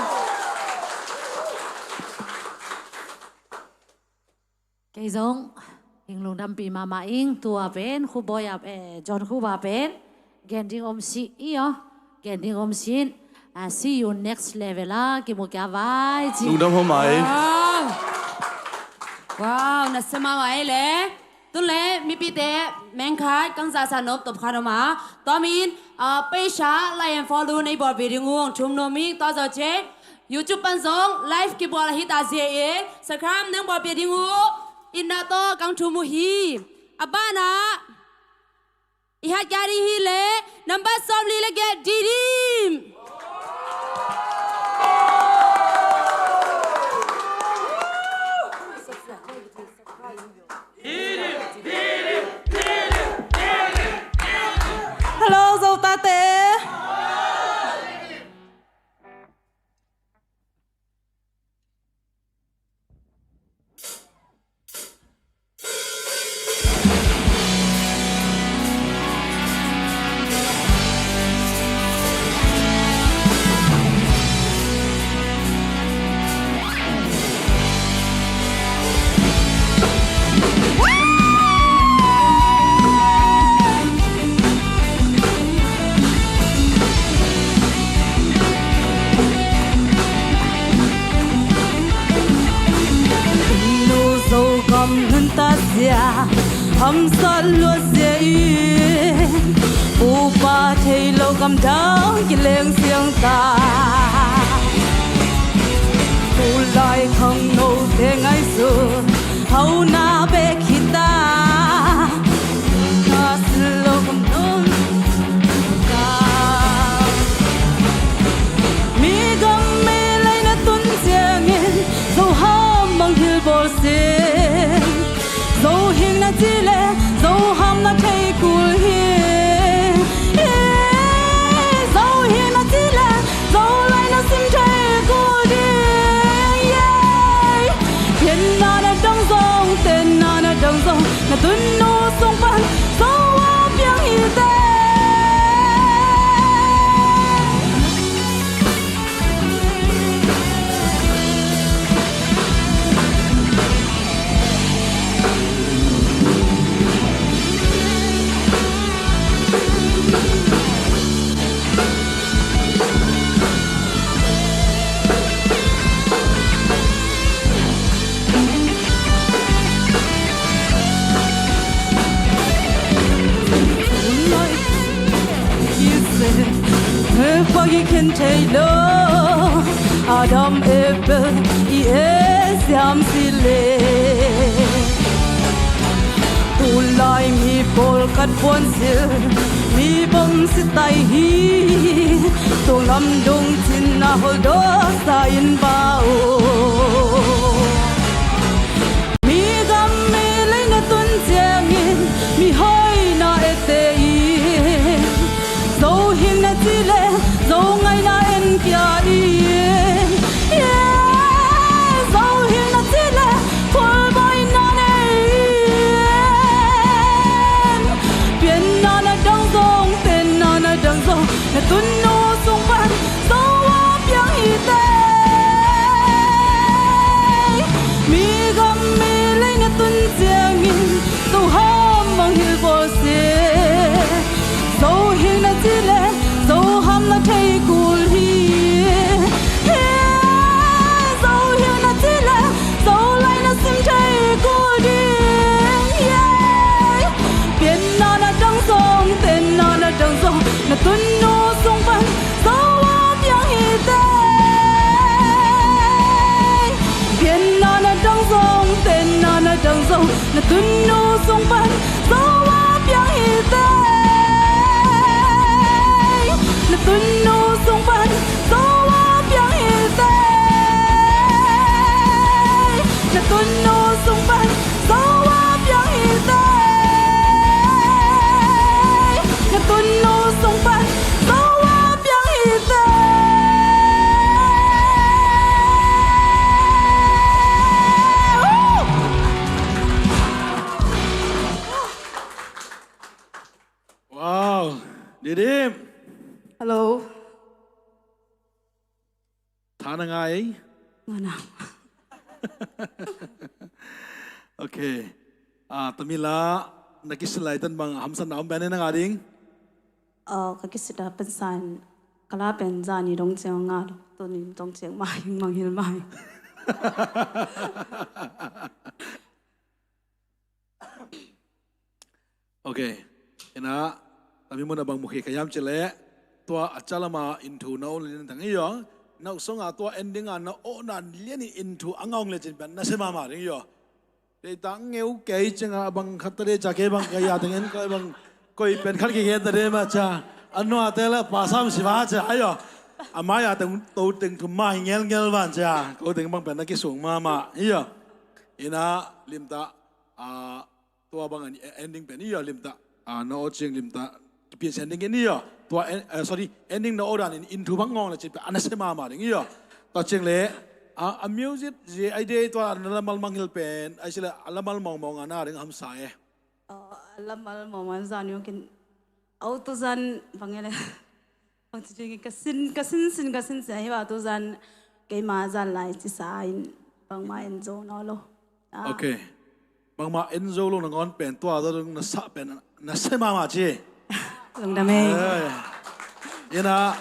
Kei zong, ing lungdampi mahmah ing, tua pen, Khubawi a, eh, John Khuba pen, gen ding om si, i aw, gen ding om si in, ah, see you next level a, kimu kia vai, ci. Lungdam hom ai. Wow. Wow, na sia mahmah ei le. Tun le, mipite, meng khat, kang zahsa nop, top khat om a. Tua min, ah, peisa, like and follow, nei bawlpi ding uh, ong thum nuam ing, tua zawh ciang. YouTube pan zong, live kibawl ahi ta zia in, subscribe nang bawlpi ding uh, itna tawh, kang thum uh hi. A banah, i hat kia ding hi le, number sawmli le giat Didim. Hello, Zotate. Nu Zogam nunta zia, hamsat luat zia in, upa thei lo gamdang kileng siang ta. Tulai khangnote ngaihsun, hauna bek hi ta. Na sil lo gamdang ta. Mi gam mi lei na tun ciangin, Zo ham mangthil bawl sin. Zo hing na ci le, Zo ham na thei kul hi. Zo hing na ci le, Zo lai na sim thei kul ding. Pianna na dang zong, tenna na dang zong, na tun nu sung pan Zo a piang hi te. Heupa i khen thei lo, Adam Eve i e siam si le. Tulai mi Pawlkhat puansilh mi bawmsitai hi. Tua ngam dong cin a holdaw sa in ba uh. Mi gam mi lei na tun ciangin mi hoihna ete in, zo hing na ci le zo ngaihna en kia in, yeah, zo hing na ci le khualbaina nei in, pianna na dang zong, tenna na dang zong, na tunnu sung pan zo a piang hi tei. Mi gam mi lei na tun ciangin zo ham mangngilh bawl se. Zo hing na ci le zo ham na thei kul hi. He, zo hing na ci le zo lai na sim thei kul ding hi. Pianna na dang zong, tenna na dang zong, na tunnu sung pan zo a piang hi tei. Pianna na dang zong, tenna na dang zong, na tunnu sung pan zo a piang hi tei. Na tunnu sung pan zo a piang hi tei. Na tunnu sung pan zo a piang hi tei. Na tunnu sung pan zo a piang hi tei. Wow, Didim. Hello. Tha na ngai? Nga na. Ok. Ah, Tamila, na kisilai tan bang hamsatna om pen na nga ding? Ah, ka kisilai pen san, ka la pen zani dong ciang nga lo, tuni dong ciang mai, manghil mai. Ok. Ina, tami mun a bang mukhi ka yam cile, tua a calama inthu na ong lian tang iyo, na usonga tua ending a na ona lian in inthu a ngaung le cin pen na se mama ding iyo. Dei ta ngeu kei cenga bang khat ta dei ca kei bang ka ya teng en koi bang koi pen khat kei kei ta dei ma ca. A nua te la pa sam si ba ca ayo. A mai a teng to teng thum ma hi ngel ngel ban ca. Ko teng bang pen na kisung mama iyo. Ina limta, ah, tua bang an ending pen iyo limta, ah, na aw ciang limta, piansian ding in iyo. Tua en-, eh, sorry, ending na aw dan in inthu bang ngawng le cin pen a na se mama ding iyo. Tua ciang le, ah, a music zi ai dei tua na lamal manghil pen ai sila a lamal mawngmawng a na ding hamsa e. Oh, a lamal mawngmawng zan yung kin. Au tu zan bang ele. Bang ci ding ka sin, ka sin sin, ka sin sin ahi ba tu zan keima zan lai ci sa in bangma en zo naw lo. Ah. Ok. Bangma en zo lo na ngawn pen tua zo dong na sa pen na se mama ci. Lungdam e. Eh. Ina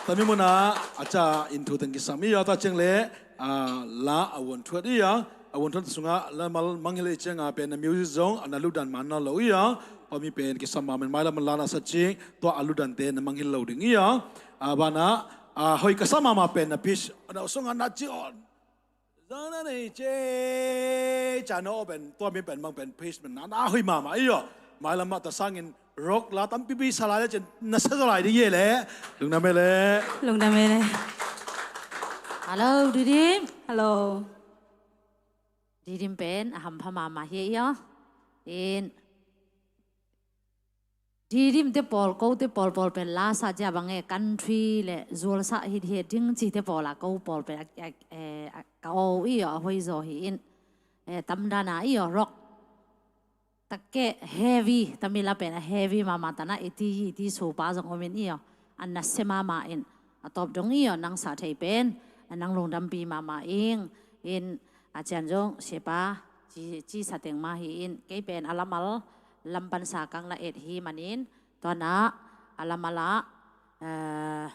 tami muna a ca inthu teng kisam iyo ta ciang le, ah, la a wuan thuat iyo. A wuan thuat sunga lamal manghil i cianga pen na music zong a na ludan man na lo iyo. Tua mi pen kisam ma men mai lam la na sa cing tua a ludan te na manghil lo ding iyo. A bana, a hoi ka sa mama pen na pitch na usonga na ci on. Zana nei ce ca na aw pen tua mi pen mang pen pitch men na na hoi mama iyo. Mai lam ma ta sangin rock la tampipi sa lai le cin na sa zo lai ding ye le. Lungdam e le. Lungdam e le. Hello, Didim. Hello. Didim pen a hampha mama hi iyo. In Didim te pawl, ko te pawl pawl pen la sa cia bang e country le zual sa hit hit ding ci te pawl a ko pawl pen a, a, eh, a, ka aw iyo a hoi zo hi in, eh, tamdana iyo rock. Takke heavy, tamila pen a heavy mama tana iti, iti supa zong omin iyo. An na se mama in. A tawp dong iyo nang sa thei pen. A nang lungdampi mama ing. In a cian zong sepa ci, ci sa teng ma hi in. Kei pen a lamal lam pan sa kang la et hi manin. Tuana a lamal a, eh,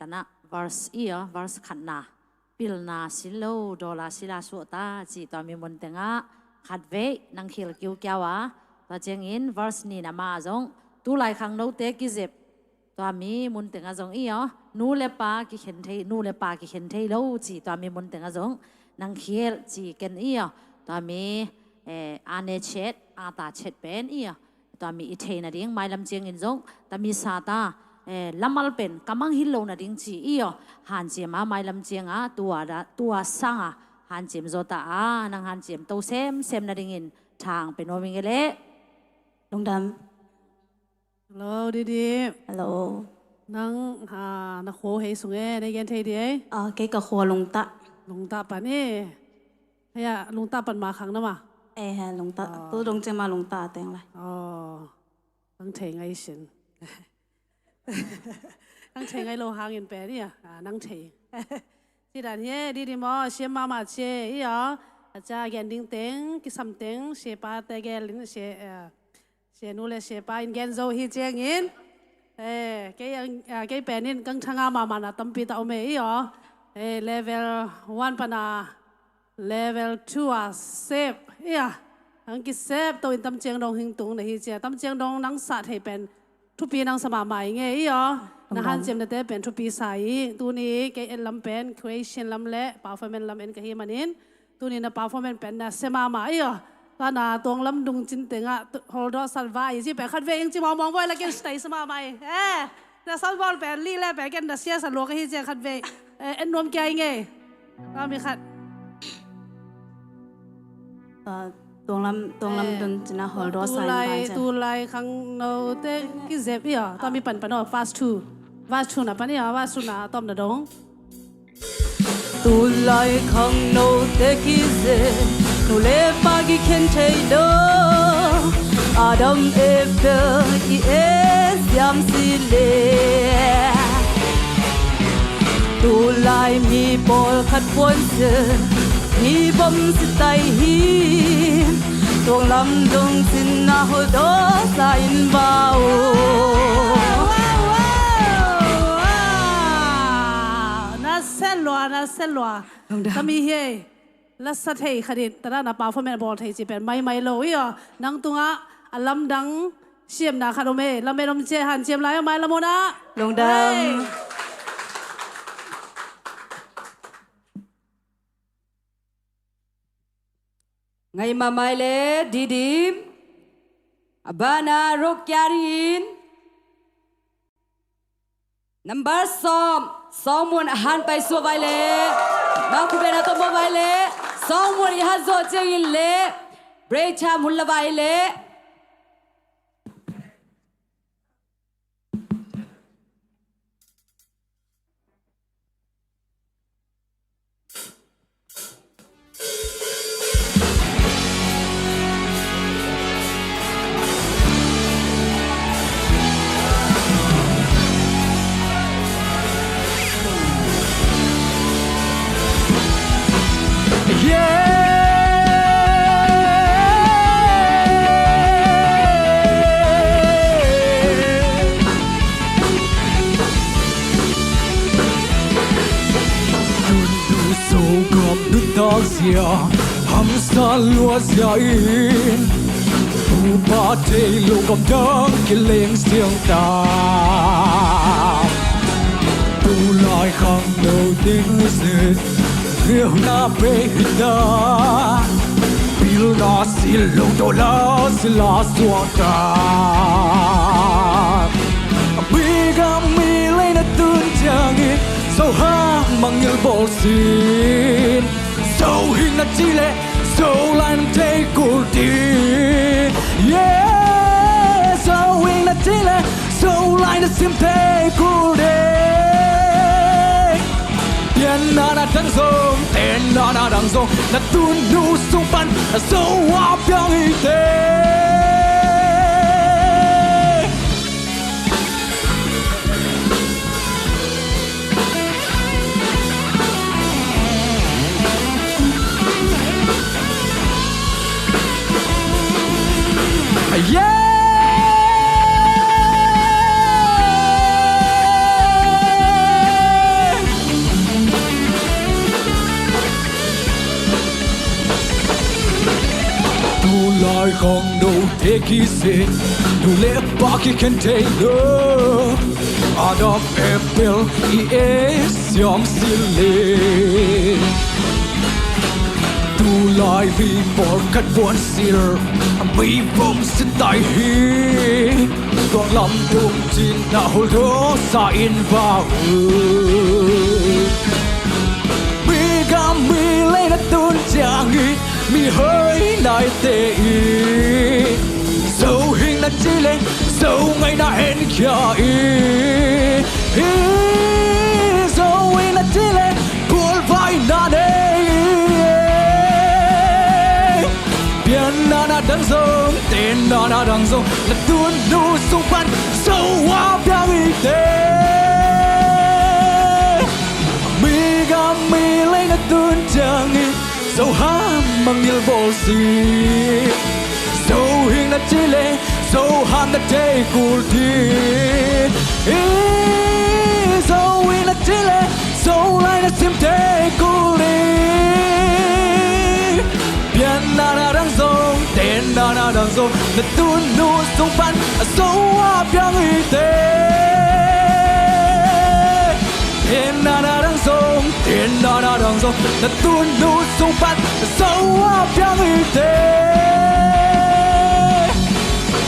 tana verse iyo, verse khatna. Pilna silo, dola sila suakta, ci tua mi mun tenga khatvei nang khil kiukiau a. Tua ciangin verse nina ma zong, tulai khangnote kizep. Tua mi mun tenga zong iyo, nu le pa kikhen thei, nu le pa kikhen thei lo, ci tua mi mun tenga zong, nang khil ci ken iyo. Tua mi, eh, ane chet, ata chet pen iyo. Tua mi i theih nading, mailam ciangin zong tami sa ta, eh, lamal pen kamang hil lo nading ci i aw, hanciam a mailam cianga tua da, tua sanga hanciam zaw ta a, nang hanciam to semsem nadingin thang pe nuam ing e leh. Lungdam. Hello, Didi. Hello. Nang, ah, na khua hei sung e, na gen thei di e? Ah, kei ka khua Lungtah. Lungtah pan e. Hei a, Lungtah pan ma khang na ma? Eh, hei, Lungtah. Ah. Tu dong ciang ma Lungtah teng lai. Oh. Nang thei ngai sin. Nang thei ngai lo hangin pen i a, ah, nang thei. Ci dan hi e, Didi maw, siam mahmah ci e i aw. A ca gen ding teng, kisam teng, siapa te gel in, sia, eh, sianu le siapa in gen zo hi ciangin. Eh, kei ang, ah, kei pen in kang thanga mahmah na tampi ta om e i aw. Eh, level one pana level two a sep i a. Ang kisep to in tam ciang dong hing tung na hi cia. Tam ciang dong nang sa thei pen thupi nang sa mahmah ing e i aw. Na hanciamnate pen thupi sa i. Tuni kei en lam pen creation lam le performance lam en ka hi manin, tuni na performance pen na sia mahmah i aw. Tua na tuang lam dung cin tengah tu, holdawh sat vai i ci pen khat ve ing ci mawngmawng voi la ken stai sa mahmah i. Eh, na sawt bawl pen li le pen ken na sia sa lua ka hi cia khat ve. Eh, en nuam kia ing e. Tua mi khat. Ah, tuang lam, tuang lam dun cina holdawh sa in pai cia. Tulai khangnote kizep i aw. Tua mi pan pan aw, verse two. Verse two na pan i aw, verse two na tom na dong. Tulai khangnote kizep, nu le pa kikhen thei lo, Adam Eve i e siam si le. Tulai mi pawlkhat puan se, mi bom si tai hi, tuang lam dong sin na holdawh sa in ba uh. Na selua, na selua. Kami hi e. Lasa thei khat in tada na performance a bawl thei ci pen maimai lo i aw. Nang tungah a lamdang siamna khat om e. Lamen om cia hanciam lai aw mai lamuna. Lungdam. Ngai mamai le Didim. A bana ruk kiarin. Nambar sawm, sawng mun a han pai suah vai leh, mangkhu ben a tawm vai leh, sawng mun i han zawh ciangin leh, break time hun la vai leh. Tun nu sawlgam nuntak zia, hamsa lua zia in, pupa thei lo gamdang kileng siang ta. Tulai khangno ding zin, riau na pe hi ta. Pilna si lo, dollar sila suak ta. Bigam mi lei na tun ciangin, so hang mangil bawl sin. So hing na ci leh, so lai na thei kul ding. Yeah, so hing na ci leh, so lai na sim thei kul ding. Pianna na dang zong, tenna na dang zong, na tun nu sung pan, so a piang hi teh. Yeah! Tulai khangnote kizin, nu le pa kikhen thei lo, Adam Abel i e siam si le. Tu Lai mi pawlkhat puansilh mi vom sitai hi. Tuanglam tung cin a hul thawsa in va uh. Mi gam mi lei na tun ciangin mi hoi naite i zo hing na ci leng zo ngaina en khia i. Hi zo hing na ci leng bual vai na nei i. Pianna na dang zong tenna na dang zong na tun nu sung pan zo a piang i te. Mi gam mi lei na tun ciangin zo ham mangil bawl si. Zo hing na ci leng zo ham na tei kul ti. Hi zo hing na ci leng zo lai na sim tei kul ti. Pianna na dang zong tenna na dang zong na tun nu sung pan a zo a piang i te. Tenna na dang zong tenna na dang zong na tun nu sung pan a zo a piang i te.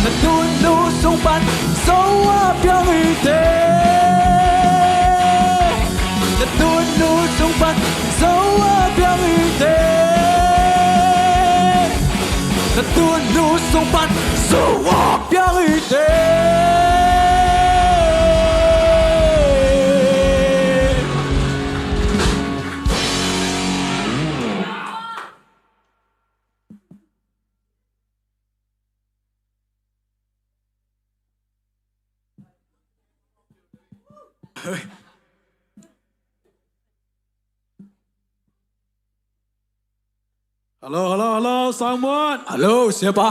Na tun nu sung pan zo a piang i te. Na tun nu sung pan zo a piang i te. Na tun nu sung pan zo a piang i te. Hello, hello, hello, Sangmuat. Hello, siapa?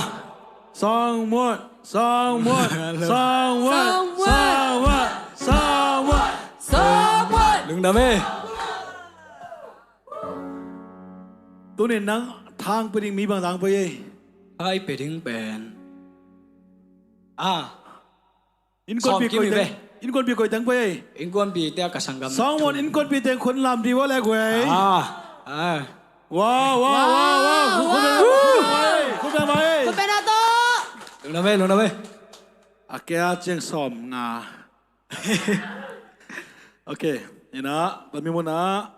Sangmuat, Sangmuat, Hello. Sangmuat, Sangmuat. Sangmuat, Sangmuat, Sangmuat. Lungdam e. Tunin nang thang pia ding mi bang dang pia e. Thang pia ding pen. Ah. Innkuanpi koi teng, innkuanpi koi teng pia e. Innkuanpi te a ka sanggam. Sangmuat innkuanpi teng khun lam di wa le guai. Ah. Ah. Wow, wow, wow, wow. Wow. Khun bia mai. Khun bia mai. Khun bia na to. Lungdam e, lungdam e. A kia ciang sawm nga. Ok, ina, tami muna,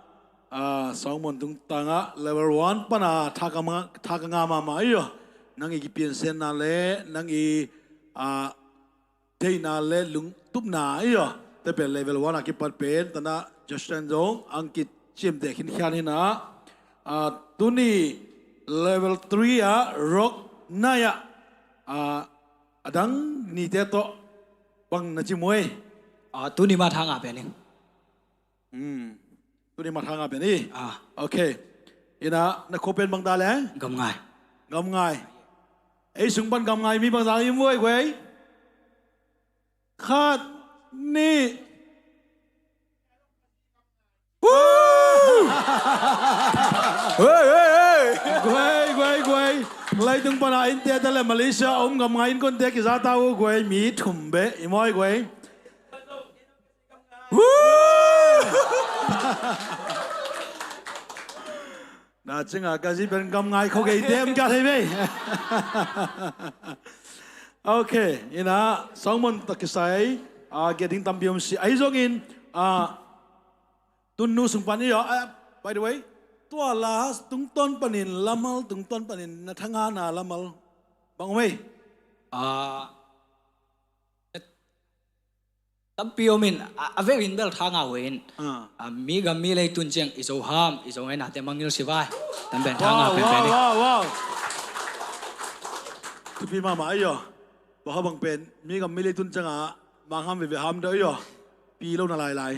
ah, Sangmuat tungtanga level one pana thak a ma-, thak a nga mama iyo. Nang i kipiansenna le, nang i, ah, theihna le lungtupna iyo. Te pen level one a kipat pen, tana Justin zong ang kiciamteh khinkhian hina. Ah, tuni level three a rock nai a, ah, a dang nite tawh bang na ci muai. Ah, tuni ma thang a pen ing. Hmm. Tuni ma thang a pen i. Ah. Ok. Ina, na khua pen bang ta leng? Gamngai. Gamngai. Ei sung pan Gamngai mi bang ta i muai guai. Khat, nih. Woo! Hey, hey, hey! Guai, guai, guai. Leitung pana innte te le Malaysia om Gamngai innkuante kiza ta uh guai, mi thum beh i muai guai. Woo! Na cinga ka zi pen Gamngai khua gei tem ka thei vei. Ok, ina, Sangmuat tawh kisai, ah, gen ding tampi om si. Ahi zongin, ah, tun nu sung pan i, ah, by the way, tua la tungtawn panin, lamal tungtawn panin, na thang a na lamal bang om ei? Ah, tampi om in, a, a veu in bel thang a uh in. Ah. Ah, mi gam mi lei tun ciang i zo ham, i zo ngainate mangngilh si vai. Tam pen thang a pen pen i. Wow, wow, wow. Thupi mahmah ahi aw. Tua bang pen mi gam mi lei tun ciang a mang ham veve ham deuh ahi aw. Pi lo na lailai.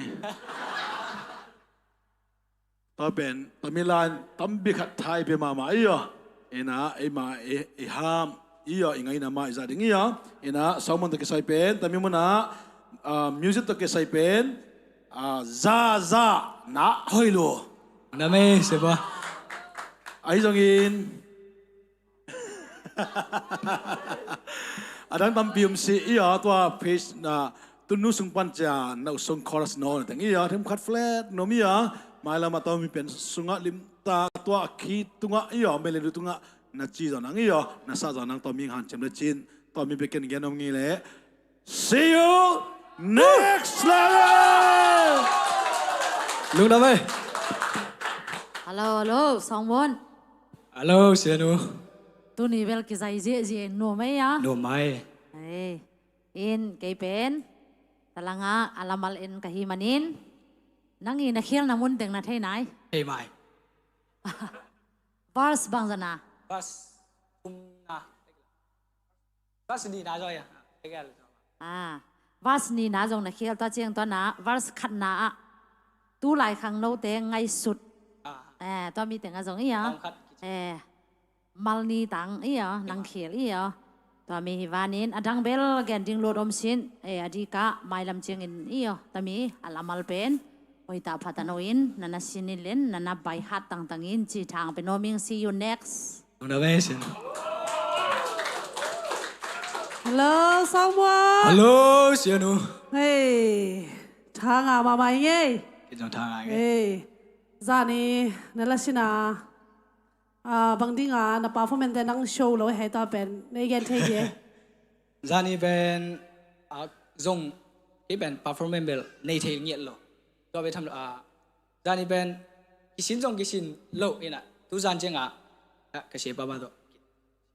Tua pen tami lai tampi khat tha i pia mahmah ahi aw. Ina, eima i, i ham i aw, i ngaina mah i zah ding i aw. Ina, Sangmuat tawh kisai pen tami munah, ah, music tawh kisai pen, ah, za za na hoi lo. Na me sepa. Ahi zongin A dang tampi om si i a, tua page na tun nu sung pan cia na usong chorus no na teng i a, thim khat flat no mi a, mailam a tawh mi pen sungah limtak tua khi tungah i aw, Meilei Lu tungah na ci zaw nang i aw, na sah zaw nang, tua mi hanciam le cin, tua mi bek ken gen om ngi leh. See you next level. Lungdam ei. Hello, hello, Sawngmun. Hello, Sianu. Tuni bel kizai ziahziah nuam ei a. Nuam mai. Ei. In kei pen talangah a lamal en ka hi manin, nang i na khialna mun teng na thei nai. Thei mai. Verse bangzah na? Verse thumna. Verse nihna zong ia. Ah, verse nihna zong na khial, tua ciang tua na verse khatna ah tu lai khangnote ngaihsut. Ah. Eh, tua mi teng a zong ia. Tang khat kici. Eh, malni tang ia, nang khial ia. Tua mi hi vanin a dang bel gen ding lut om sin. Eh, a dikah mailam ciangin ia, tua mi a lamal pen hoih tak pha ta no in, na na sin in len, na na by heart tangtang in ci thang pen no ming. See you next. Hello, Sawngmun. Hello, Sianu. Hei, thanga mahmah i ngei. Ken zong thanga ngei. Hei, zani na la sina, ah, bang dinga na performance te nang show lo hei, tua pen nei gen thei ge. Zani pen, ah, zong kei pen performance bel nei thei ngiat lo. Tua pen tham lo, ah, zani pen kisin zong kisin lo ina, tu zan cianga, ah, ka siapa ma tawh,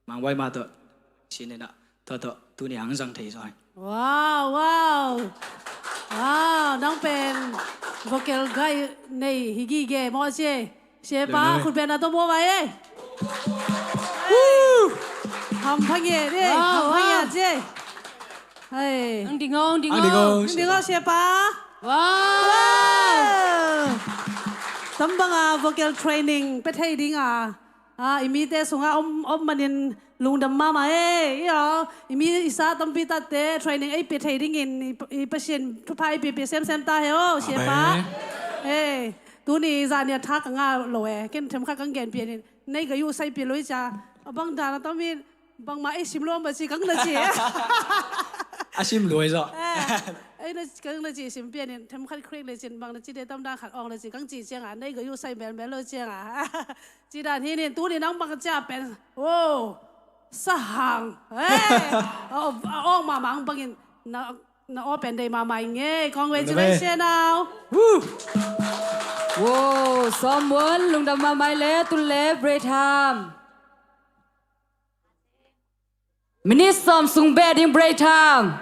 Mang Wai ma tawh, sin ina, tua tawh tuni ang zang thei zoi. Wow, wow. Wow, nang pen vocal guy nei hi gige maw ci. Siapa khut beng na tawh maw vai ei. Hampha nge de, hampha nge ci. Hei. Ang ding o, ang ding o. Ang ding o, siapa. Wow. Tambanga vocal training pe thei dinga, ah, i mite sunga om, om manin lungdam mahmah ei. Ia, i mi i sa tampi tatte training ei pe thei dingin i, i Pasian thupha ei piapia semsem ta he o, siapa. Amen. Ei, tuni zani a tha ka ngah lo e. Ken themkhat kang gen pianin. Nei ga yu sai pia lo i cia. A bang dan a tamin bangmah ei sim lua mah ci kang na ci. A sim lua i zaw. Eh, ei na kang na ci sim pianin, themkhat khrek le cin, bang na ci de tam dan khat awng na ci kang ci cianga, nei ga yu sai melmel lo cianga. Ci dan hi nin, tuni nang bang cia pen. Oh, sahang. Eh, a awng mahmah bangin na, na aw pen dei mahmah i ngei. Congratulations now. Woo. Wow, Sawmmun, lungdam mahmah i le, tun le break time. Minute sawm sung beh ding break time.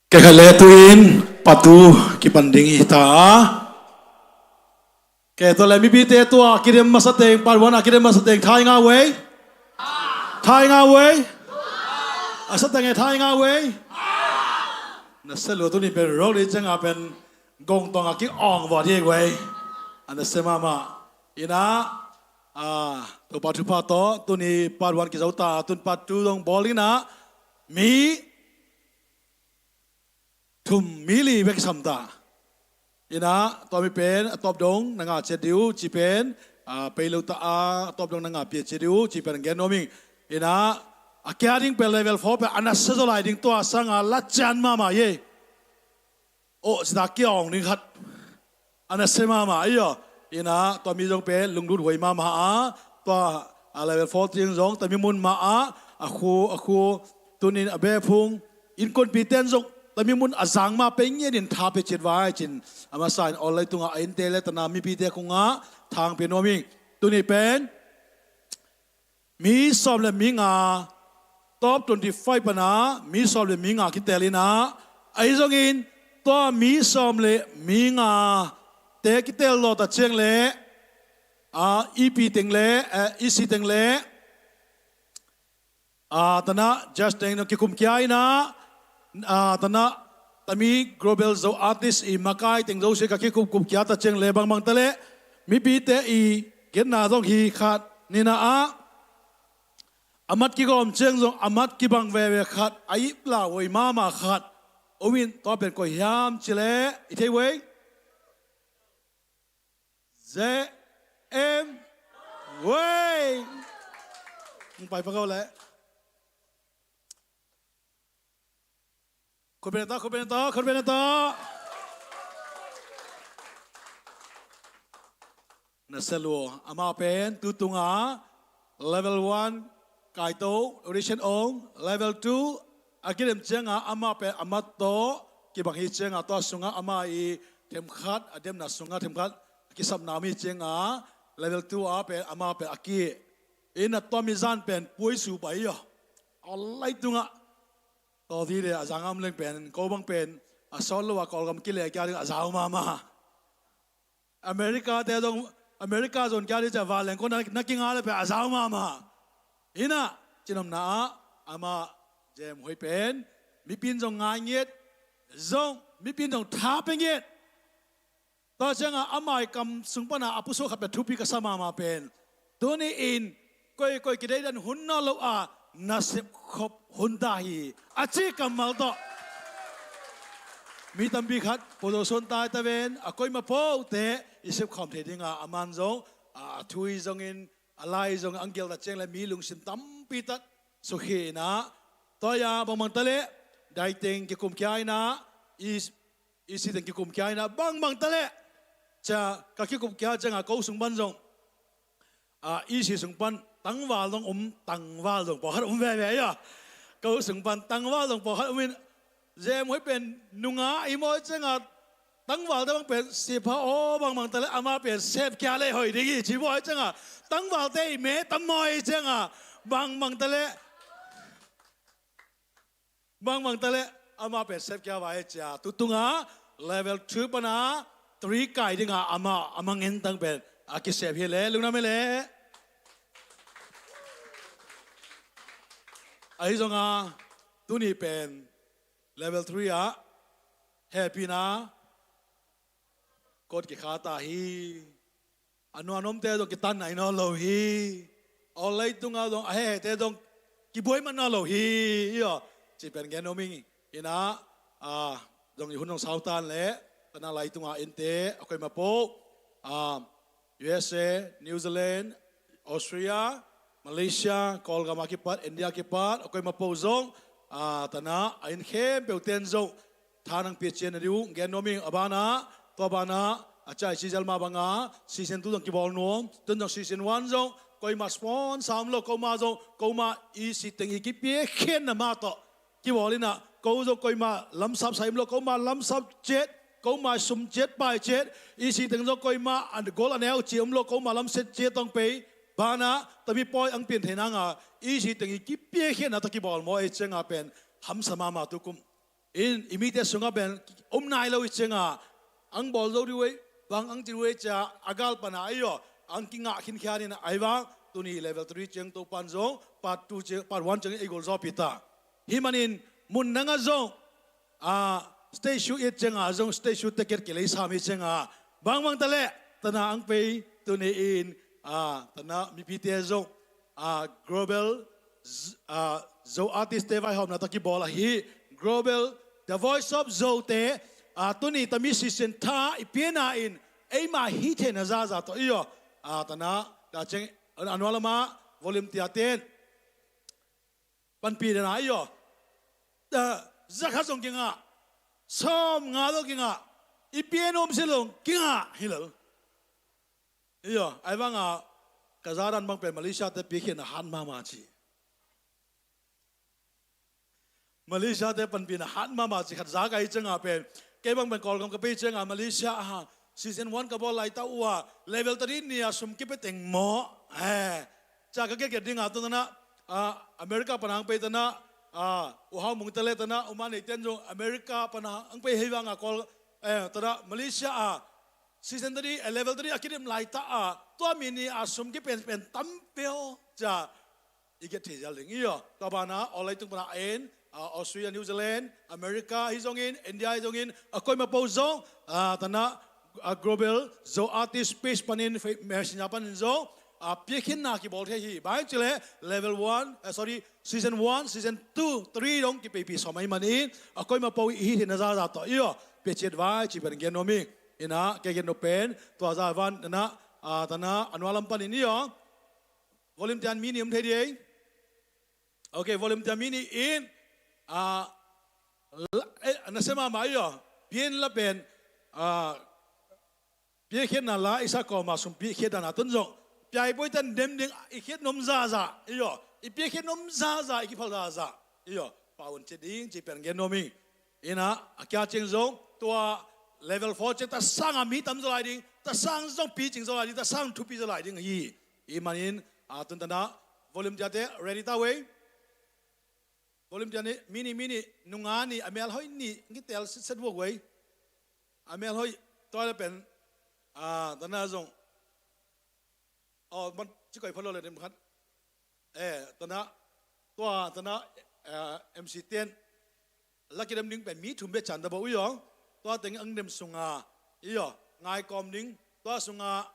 Kei khat le tu-in part two kipan ding hi ta a. Kei tawh le mipite tua kidem masa teng, part one a kidem masa teng, tha i ngah uh ei? Tha i ngah uh ei? A sa teng e, tha i ngah uh ei? Na sa lua, tuni pen rock ding ciang a pen gong tawng a ki-awng vua ding uh ei. A na sa mahmah. Ina, a, Topa thupha tawh tuni part one kizo ta, tun part two dong bawl ina, mi thum mi li bek sam ta. Ina, tua mi pen a tawp dong na ngah ciat ding uh ci pen, a, pei lo ta a, a tawp dong na ngah pia ciat ding uh ci pen gen nuam ing. Ina, a kia ding pen level four pen a na sa zaw lai ding, tua sang a la cian mahmah ei. Aw, sita kia awng ding khat a na sa mahmah ei aw. Ina, tua mi zong pen lunglut huai mahmah a, tua, a, level four tiang zong tua mi mun mah a, a khu, a khu, tunin a bephung, innkuanpite in zong tua mi mun a zang mah pei ngiatin tha pia ciat vai cin, a masa in online tungah a innte le tana mipite kungah thang pia nuam ing. Tuni pen mi sawm le mi nga, top twenty-five pana mi sawm le mi nga kitel ina, ahi zongin tua mi sawm le mi nga te kitel lawh ta ciang le, a, E P teng le, eh, E C teng le, a, tana judge teng dong kikum kia ina, a, tana tami global Zo artist i makai teng zosia ka kikum kum kia ta ciang le bangbang ta le mipite i genna zong hi khat nina a, a mat kigawm ciang zong a mat kibang veve khat, a ip lauhuai mahmah khat om in, tua pen koi hiam ci le i thei uh ei? Ze em wei. Hong pai pakaw le. Khut beng ta, khut beng ta, khut beng ta. Na sa lua, amah pen tu tunga level one kaito, audition ong, level two a kidem cianga amah pen a mat tawh kibang hi cianga tua sunga amah i themkhat, a demna sunga themkhat a kisapna mi cianga level two a pen amah pen a ki. Ina tua mi zan pen puai su pai aw. A lai tunga tawh dide a zang am leng pen, ko bang pen a sawt lo a Kawlgam kile kia ding a zau mahmah. America te zong, America zon kia ding cia vanleng ko na, na kinga le pen a zau mahmah. Ina, cinomna ah amah Jem Huai pen mipin zong ngai ngiat, zong mipin zong tha pe ngiat. Tua cianga amah i kam sung pana a pusuak khat pen thupi ka sa mahmah pen, tuni in koikoi kideidan hun nawn lo a nasep khop hun ta hi a ci kammal tawh mi tampi khat puzo suan tai ta ven, a koima pote i sepkhawm thei dinga aman zong a thu i zongin a lai zong a ngial ta ciang le mi lungsim tampi tak sukhi ina, tua ya bangbang ta le daiteng kikum kia ina, i, i siteng kikum kia ina bangbang ta le cia ka kikum kia cianga ko sung pan zong, a, i si sung pan tangval zong um, tangval zong pawlkhat um veve ia. Ko sung pan tangval zong pawlkhat um in, Jem Huai pen nunga i mawi cianga tangvalte bang pen sipha aw bangbang ta le amah pen sep kia le hoih ding hi ci mawi cianga tangvalte i me tam mawi cianga bangbang ta le, bangbang ta le amah pen sep kia vai cia tu tunga level two pana three kai dinga amah a mang en tang pen a kisep hi le lungdam hi le. Ahi zonga tuni pen level three ah hehpihna kot kikha ta hi. A nuan omte zong kitan nai nawn lo hi. Aw, leitunga zong a hehhete zong kibuai man nawn lo hi. Io, ci pen gen om ing. Ina, a, zong i hun zong sautan le tana leitunga innte a koima po, a, U S A, New Zealand, Australia, Malaysia, Kawlgam a kipat, India a kipat a koima po zong, a, tana a inn khempeuh ten zong tha nang pia cian na ding uh gen nuam ing. A banah, tua banah a cai ci zel mah banga season two zong kibawl nuam, tun zong season one zong koima sponsor om lo, koma zong koma i siteng i kipia khiatna mah tawh kibawl inah, ko zong koima lamsap sai om lo, koma lamsap ciat, koma sum ciat pai ciat, i siteng zong koima a gol a neu ci om lo, koma lamset ciat tawng pei banah tami pawi ang pian thei nanga i siteng i kipia khiatna tawh kibawl maw ei cianga pen hamsa mahmah tukum. in i mite sungah pen om nai lo i ciangah ang bawl zo dih uh ei, bang ang ci dih uh ei cia a gal pana ei aw, ang kingah khinkhian in a, ahi vang tuni level three ciang Topan zong part two ciang, part one ciang ei gol zawpi ta. Hih manin mun nangah zong a, stage show i et ciangah zong stage show ticket kilei sam i ciangah bangbang ta leh tana ang pei tuni in a, tana mipite zong a, global z-, a, Zo artist te vaihawmna tawh kibawl ahi global The Voice of Zo te a, tuni tami season tha i piana in eima hih theihna zaza tawh i aw a, tana ta ciang a nualama volunteer ten panpih dena i aw. Zakhat zong kingah, sawmnga zong kingah, i pian om si lo kingah hi lo. I aw, ahi vanga ka zadan bang pen Malaysia te piakhitna hat mahmah ci. Malaysia te panpihna hat mahmah ci khat za ka hi cianga pen. Kei bang pen Kawlgam ka pei cianga Malaysia a season one ka bawl laita uh a level tadi ni a sum kipia teng maw. He. Ca ka kiakiat dinga tun tana a, America pana ang pei tana a, uhau mung tale tana uma nei ten zong America pana ang pei hei vanga Kawl, eh, tana Malaysia a season tadi a level tadi a kidim laita a tua mi ni a sum kipia pen tam pia aw ca i kiat thei zial ding i aw. Tua bana aw leitung pana a en a, Australia, New Zealand, America hi zongin, India hi zongin a koima po zong a, tana a, global Zo artist page panin fe-, messenger panin zong a, piakhitna kibawl thei hi. Bang ci le level one, eh, sorry, season one, season two, three dong kipeipi sawm ahi manin a koima po i hi theihna zaza tawh i aw. Piaciat vai ci pen gen nuam hi. Ina kei gen nuam pen tua za van tana a, tana a nualam panin i aw. Volume tian mi ni om thei di ei. Ok, volume tian mi ni in a, la, eh, na sema ma i aw. Pian la pen a, piakhitna la i sa kawma sum piakhitna na tun zong piai poi tan dem ding i khit nom zaza i aw. I piakhit nom zaza i kiphal zaza i aw. Paun ci ding ci pen gen nuam hi. Ina a kia ciang zong tua level four ciang ta sanga mi tam zaw lai ding, ta sang zong pi cing zaw lai ding, ta sang thupi zaw lai ding hi. I manin a, tun tana volume tiate ready ta wei. Volume tiate mi ni mi ni nunga ni a mel hoih ni ngi tel sitset vuak wei. A mel hoih tua le pen a, tana zong aw man ci koi phalo le dem khat. Eh, tana tua tana eh, M C ten la kidem ding pen mi thum bia can ta bo i aw. Tua teng ang dem sunga i aw ngai kawm ding tua sunga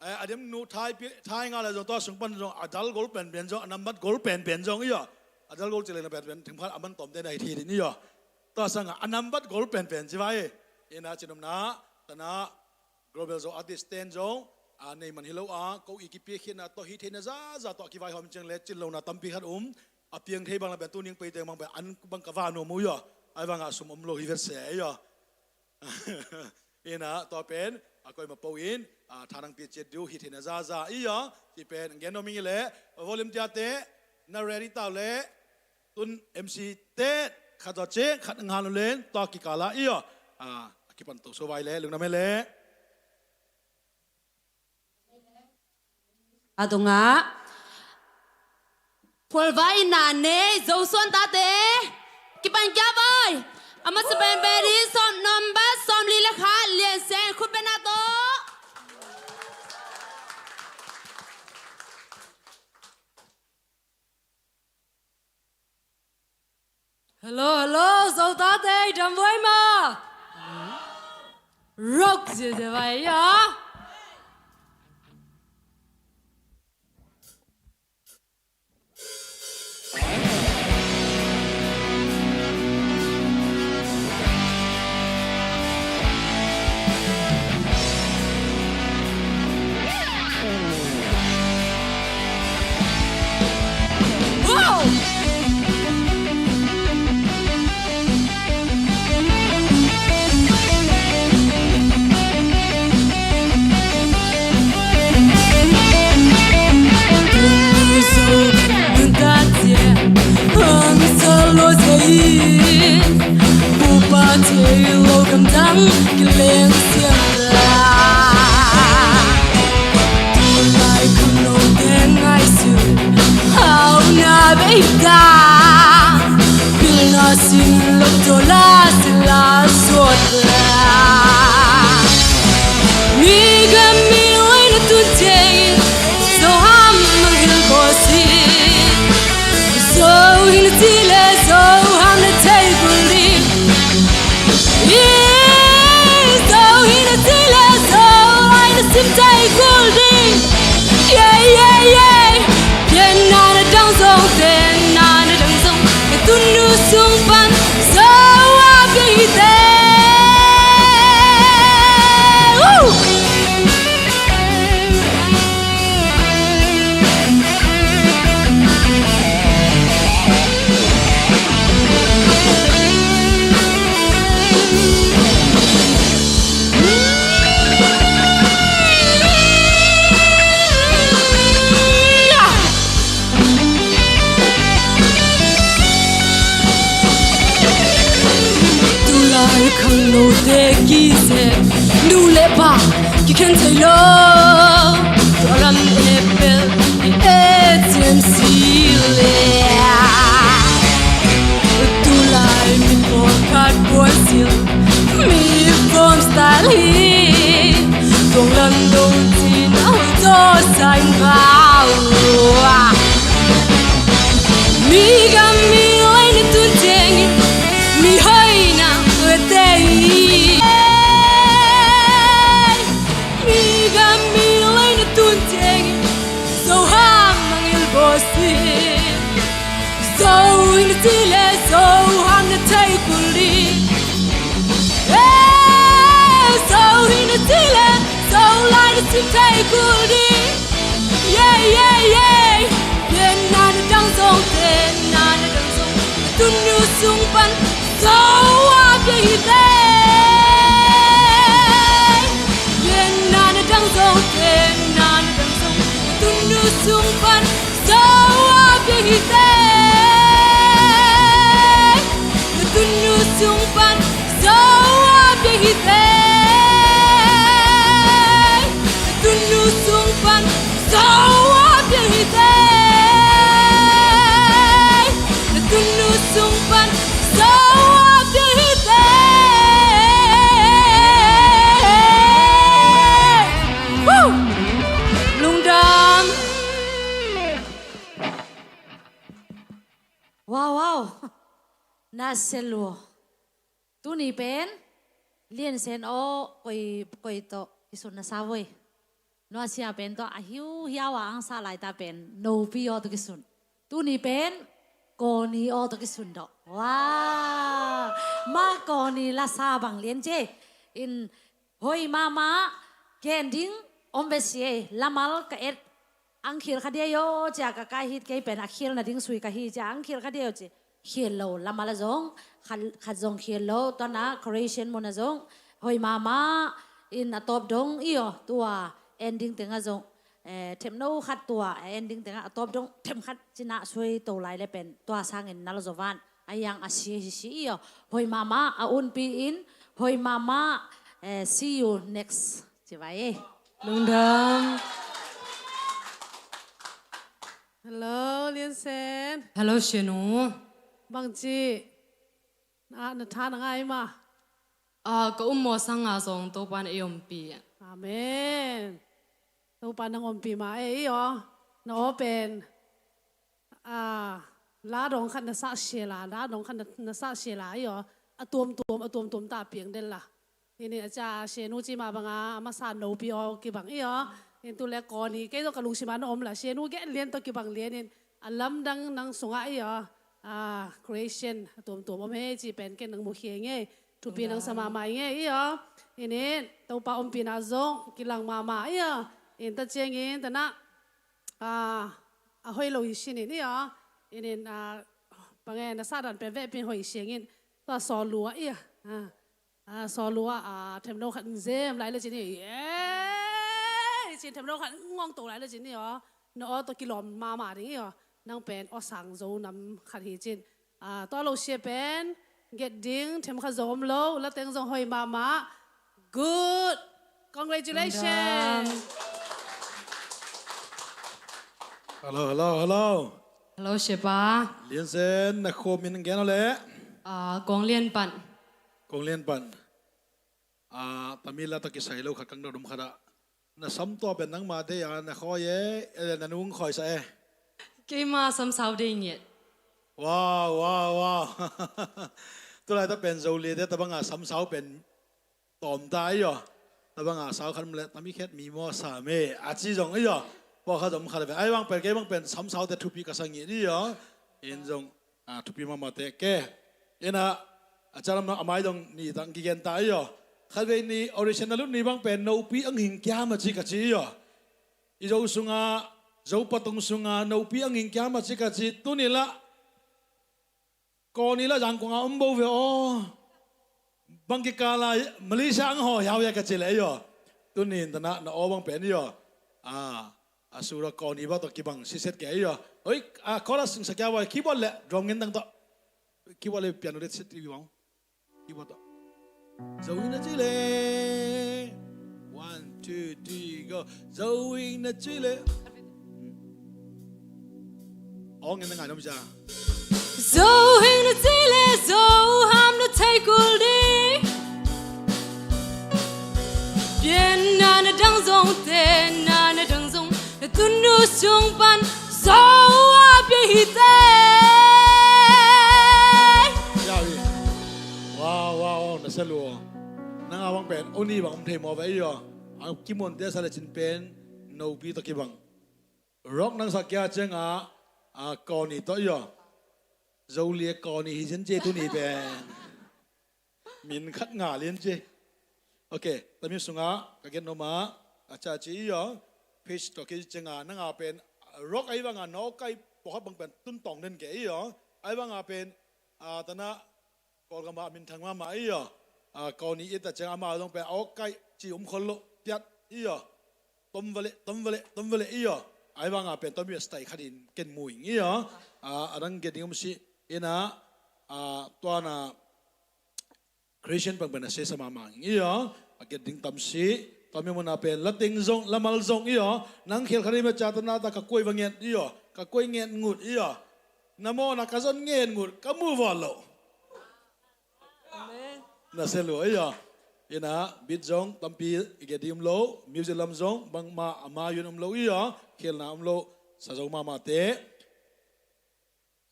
eh, a dem nu thai pi, thai nga la zong tua sung pan zong a dal gol penpen zong a nambat gol penpen zong i aw. A dal gol ci le na penpen thengphat a man tawmte na hi thi din i aw. Tua sanga a nambat gol penpen ci vai. Ina cinumna tana global Zo artist ten zong a, nei man hi lo a ko i kipiakhitna tawh hi theihna zaza tawh a kivaihawm ciang le cin lona tampi khat um. A piang thei bang la pen tu ning pei teng bang pen an bang ka va nuam uh i aw. Ahi vanga sum om lo hi vet se i aw. Ina tua pen a koima po in a, thanang piaciat diu hi theihna zaza i aw. Ci pen gen nuam ing i le volume tiate na ready tau le tun M C te khat zaw cek khat ngan len tua kikala i aw. A, a kipan to so vai le lungdam he le. A tungah phualvai inna nei Zosuan tate kipan kia vai. A masa penpen in sawm nombat sawm li le khat Lian Sen khut bena tawh. Hello, hello, Zo tate, dam vai ma. Rock ziazia vai ya. Pupa thei lo gamdang kileng siam la. Tulai khun lo teng ngaihsun hau na bei ta. Pilna sin lo tola Mi gam mi lei na tun ciangin, zo ham mang hil ko si. Zo hi na ci le zo ham na thei kul ding. Zo hi na ci le zo lai na sim thei kul ding. Yeah, yeah, yeah. Pian na na dang zong, pian na na dang zong, na tun nu sung pan zo a pian hi te. Woo! Tulai khangnote kizek, nu le pa kikhen thei lo. Tua lam e bel i e cian si le. Tulai mi pawlkhat puan sil, mi form style hi. Tuang lam dong cin au taw sai ngau. Mi gam mi lei na tun ciangin, mi hoihna te hi. Mi gam mi lei na tun ciangin, zo ham mang hil ko si. Zo hi na ci le zo ham na thei kul ding. Eh, zo hi na ci le zo lai na sim thei kul ding. Yeah, yeah, yeah. Pian na na dang zong, pian na na dang zong, na tun nu sung pan zo a pian hi te. Pian na na dang zong, pian na na dang zong, na tun nu sung pan zo a pian hi te. Na tun nu sung pan zo a pian hi te. Na tun nu sung pan zo a pian hi te. Na tun nu sung pan zo a pian hi te. Woo! Lungdam. Wow, wow. Na se lua. Tuni pen Lian Sen aw koi, koi tawh kisun na sa voi. Nua sia pen tawh a hiu hiau a ang sa lai ta pen Nopi aw tawh kisun. Tuni pen Kawni aw tawh kisun dawh. Wow. Ma Kawni lasa bang lian ce. In hoi mahmah, ken ding om ve si ei, lamal ka et, ang khil kha dia yo cia ka kai hit kei pen a khil na ding sui ka hi cia ang khil kha dia yo ci. Khil lo lamal a zong, khat, khat zong khil lo, tuana Croatian mun a zong hoi mahmah, in a tawp dong i aw, tua ending tengah zong, eh, themno khat tua, eh, ending tengah a tawp dong them khat cina sui to lai le pen tua sangin nal zo van. A yang a si hi si i aw. Hoi mahmah a unpi in, hoi mahmah, eh, see you next. Ci vai e. Lungdam. Hello, Lian Sen. Hello, Sianu. Bang ci. Na, na tha na ngai ma. Ah, ka um maw sanga zong Topan ei ompi. Amen. Topan nang ompi ma e i aw. Na aw pen. Ah, la dong khat na sa siela, la dong khat na, na sa siela i aw. A tuamtuam, a tuamtuam ta piang den la. Ini a cia Sianu ci ma banga, a masa Nopi aw kibang i aw. In tu le Kawni, kei zong ka lungsim a na om la, Sianu gen lian tawh kibang lian in, a lamdang nang sungah i aw. Ah, Croatian, a tuamtuam om he ci pen ken nang mu khia nge. Thupi nang sa mahmah i nge i aw. Ini, Topa ompina zong, kilang mahmah i aw. In ta ciangin, ta na, ah, a hoi lo hi sinin i aw. Inin, ah, pange na sa dan pen vehpin hoi siangin. Tua saw lua i aw. Ah, ah, saw lua, ah, themno khat in zem lai le cin i. Eh, cin themno khat in ngong to lai le cin i aw. Na aw tawh kilawm mahmah ding i aw. Nang pen aw sang zo nam khat hi cin. Ah, tua lo sia pen, get ding, them kha zom lo, la teng zong hoi mahmah. Good. Congratulations. Hello, hello, hello. Hello, Shepa. Lian Sen, na khuamin gen le. Ah, Kong Lian Pan. Kong Lian Pan. a, Tamil la tawh kisai lo khat kang dodom khat ah, na sam tua pen nangmah deih a, na khawi e, eh, na nung khawi sa e. Keima sam sau dei ngiat. Wow, wow, wow. Tulai ta pen Zo lia te tabang a sam sau pen tawm ta ei aw. Tabang a sau khat le tami khet mi maw sa me a ci zong ei aw. Pawlkhat zong khat le pen ai bang pen kei bang pen sam sau te thupi ka sa ngiat ei aw. In zong a, thupi mahmah te ke. Ina, a calam a mai dong ni tang kigen ta ei aw. Khatvei ni audition na lut ni bang pen nopi ang hing kiam a ci ka ci ei aw. I Zo sunga, Zo patung sunga nopi ang hing kiam a ci ka ci tuni la. Kawni la Zangkong a om bo ve aw. Bang kikala Malaysia ang haw hiau ia ka ci le ei aw. Tuni in tana na aw bang pen ei aw. A, a sura kawni ba tawh kibang siset ke ei aw. Oi, a, chorus sing sa kia ba keyboard le drum ngen dang tawh. Keyboard le piano le set ti bang. Keyboard tawh. Zo in a ci le. One, two, three, go. Zo in a ci le. Aw ngen na ngai nom cia. Zo hing na ci le, Zo ham na thei kul ding. Pianna na dang zong, tenna na dang zong, na tunu sung pan, Zo a pia hi te. Wow, wow, wow, na sa lua. Nang a bang pen, uni bang om thei maw ve ei aw. A kimuan te sa le cin pen, nopi tawh kibang. Rock nang sa kia ciang a, a, kawni tawh ei aw. Zo lia kawni hi cian cia tuni pen. Min khat nga lian cia. Ok, tami sunga, ka gen noma, a ca ci ei aw. Pitch tawh kei ciang a, nang a pen, rock ai bang a, nawkai, pawlkhat bang pen, tun tawng den ke ei aw. Ai bang a pen, a, tana, Kawlgam ah minthang mahmah ei aw. A, kawni i ta ciang ama zong pen awk kai ci um khol loh piat ei aw. Tom vale, tom vale, tom vale ei aw. Ai bang a pen tom i a style khat in ken mu ing ei aw. A, a dang gen ding om si ina, a, tuana Christian pang pen a sesa mahmah ing ei aw. A gen ding tam si. Tom i mun a pen la teng zong, la mal zong ei aw. Nang khel khat i ma ca tana ta ka kuai va ngen ei aw. Ka kuai ngen ngut ei aw. Na mawna ka zon ngen ngut ka mu vawl loh. Amen. Na se lua ei aw. Ina, beat zong tampi i gen ding om lo, music lam zong bangmah a ma yun om lo ei aw. Khelna om lo, sa zo mahmah te.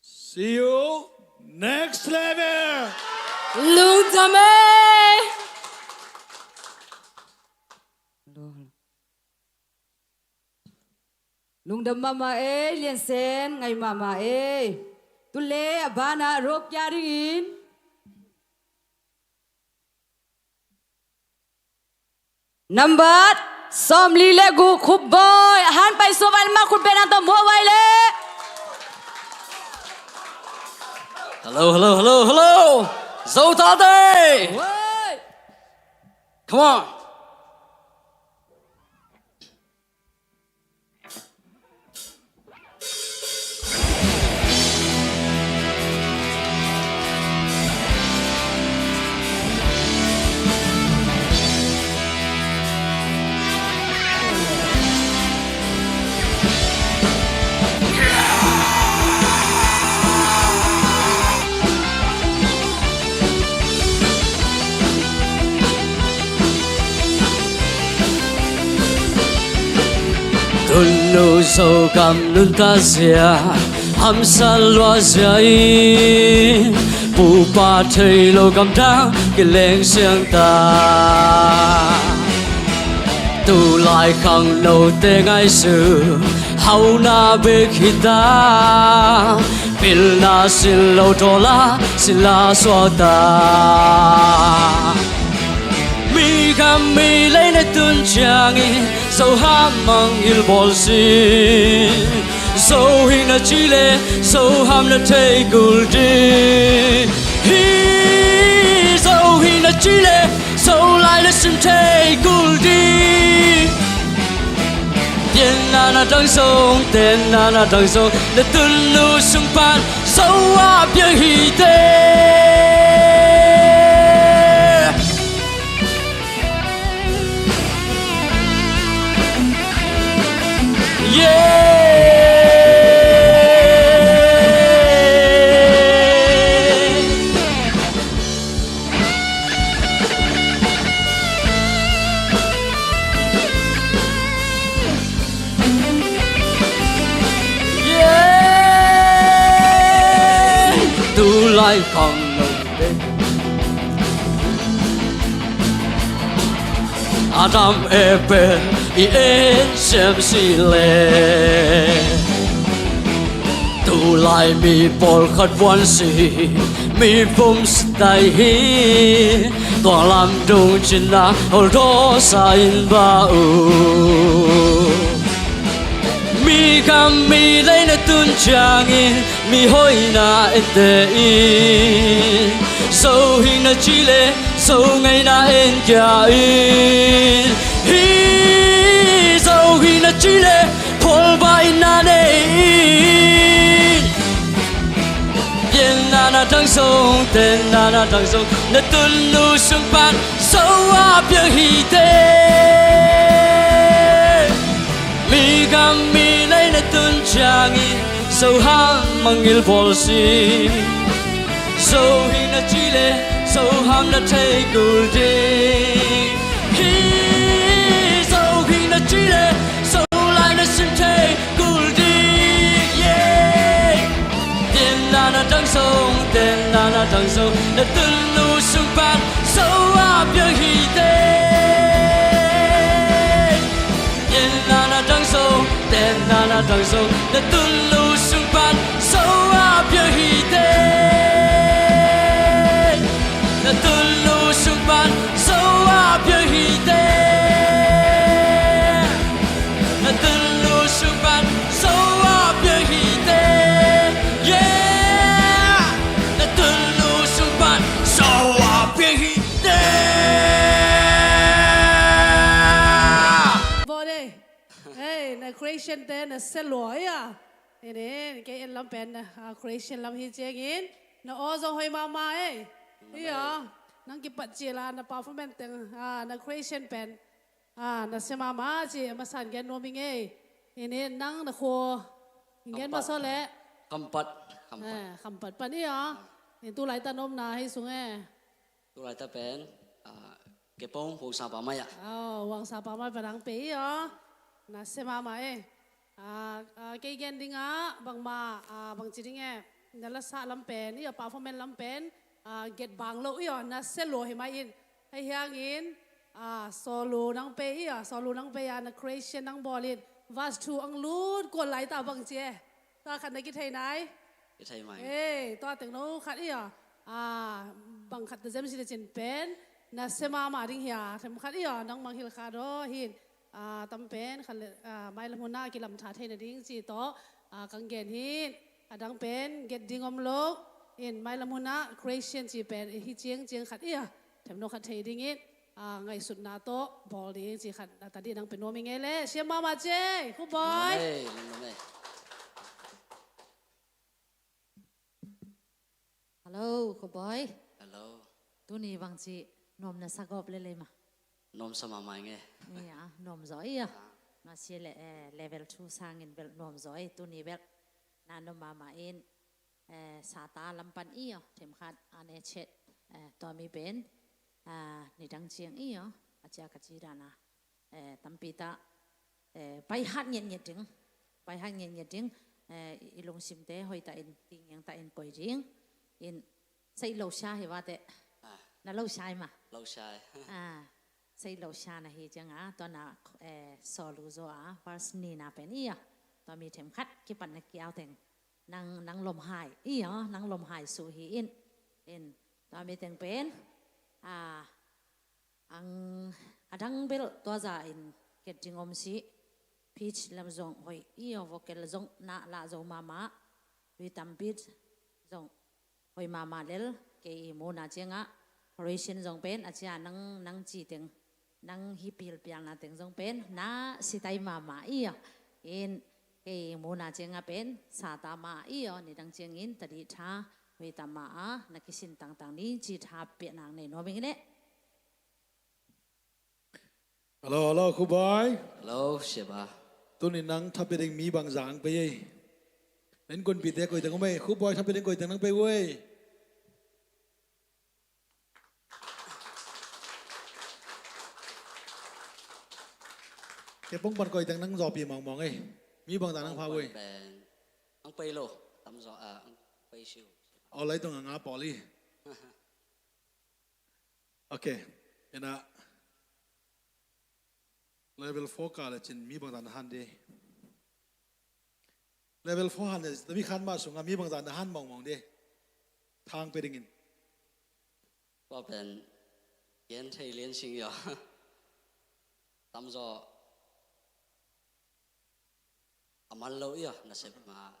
See you next level. Lungdam ei. Lungdam mahmah ei, Lian Sen, ngai mahmah ei. Tule a banah rock kia dingin. Nambat sawmli le gu Khupbawi, a han pai suak vai le mah khut beng nang tawh muak vai le. Hello, hello, hello, hello. Zo talte. Woi. Come on. Tunu Zogam nuntak zia, hamsat luat zia in, pupa thei lo gamdang kileng siang ta. Tulai khangnote ngaihsut hauna bek hi ta, pilna sin lo tawla sin la suak ta. Mi gam mi lei na tun ciangin Zo ham mangngilh bawl si. Zo hing na ci le Zo ham na thei kul ding. Hi Zo hing na ci le Zo lai na sim thei kul ding. Pianna na dang zong, tenna na dang zong, na tunu sung pan Zo a piang hi te. Yeah. Ai khang lo te. Adam Eve i en siam si le. Tulai mi pawlkhat vuan si, mi pum si tai hi. Tua lam dong cina hol daw sa in ba u. Mi gam mi lei na tun ciangin mi hoihna ente in, zo hing na ci le zo ngaihna en kia in. Hi zo hing na ci le pholba in na nei in. Pianna na dang zong, tenna na dang zong, na tun nu sung pan zo a piang hi te. Mi gam mi lei na tun ciangin zo hang mangil bawl si. Zo hing na ci le zo ham na thei kul ding. Hi zo hing na ci le zo lai na sim thei kul ding. Yeah. Tenna na dang zong, tenna na dang zong, na tun nu sung pan zo a piang hi te. Tenna na dang zong, tenna na dang zong, na tun nu sung pan zo a piang hi te. Na tun nu sung pan zo a piang hi te. Na tun nu sung pan zo a piang hi te. Yeah. Na tun nu sung pan zo a piang hi te. Bawh dei. Hei, na creation te na sia lua ia. Inin kei en lam pen na, ah, creation lam hi ciangin na aw zong hoi mahmah ei. Ia, nang kipat cil a na performance teng, ah, na creation pen, ah, na sia mahmah ci a masan gen nuam ing ei. Inin nang na khua gen masaw leh. Kampat, kampat. Eh, kampat pan ia. In tu laitak na omna hei sung e. Tu laitak pen, ah, Kepong Huang Sapa Mai ah. Oh, Huang Sapa Mai pan ang pe ia. Na sia mahmah e. Ah, ah, kei gen ding ah bangmah, ah, bangci ding e. Na lasa lam pen ia, performance lam pen, ah, get bang lo ia, na sia lua hi mai in. Hei hiangin, ah, solo nang pe ia, solo nang pe ia, na creation nang bawl in. Verse two ang lut kua laitak bangci e. Tua khat na kithei nai. Kithei mai. Ei, tua teng no khat ia. Ah, bang khat ta zem si ta cin pen na sia mahmah ding hia, them khat ia, nang mang hil kha daw hin. Ah, tam pen khat le, ah, mailam hun ah kilam tha thei na ding ci tawh, ah, kang gen hin. A dang pen get ding om lo in, mailam hun ah creation ci pen hi ciang ciang khat ia, them no khat thei ding in, ah, ngaihsutna tawh bawl ding ci khat a ta dih nang pen nuam ing ei leh. Siam mahmah ci ei, Khup Bawi. Amen. Amen. Hello, Khup Bawi. Hello. Tuni bangci nuam na sa gawp lel ei ma? Nuam sa mahmah ing e. Ia, nuam zaw ia. Ah. Masi le, eh, level two sangin bel nuam zaw ei, tuni bel na nuam mahmah in, eh, sata lam pan ia, them khat a ne chet, eh, tua mi pen, ah, nidang ciang ia, a cia ka ci dan a. Eh, tampi ta, eh, pai hat ngiatngiat ding, pai hat ngiatngiat ding, eh, i lungsim te hoih ta in, tingiang ta in koi ding, in sei lo sia hi va te. Ah. Na lo sia ei ma? Lo sia ei. Ah, sei lo sia na hi ciang a, tua na, eh, solo zaw a, verse ni na pen ia, tua mi them khat kipan na kiau teng, nang, nang lom hai ia, nang lom hai su hi in, in, tua mi teng pen, ah, ang a dang bel tua za in get ding om si, pitch lam zong hoih ia, vocal zong na lah zo mahmah, rhythm beat zong hoih mahmah lel, kei i muna ciang a, creation zong pen a cia nang, nang ci teng, nang hi pilpialna teng zong pen na sitai mahmah ia, in kei i muna ciang a pen sata mah ia, nidang ciangin ta dih tha, hoih ta mah a, na kisin tangtang ni ci tha piah nang nei nuam ing ei leh. Hello, hello, Khup Bawi. Hello, Siapa. Tuni nang tha pia ding mi bang zang pe ei. Nen kun pi te koi teng um ei, Khup Bawi tha pia ding koi teng nang pe ei. Kepong pan koi teng nang zaw pi mawngmawng ei. Mi bang zang nang pha ei. Ang pei lo, tam zaw, ah, ang pei siu. Aw, lai tong a nga pawl hi. Ok. Ina, level four ka le cin mi bangzah na han di? Level four han le tami khat mah sungah mi bangzah na han mawngmawng di? Thang pe dingin. Tua pen gen thei lian sing ia. Tamzaw a man lo ia, nasep ma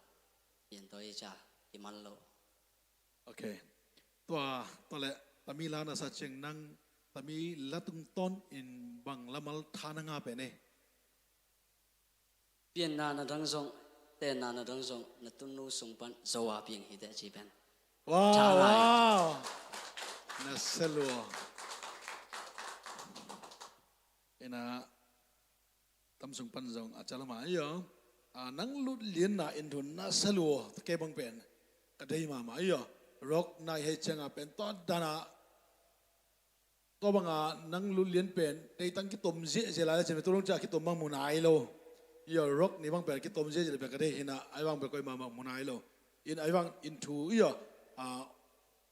pian tawi ca i man lo. Ok. Tua, tua le tami la na sa ciang nang tami la tungtawn in bang la mal tha na ngah pen e? Pianna na dang zong, tenna na dang zong, na tunnu sung pan Zo a piang hi teh ci pen. Wow, tha ngai. Wow. Na sa lua. Ina, tam sung pan zong a ca lama ia. A, nang lut lianna in thu na sa lua, kei bang pen ka dei mahmah ia. Rock na i hei ciang a pen tua dan a, tua banga nang lut lian pen deitang kitom ziahziah lai le cin, tu lung ca kitom bang mu nai lo. Ia, rock ni bang pen kitom ziahziah le pen ka dei hi na, ai bang pen koi mahmah mu nai lo. In ai bang in thu ia, a,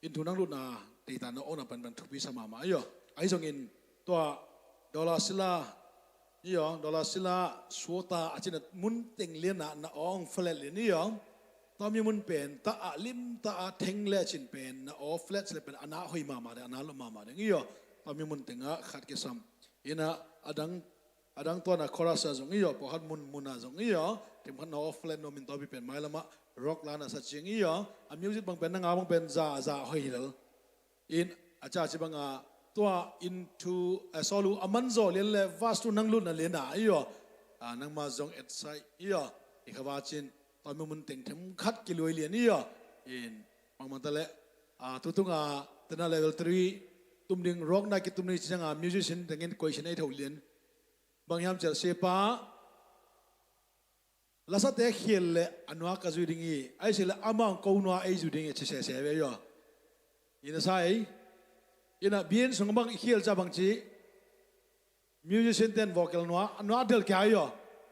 in thu nang lutna deita na awkna pan bang thupi sa mahmah ia. Ai zongin tua Dollar Sila, ia, Dollar Sila, Suata a cina mun teng lian a na awng flat lian ia. Tua mi mun pen ta a lim ta a theng le cin pen na aw flat le pen a na hoi mahmah ding, a na lo mahmah ding ia. Tua mi mun teng a khat kisam. Ina, a dang, a dang tua na chorus a zong ia, pawlkhat mun mun a zong ia. Tim khat na aw flat no min tua mi pen mai lama rock la na sa ciang ia. A music bang pen na nga bang pen za, za hoi lel. In a ca ci banga tua in thu, eh, solo a man zaw lian le verse two nang lutna lian a ia. A, nangma zong et sai ia. I kha va cin tua mi mun teng them khat kiluai lian ia. In bang man ta le, a, tu tunga tena level three tum ding rock na kitum ni ciang a musician tengin question ei tho lian. Bang hiam cial sepa lasate khial le a nua ka zui ding hi, ai si le amah ko nua ei zui ding hi ci sese ve ia. Ina sa ei. Ina bian sung bang i khial ca bang ci. Musician ten vocal nua, a nua del kia ia.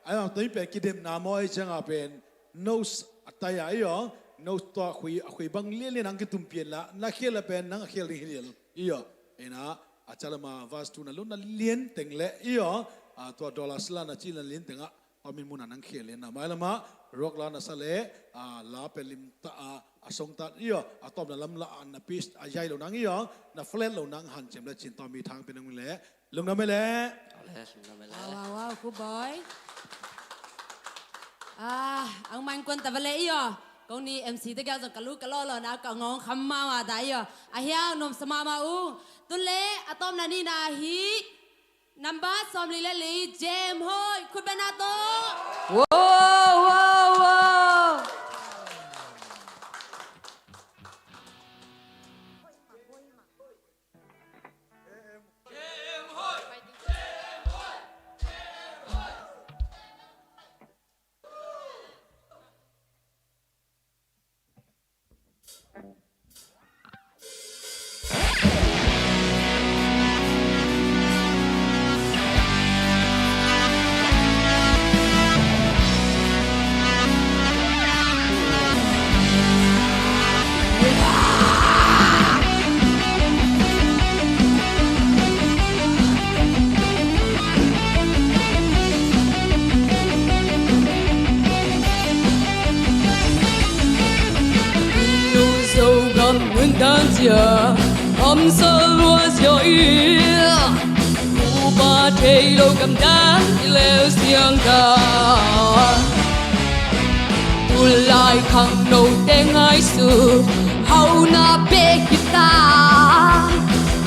Ai bang toi pen kidemna maw ei ciang a pen nose a tai a ia. Nose tua khui, a khui bang lian lian ang kitum pian la, na khial le pen nang a khial ding hi lian ia. Ina a ca lama verse two na lutna lian teng le ia. A, tua Dollar Sila na ci na lian teng a tua min mun a nang khial lian na mai lama rock la na sa le, a, la pen lim ta a, a song ta ia, a tawpna lam la a na pitch a zai lo nang ia, na flat lo nang han cem le cin tua mi thang pen nang le lungdam e le. Wow, wow, wow, good boy. Ah, ang main kuan ta vale ia. Kong ni M C te gal zong ka lu ka lo lo na ka ngong kham ma wa da ia. A hiau nom sa ma ma u. Tun le a tawpna ni na hi. Number sawmli le li, Jem Hoih, khut beng na tawh. Wow, wow, wow. Zogam nundan zia, kamsa lua zia i, upa thei lo gamdang i leu siang dan. Tulai khangno teng ai su, hauna pek kita.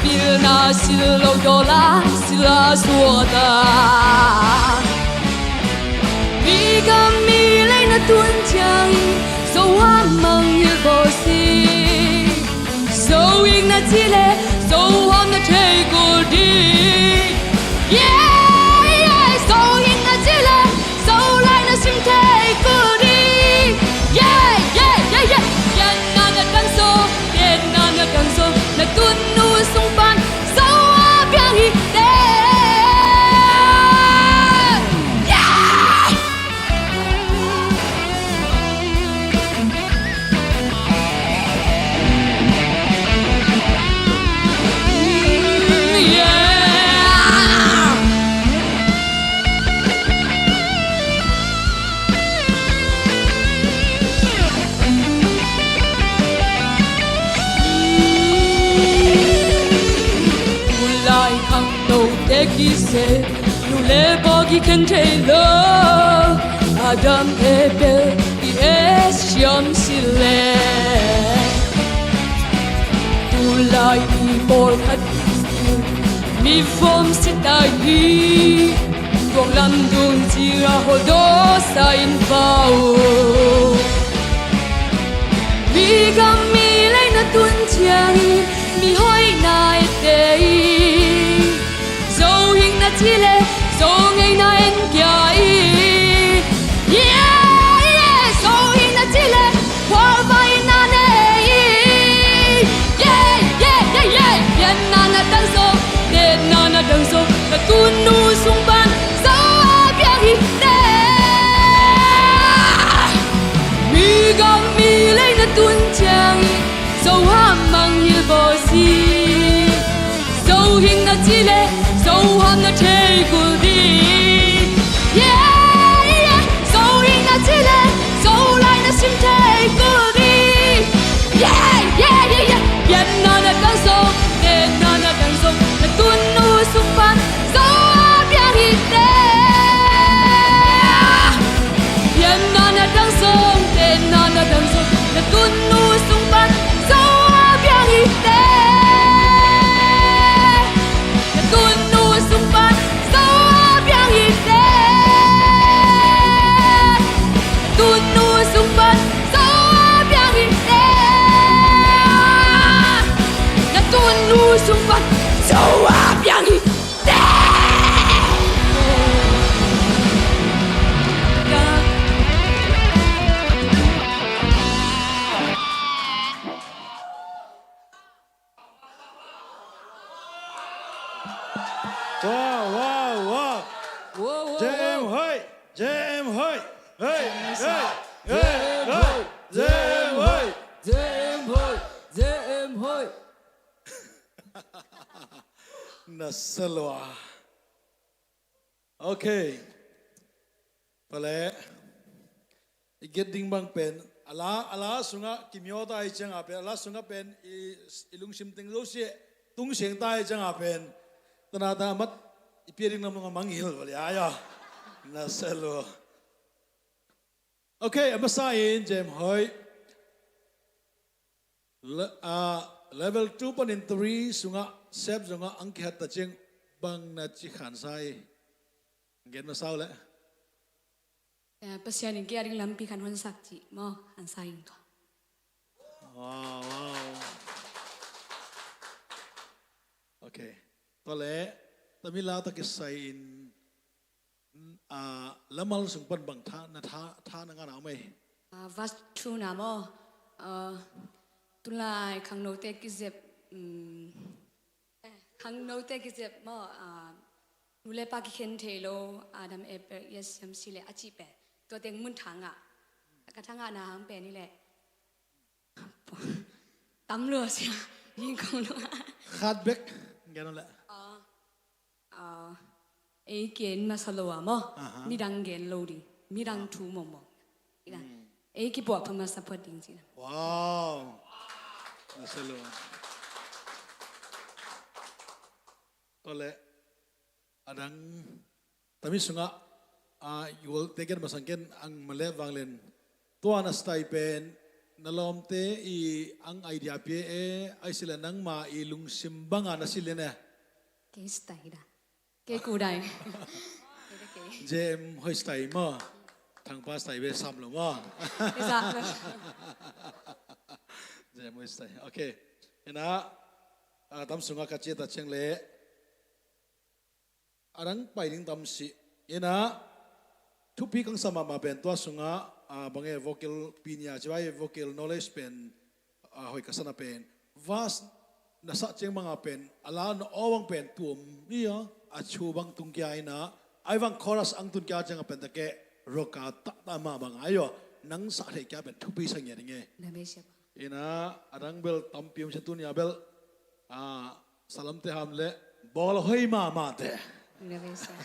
Pilna sil lo dola sila suata. Mi gam mi lei na tuan ciang i, zo a mang il bo si. Zo ing na ci le, zo huam na thei kul di. Yeah, yeah, zo ing na ci le, zo lai na sim thei kul di. Yeah, yeah, yeah, yeah. Yan na na kan zo, yan na na kan zo, na tun nu sung pan, zo a biang hi te. Yeah! Te kiseh nu le pa kikhen thei lo, Adam Abel i et siam si le. Tulai i pawlkhat mi vom si ta hi. Tuang lam dungzia hawldawsa in va uh. Mi gam mi lei na tun ciangin mi hoihna i tei. Zo hing na ci le, zo ngei na en kia i. Yeah, yeah, zo hing na ci le, khualvai na nei i. Yeah, yeah, yeah, yeah. Pianna na dang zo, tetna na dang zo, na tun nu sung pan zo a piang hi te. Mi gam mi lei na tun ciangin zo ham mang hil bo si. Zo hing na ci le, zo ham na thei kul di. Yeah, yeah. Zo hing na ci le, zo lai na sim thei kul di. Yeah, yeah, yeah, yeah. Pianna na dang zo, tetna na dang zo, na tun nu sung pan zo a piang hi te. Pianna na dang zo, tetna na dang zo, na tun nu sung pan zo a piang hi te. Na tun nu sung pan zo a piang hi te. Na tun nu sung pan zo a piang hi te. Na tun nu sung pan zo a piang hi te. Wow, wow, wow. Wow, wow, J M wow. Hoih, J M Hoih. Hey, hey, hey, hey. J M Hoih, J M Hoih, J M Hoih. Na sa lua. Okay. Pale. I get ding bang pen a la, a la sungah kimiawta i ciangah pen, a la sungah pen i, i lungsim teng zosia tung siangta i ciangah pen, tana ta amat i pia ding lam nungah mangngilh valia ia. Na sa lua. Okay, a masa in J M Hoih. Le-, ah, level two panin three sungah sep zongah ang kihat ta ciang bang na ci khansa i. Gen masa uh le. Eh, Pasian in kei a ding lampi khan honsak cih maw, khansa ing tua. Wow, wow. Okay. Tua le, tami la ta kisai in, ah, lamal sung pan bang tha, na tha, tha na ngana mai. Ah, verse two na maw. Ah, tulai khangnote kizep, mm, eh, khangnote kizep maw, ah, nu le pa kikhen thei lo, Adam Abel i et siam si le a cih pen. Tua teng mun thangah. Ka thangah na hang pen i le. Tam lua sia. Ning kong lua. Khat bek. Gen leh. Ah. Ah, ei gen masa lo a maw. Aha. Midang gen lo ding. Midang thu mawngmawng. Midang. Hmm. Ei kipuah pha masa phot ding cih na. Wow. Masa lo. Tua le. Adang. Tami sungah, ah, i gualte gen masang ken ang male vanglen. Tua na style pen, na lawmte i ang idea pia e, ai sile nangma i lungsim banga na sile ne. Kei style da. Kei ku dai. Kei da kei. J M Hoih style maw. Thangpa style ve sam lo maw. Kei sam lo. J M Hoih style. Okay. Ina, ah, tam sunga ka cia ta ciang le. Adang pai ding tam si. Ina, thupi kang sa mahmah pen tua sunga, ah, bang e vocal pinia, ci vai vocal knowledge pen, ah, hoih ka sana pen. Verse na sa ciang manga pen, a la na aw bang pen tuam ia, a cu bang tung kia ina, ai bang chorus ang tun kia ciang a pen ta ke, rock a ta ta ma bang aio, nang sa thei kia pen thupi sa ngia ding e. Na be siapa. Ina, adang bel tampi um sia tunia bel, ah, salamte ham le, bawl a hoih mahmah te. Indonesia.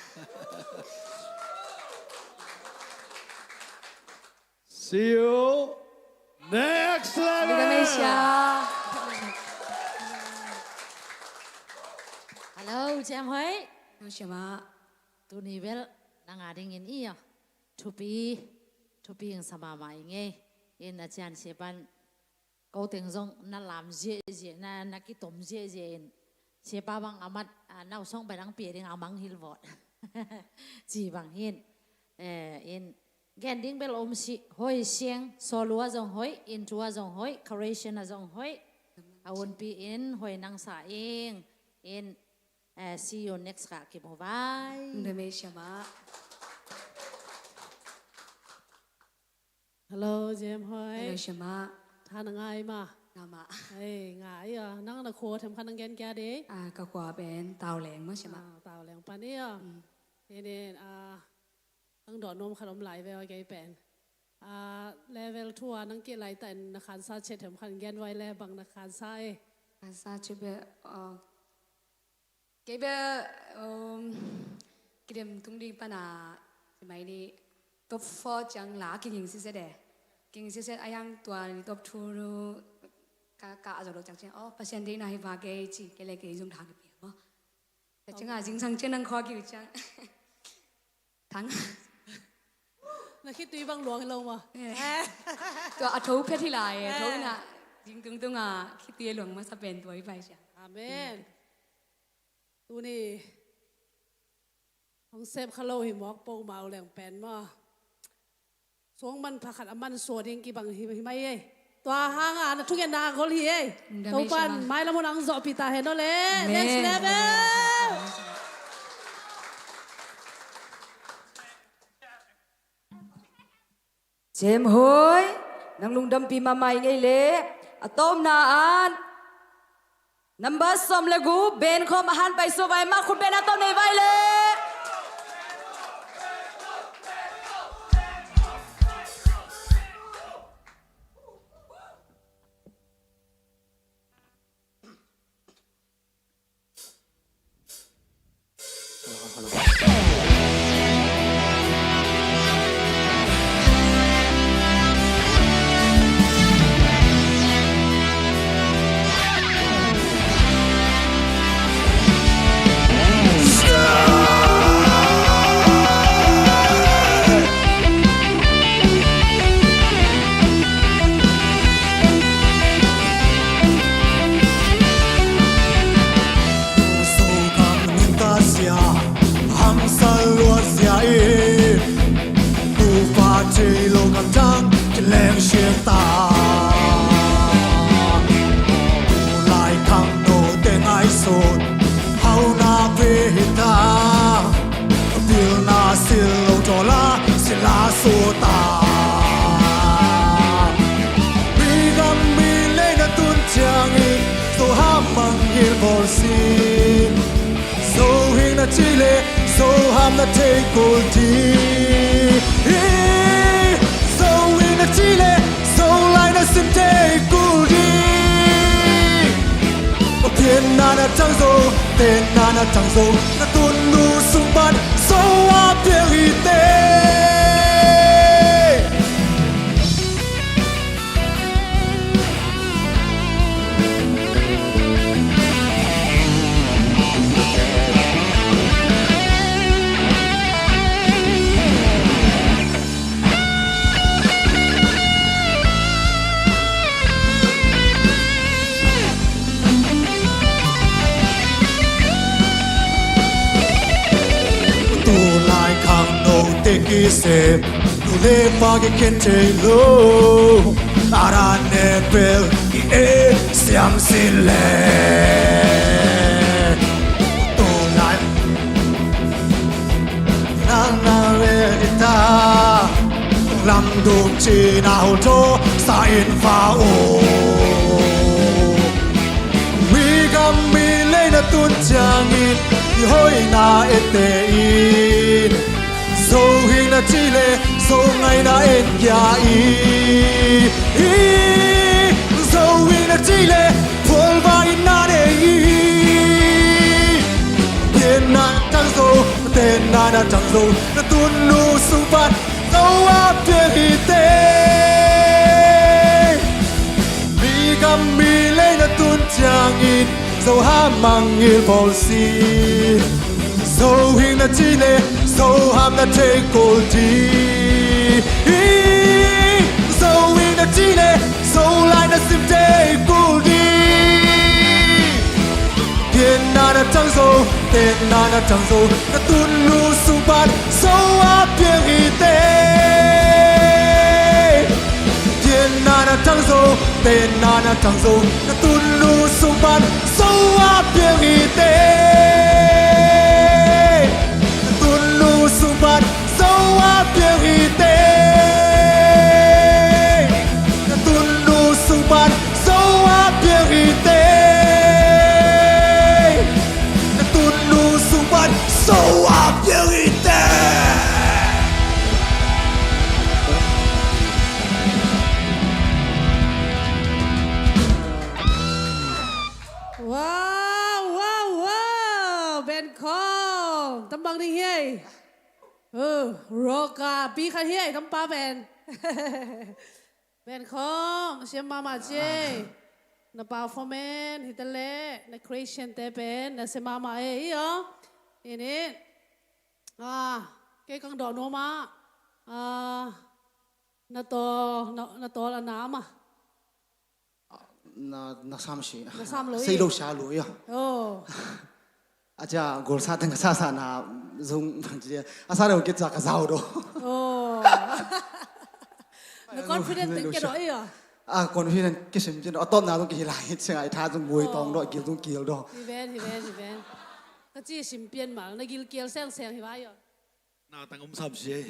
See you next level. Indonesia. Hello, J M Hoih. Nang siamah. Tuni bel nang a dingin i a thupi, thupi hing sa mahmah i ngei. In a cian siapan ko teng zong na lam ziahziah, na, na kitom ziahziah in siapa bang a mat, a, nausong pen ang pia ding a mangngilh vawt. Ci bang hin. Eh, in gen ding bel om si, hoi siang, solo a zong hoi, intro a zong hoi, creation a zong hoi. A unpi in hoi nang sa ing. In, eh, see you next ka kimu vai. Nda mei siamah. Hello, Jem hoi. Hello, siamah. Tha na ngai ma. Nga mah. Hei, nga i a, nang na khua them khan nang gen kia de. Ah, ka khua pen Tau Leng ma siamah. Ah, Tau Leng pan i a. Mm. Inin, ah, ang dawh nuam khan om lai ve a kei pen. Ah, level two a nang ki lai ta in na khansa chet them khan gen vai le bang na khansa e. Khansa chet be, ah, kei bel, um, kidem tung ding pana, si mai ni top four ciang la kiging siset e. Kiging siset a yang tua ni top two nu ka, ka a zo lo ciang ciang. Oh, Pasian deihna hi va kei ci, kei le kei zong thang kipia maw. Ka ciang a zingsang ciang nang khua kiu ciang. Thang. Na khitui bang luang hi lo maw? Eh. Eh. Tua a tho phet hi lai, eh, tho hi na. Eh. Zing tung tung a, khitui luang masa pen tua hi pai sia. Amen. Tuni hong sep kha lo hi mawk po mau leng pen maw. Suang manpha khat a man sua ding kibang hi, hi mai ei. Tua hanga na thugen na gol hi ei. Nda mei Topan siamah. Mai lam hun ang zawhpih ta hen aw le. Amen. Next level. Jem hoi, nang lungdampih mahmah i ngei le, a tawpna an, number sawm le gu, ben khawm a han pai sua vai mah khut ben a tawp nei vai le. Zokhang nuntak zia, hangsal luat zia in, nupa thei lo gamdang kileng siang ta. Tulai khangnote ngaihsun, hauhna pia hi ta. Pilna sil lo tawla sila suta. Mi gam mi lei na tun ciangin, Zo ham mangngilh bawl sin. Zo hing na cih leh, Zo ham na thei kul ding. Zo hing na cih leh, Zo lai na sim thei kul ding. Pianna na tang zo, tenna na tang zo, na tunnu sung pan Zo a piang hi te. Tulai khangnote kisep, nu le pa kikhen thei lo. A dan ne bel ki e siam si le. Tulai nang na le ta, lam dum cina hol tho sa in fa o. Mi gam mi lei na tun ciangin, i hoihna ete in. Zo hing na cih leh, Zo ngaihna en kia i. Zo hing na cih leh, phualva in na nei i. Pianna tang zo, tenna na tang zo, na tunnu sung pan Zo a piang hi te. Mi gam mi lei na tun ciangin, Zo ham mangngilh bawl sin. Zo Ci le, zo ham na thei kul ding. Zo ing na ci le, zo lai na sim thei kul ding. Pianna na tang zo, pianna na tang zo, na tun lung sung pan zo a piang hi te. Pianna na tang zo, pianna na tang zo, na tun lung sung pan zo a piang hi te. Na tun lung sung pan zo a piang hi te. Na tun lung sung pan zo a piang hi te. Na tun lung sung pan zo a piang hi te. Wow, wow, wow. Ben Khawm, tam bang ding hi ei? Oh, rock a pi khat hi ei, tam pa Ben. Ben Khawm, siam mahmah ci ei. Na performance hi ta leh, na creation te pen na siam mahmah ei, i aw. Ini, ah, kei kang dawh nuam ah, ah, na tawl, na, na tawl a nam ah. Na, na sam si. Na sam lo i. Sei lo sia lo i a. Oh. A cia gol sa teng ka sa sa na zung bang ci a sa lo kit sa ka zau do. Oh. Na confident teng ke do i a. A confident kisim cin a tawpna zung kihilai cin a i tha zung mui tawng do, gil zung kil do. Hi ven, hi ven, hi ven. Ka ci sim pian mal, na gil kial seng seng hi vai a. Na tang um sam si ei.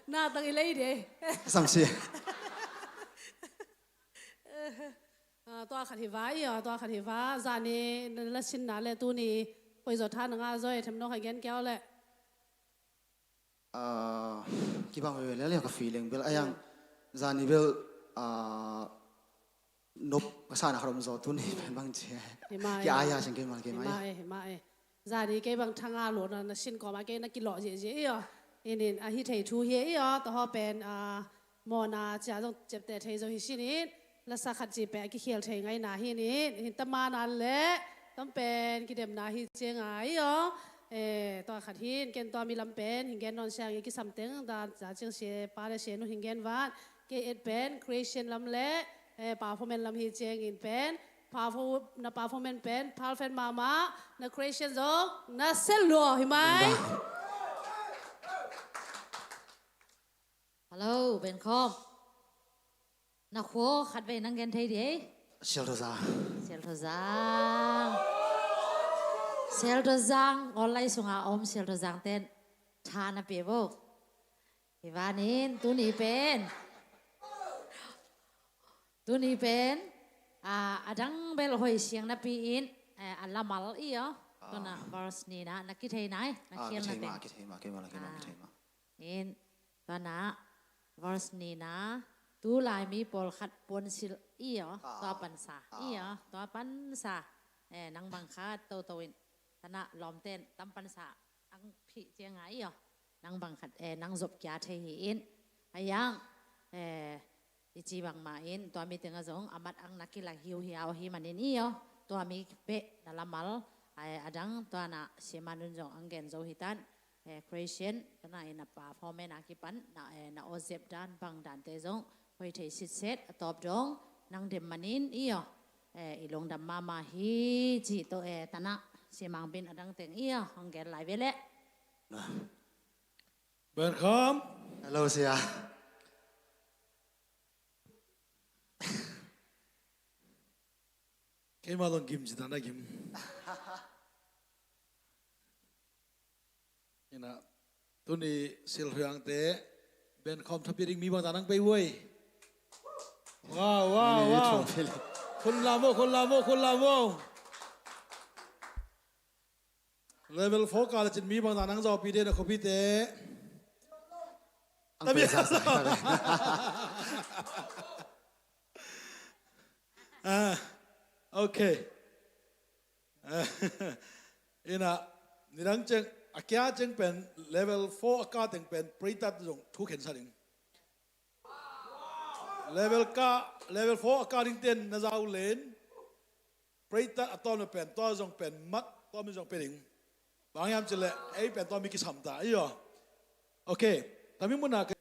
Na tang i lei de. Sam si ei. Ah, tua khat hi va i aw, tua khat hi va. Zani na la sinna le tuni koi zaw tha na ngah zaw ei, them nawk a gen kiau le. Ah, kibang veve le le ka feeling bel a yang. Zani bel, ah, nop ka sa na khat om zaw, tuni pen bang ci. Hi mah e. Ki ai a sing kei mal kei mai. Hi mah e, hi mah e. Zani kei bang thanga lo na, na sin kawm a kei na kilawh ziahziah i aw. Inin a hi thei thu hi i aw, tahaw pen, ah, mawhna cia zong ciapteh thei zo hi sinin, lasa khat ci peh a kikhial thei ngaina hi nin, hin tamana le tam pen kidemna hi cianga i aw. Eh, tua khat hin, ken tua mi lam pen hin gen nawn siang i kisam teng dan za ciang sia pa le sia nu hin gen vat. Kei et pen creation lam le, eh, performance lam hi ciangin pen, perform-, na performance pen perfect mahmah, na creation zong na sel lua hi mai. Hello, Ben Khawm. Na khua khat vei nang gen thei di ei? Sialthawzang. Sialthawzang. Sialthawzang, online sunga om Sialthawzang ten tha na pia vo. Hi vanin, tuni pen. Tuni pen, ah, a dang bel hoi siang napi in, eh, a lamal i aw. Ah. Tuna verse nina, na kithei nai, na khial na teng. Ah, kithei ma, kithei ma, kithei ma, kithei ma. In, tua na, verse nina, tu lai mi pawlkhat puansilh i aw, tua pansa, i aw, tua pansa. Eh, nang bang khat toto in, tana lawmten tam pansa ang phih cianga i aw. Nang bang khat, eh, nang zop kia thei hi in. A yang, eh, i ci bangma in, tua mi tengah zong, a mat ang na kilak hiuhiau hi manin i aw. Tua mi peh na lamal, eh, a dang tua na siamanun zong ang gen zo hi tan. Eh, Christian, tana in a performance a kipan, na, eh, na awzep dan, bang dante zong, hoi thei sitset, a tawp dong, nang dem manin, i aw, eh, i lungdam mama hi, ci to, eh, tana, simang bin a dang teng, i aw, hong gen lai ve leh. Ben Khawm. Hello, sia. Keimah zong gim ci ta na gim. Ina, tuni Sialthawzang te, Ben Khawm thapi ding mi bang ta nang pei uai. Wow, wow, wow. Khun lam o, khun lam o, khun lam o. Level four ka le cin mi bang ta nang zawpi de na khuapi te. Ang pei sa sa. Ah, okay. Ina, nidang ceng, a kia ceng pen, level four a ka teng pen, preitat zong thu khen sa ding. Level ka, level four a ka ding ten na zau len. Praise team a tawm na pen tua zong pen mat tawm in zong pe ding. Bang hiam cih leh ei pen tua mi kisam ta, iyo. Ok. Tami mun a ke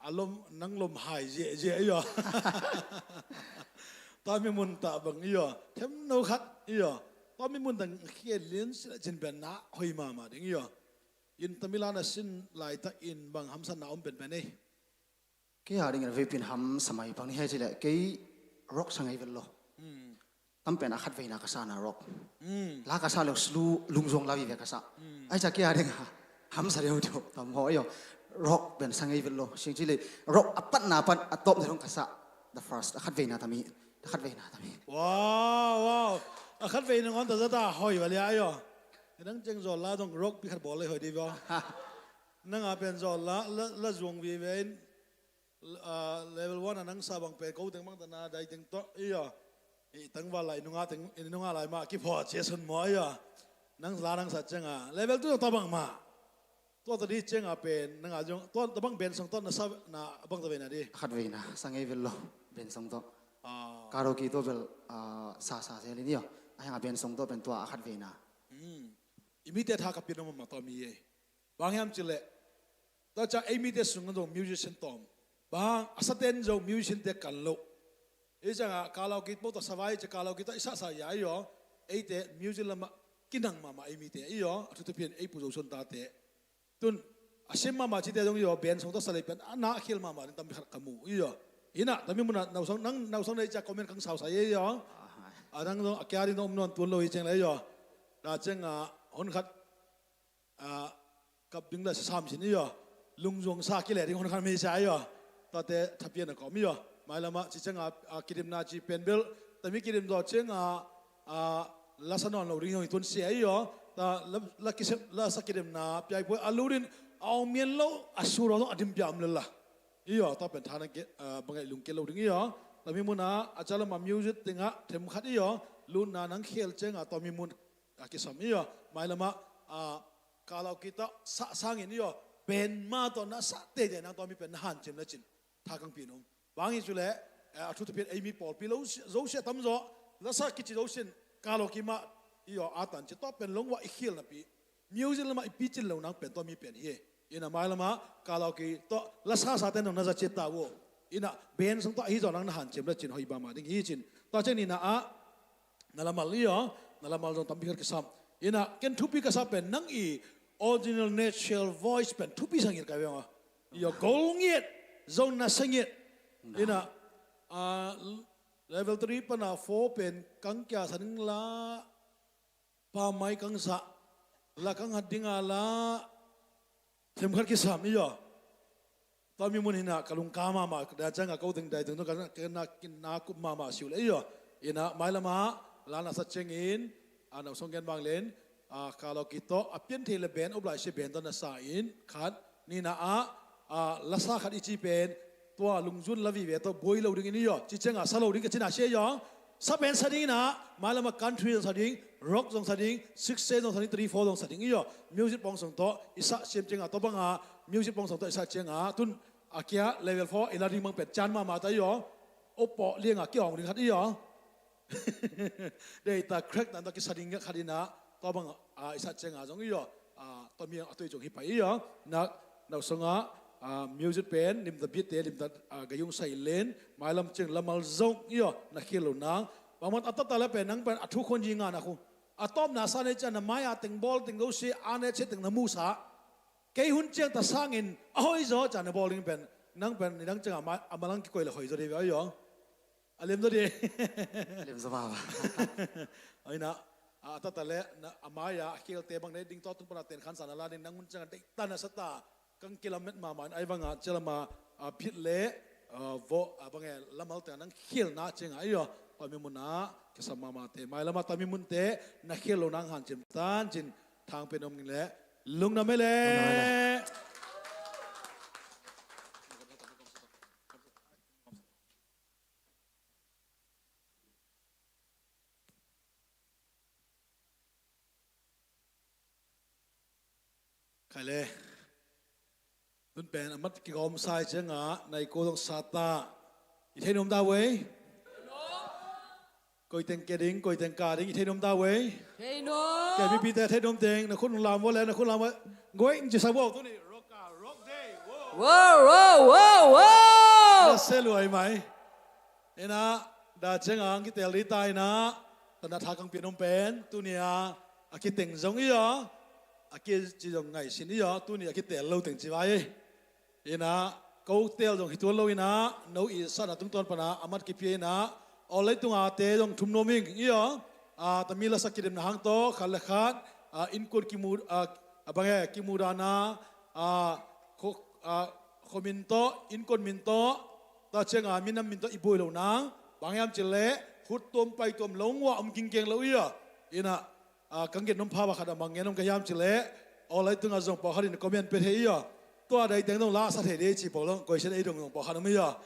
a lom, nang lom hai ziahziah, iyo. Tami mun ta bang, iyo. Them no khat, iyo. Tami mun tang khia lian sila cin pen na hoi mahmah ding, iyo. In tami la na sin laitak in bang hamsatna om penpen ei? Kei a dingin a vei pin hamsa mai bang ni hei cih leh kei rock sa ngei vet lo. Tam pen a khat veina ka sa na rock. La ka sa leh slow, lungzuang la vive ka sa. Ai ca kei a ding a hamsa deuh deuh tam ho, iyo. Rock pen sa ngei vet lo. Sing cih leh rock a patna pan a tawp na dong ka sa. The first, a khat veina tami. A khat veina tami. Wow, wow. A khat veina ngon ta zata hoi va lia, iyo. Nang ceng zaw la dong rock pi khat bawl lei hoi di va. Nang a pen zaw la, la, la zuang vive in. Ah, level one a nang sa bang pen ko teng bang ta na dai teng tawh, iyo. I tangval la i nunga teng, i nunga lai mah kiphaw cia sun maw, iyo. Nang la nang sa ciang a level two tawh bang mah. Tua tawh di ciang a pen nang a zong tua tawh bang band song tawh na sa na bang tawh veina di. A khat veina sa ngei vet lo band song tawh. Ah. Karaoke tawh vel, ah, sa sa zel in, iyo. A hiang a band song tawh pen tua a khat veina. I mite tha ka pin om mah tawh mi e. Bang hiam cih leh tua ciang ei mite sung an zong musician tawm. Bang a saten zong musician te kan lo. Ei ciang a karaoke po tawh sa vai ciang karaoke tawh i sa sa ia, iyo. Eite music lamah kinang mahmah ei mite, iyo. A thuthu pian ei pu Zo Suan tate. Tun a sim mahmah cite zong, iyo, band song tawh sa lei pen a na khial mahmah ding tam khat ka mu, iyo. Ina tami mun a nausang, nang nausang nei ciang comment kang sau sa ia, iyo. A nang zong a kia ding zong om nawn tuan lo hi ciang lei, iyo. Na ciang a hon khat ah, kap ding la sam sin, iyo. Lungzuang sa kile ding hon khan mi sa, iyo. Tate thapian a kawm, iyo. Mailam a ci ciang a, ah, kidimna ci pen bel tami kidim zaw ciang a, ah, la sa nawn lo ding hong i tun sia, iyo. Ta la, la kisem, la sa kidimna piai puai a lu din a ong mian lo a su lo a dim pia om lel la. Iyo, tua pen tha na ke, ah, bangai lungkia lo ding, iyo. Tami mun a a ca lam a music teng a them khat, iyo. Lutna nang khel ciang a tami mun a kisam, iyo. Mailam a, ah, karaoke tawh sa sangin, iyo, band mah tawh na sa teitei nang tua mi pen na hanciam le cin tha kang pin om. Bang hi cih leh, eh, a thuthu pian ei mi pawlpi lo si, zo sia tam zaw, la sa kici zo sin karaoke mah, iyo, a tan ci tua pen long wah i khial napi. Music lamah i picin lo nang pen tua mi pen hi. Ina mailam a karaoke tawh la sa sa ten nong na za ciat ta uh. Ina band song tawh ahi zaw nang na hanciam le cin hoi mahmah ding hi cin. Tua ciang nina ah na lamal, iyo, na lamal zong tampi khat kisam. Ina ken thupi ka sa pen nang i original natural voice pen thupi sa ngiat ka veng a. Iyo, gol ngiat, zong na sa ngiat. Ina, ah, level three pan a four pen kang kia sa ning la, pa mai kang sa, la kang hat ding a la, them khat kisam, iyo. Tua mi mun hina ka lungka mahmah, da ciang a ko teng dai teng tawh ka na, ka na, na kup mahmah siu le, iyo. Ina mailam a la na sa ciangin, a nausang gen bang len, a karaoke tawh a pian thei le band, op lai sia band tawh na sa in khat, nina ah, ah, la sa khat i ci pen tua lungzun la vive tawh buai lo dingin, iyo. Ci ciang a sa lo ding ka cina sia, iyo. Sa pen sa ding ina, mailam a country zong sa ding, rock zong sa ding, six seven zong sa ding, three four zong sa ding, iyo. Music pawng song tawh i sa siam ciang a, tua bang a music pawng song tawh i sa ciang a, tun a kia level four i la ding bang pen can mahmah ta, iyo. Op pawh liang a kihawng ding khat, iyo. Dei ta crack nan tawh kisa ding khat ina, tua bang a i sa ciang a zong, iyo. Ah, tua mi a tui zong hi pai, iyo. Na, nausang a, ah, music pen limta beat te, limta, ah, gayung sai len, mailam ciang lamal zong, iyo, na khial lo nang. Bangman a tata le pen nang pen a thu khon yi nga na khu. A tawpna sa nei ciang na mai a teng bawl teng lo si, a ne cia teng na mu sa. Kei hun ciang ta sangin a hoi zaw ciang na bawl ding pen nang pen nidang ciang a ma, a malang kikoi le hoi zaw dei ve, iyo. A lem zaw dei. Lem zaw mama. Ina, a tata le na, a mai a khial te bang nei ding tawh tung pana ten khan sa na la ding nang hun ciang a dei ta na sa ta. Kang kilamet mama in ai bang a cia lama, a, beat le, a, vo, a, bang e lamal te nang khialna ciang a, iyo. Tua mi mun a kisam mama te, mailam a tua mi mun te na khial lo nang hanciam tan cin thang pen om ngin le lungdam e le. Khai le. Tun pen a mat kigawm sa i ciang a nai ko zong sa ta. I thei nuam ta uh ei. Koi teng ke ding, koi teng ka ding, i thei nuam ta uh ei. Thei nuam. Ke mipite thei nuam teng, na khut lam vua le, na khut lam vua. Guai, in ci sa vua, tuni, rock a, rock day, wow. Wow, wow, wow, wow. Na se luai mai. Ina, da ciang ang kitel di ta ina, tana tha kang pian om pen, tuni a, a kiteng zong i a, a kici zong ngai sin i a, tuni a kitel lo teng ci vai. Ina, ko tel zong hi tuan lo ina, no i sana tungtawn pana, a mat kipia ina, aw leitung a te zong thum nuam ing i a, a, tami la sa kidem na hang to, khat le khat, a, innkuan kimu, a, a bang e, kimu dana, a, kho, a, khomin to, innkuan min to, ta ciang a, minam min to i buai lo nang, bang hiam ci le, khut tuam pai tuam lo ngua om kingkeng lo i a, ina, a, kang gen nong pha ba khat a mang ngen nong ka hiam ci le, aw leitung a zong pawlkhat in comment pe thei i a, tua dai teng dong la sa thei de ci pawl dong, koi sen ei dong dong pawlkhat om i a.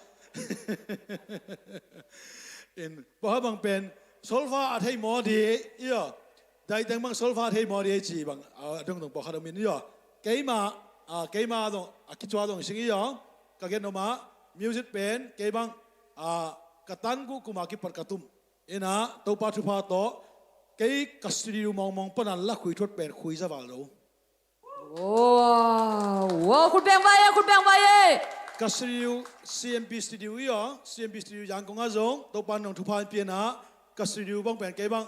In, pawlkhat bang pen, solfa a thei maw di, i a, dai teng bang solfa a thei maw di ci bang, a, dong dong pawlkhat om in i a. Keima, a, keima dong, a kicua dong sing i a, ka gen noma, music pen, kei bang, a, ka tan gu kuma kipat ka tum. Ina, Topa thupha to, kei ka studio mawngmawng pana la khui thuat pen khui za val lo. Wow, wow, khut beng vai e, khut beng vai e. Ka studio, C M B studio i a, C M B studio Yangon a zong, Topa nong thupha in piana, ka studio bang pen kei bang,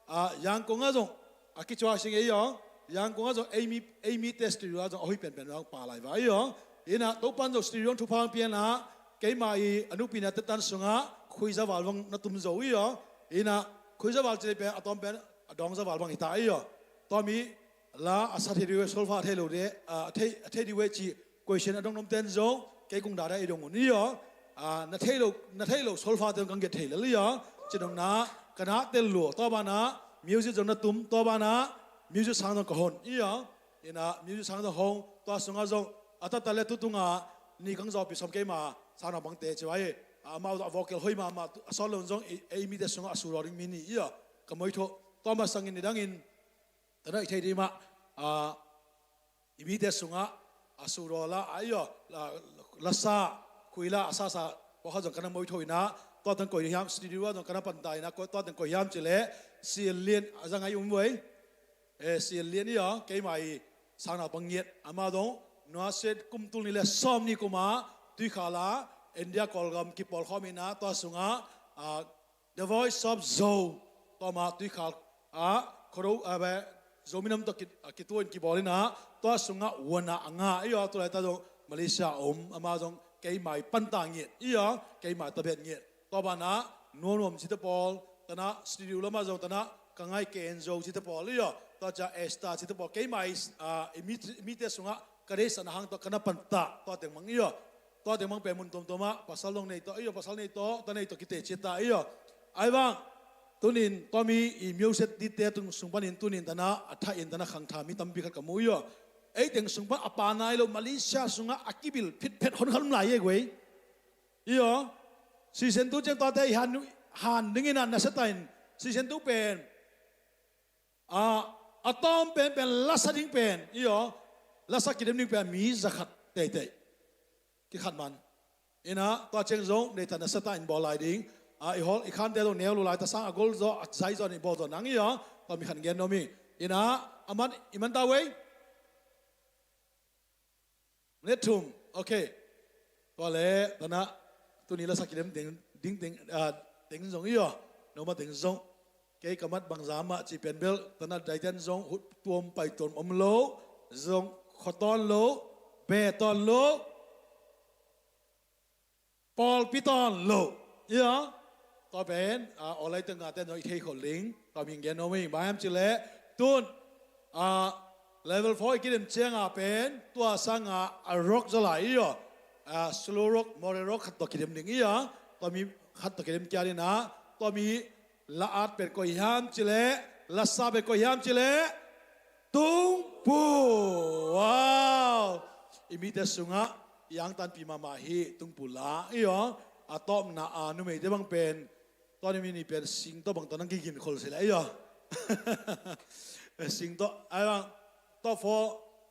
a, Yangon a zong, a kicua sing ei a, Yangon a zong, ei mi, ei mi te studio a zong, a hui pen pen zong, pa lai vai a. Ina, Topa zong studio thupha piana, keima i, a nupi na te tan sunga, khui za val bang na tum zo i a. Ina, khui za val ci le pen, a tom pen, a dong za val bang hi ta i a. Tua mi, la a sa thei di ve, solfa a thei lo de, a, a thei, a thei di ve ci, question a dong nom ten zong, kei kung dada i dong un i a, a, na thei lo, na thei lo solfa ten kang get thei lel i a, ci dong na, ka na tel lua, tua bana, music zong na tum, tua bana, music sang zong ka hon i a, ina, music sang zong hong, tua sunga zong, a tata le tutunga, ni kang zawpi som keima, sang na bang te ci vai, a, amau a vocal hoi mama, a sawt lo zong, ei, ei mi te sunga, a su lo ding mi ni i a, ka moi tho, tua ma sangin ni dangin, tana i thei di mah, a, i mite sungah, a, sudaw la, a, i aw, la, la sa, khui la, a sa sa, pawlkhat zong kana moi tho ina, tua teng koi hiam, studio ah zong kana panta ina, koi, tua teng koi hiam ci le, Sian Lian, a zang ai um voi, e, Sian Lian i aw, keima i, sang nau pang ngiat, ama zong, nua set kum tul ni le sawm ni kuma, Tuikhal a, India Kawlgam kipawl khawm ina, tua sungah, a, The Voice of Zo, tua ma Tuikhal ah, Khuado, ah, beh, Zomi nam tawh ki, ah, kituah in kibawl in ah, tua sungah Wana a ngah i aw, tu laitak zong Malaysia a om, ama zong keima i panta ngiat i aw, keima i tabet ngiat. Tua banah, Nuamnuam cite pawl, tanah studio lamah zong tanah, ka ngai Ken Zo cite pawl i aw, tua ciang Esther cite pawl, keima i, ah, i mi, i mite sungah, ka deihsakna hang tawh, kana panta, tua teng mang i aw. Tua teng mang pen mun tuamtuam ah, pasal dong nei tawh, i aw, pasal nei tawh, ta nei tawh kiteciat ta, i aw. Ai bang, tunin, tua mi i music dite tung sung panin tunin tanah, a thah in tanah khangtha mi tampi khat ka mu, i aw. Ei teng sung pan a pa nai lo, Malaysia sungah a kibil phitphet hon khat om lai e guai. I aw. Sisen tu ciang tuate i han, han dingin a nasa ta in, sisen tu pen. A, a tawm penpen lasa ding pen, i aw, lasa kidem ding pen mi zakhat teitei. Kikhat man. Ina, tua ciang zong, nei ta nasa ta in bawl lai ding. A, i hawl, i khante zong neu lo lai ta sang a gol zaw, a zai zaw in bawl zaw nang i aw, tua mi khan gen nuam i. Ina, a man, i man ta wei. Minute thum. Ok. Tua le, tanah, tuni lasa kidem ding, ding, ding, ah, ding zong i aw. Noma ding zong. Kei ka mat bangza mah ci pen bel, tanah daiten zong, hut tuam pai tuam om lo, zong khuatawn lo, betawn lo, pawlpi tawn lo. I aw. Tua pen, ah, aw lai teng a ten zong i thei khol ding. Tua mi gen nuam i, bang hiam ci le, tun, ah, level four i kidem ciang a pen, tua sang a, a rock zaw lai i aw. Ah, slow rock, more rock khat tawh kidem ding i aw. Tua mi khat tawh kidem kia ding a, tua mi la at pen koi hiam ci le, lasa pen koi hiam ci le, Tungpu. Wow. I mite sungah, i angtanpi mahmah hi, Tungpu la i aw. A tawpna a numeite bang pen, tua ni mi ni pen sing tawh bang tawh nang kigin khol si le i aw. Sing tawh, ai bang, top four,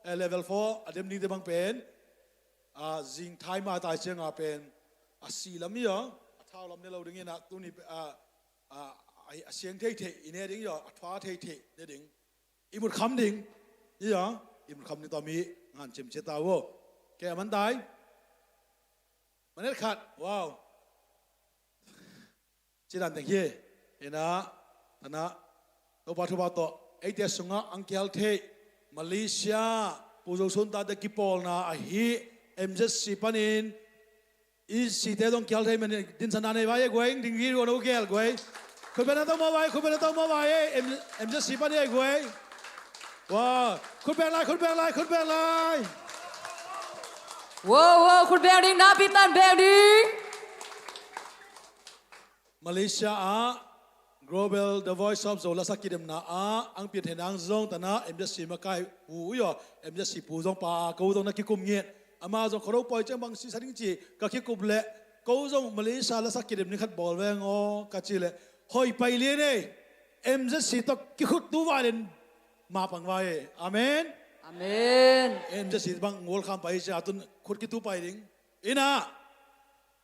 eh, level four, a dem dingte bang pen, a, zing thai ma tai ciang a pen, a si lam i aw, a thau lam ne lo ding ina, tuni pe, a, a, a, a siang thei thei i ne ding, i aw, a thua thei thei ne ding. I mut kham ding, i aw, i mut kham ding tawh mi ngan cim cia ta uh. Ke a man tai. Manet khat, wow. Ci dan teng hi. Ina, tana, Topa thupha tawh eite sungah ang kihel thei Malaysia Pu Zo Sun tate kipawlna ahi M Z C panin i site dong kihel thei manin dinsan dan ei vai e guai, ding ri ruan o gel guai. Khutbena tau mawh vai, khutbena tau mawh vai e, M-, M Z C panin ei guai. Wow, khutbeng lai, khutbeng lai, khutbeng lai. Wow, wow, khutbeng ding, na pitan beng ding. Malaysia ah Global The Voice of Zo lasak kidemna ah ang pian thei nang zong tana M Z C makai pu i aw, M Z C pu zong pa ko zong na kikum ngiat. Ama zong khoro poi ciang bang si sa ding ci ka kikum leh ko zong Malaysia lasak kidem ni khat bawl veng aw ka ci leh hoi pai lian ei. M Z C tawh kikhut tu vai len ma pang vai ei. Amen. Amen. M Z C bang ngol kham pai cia tun khut kitu pai ding. Ina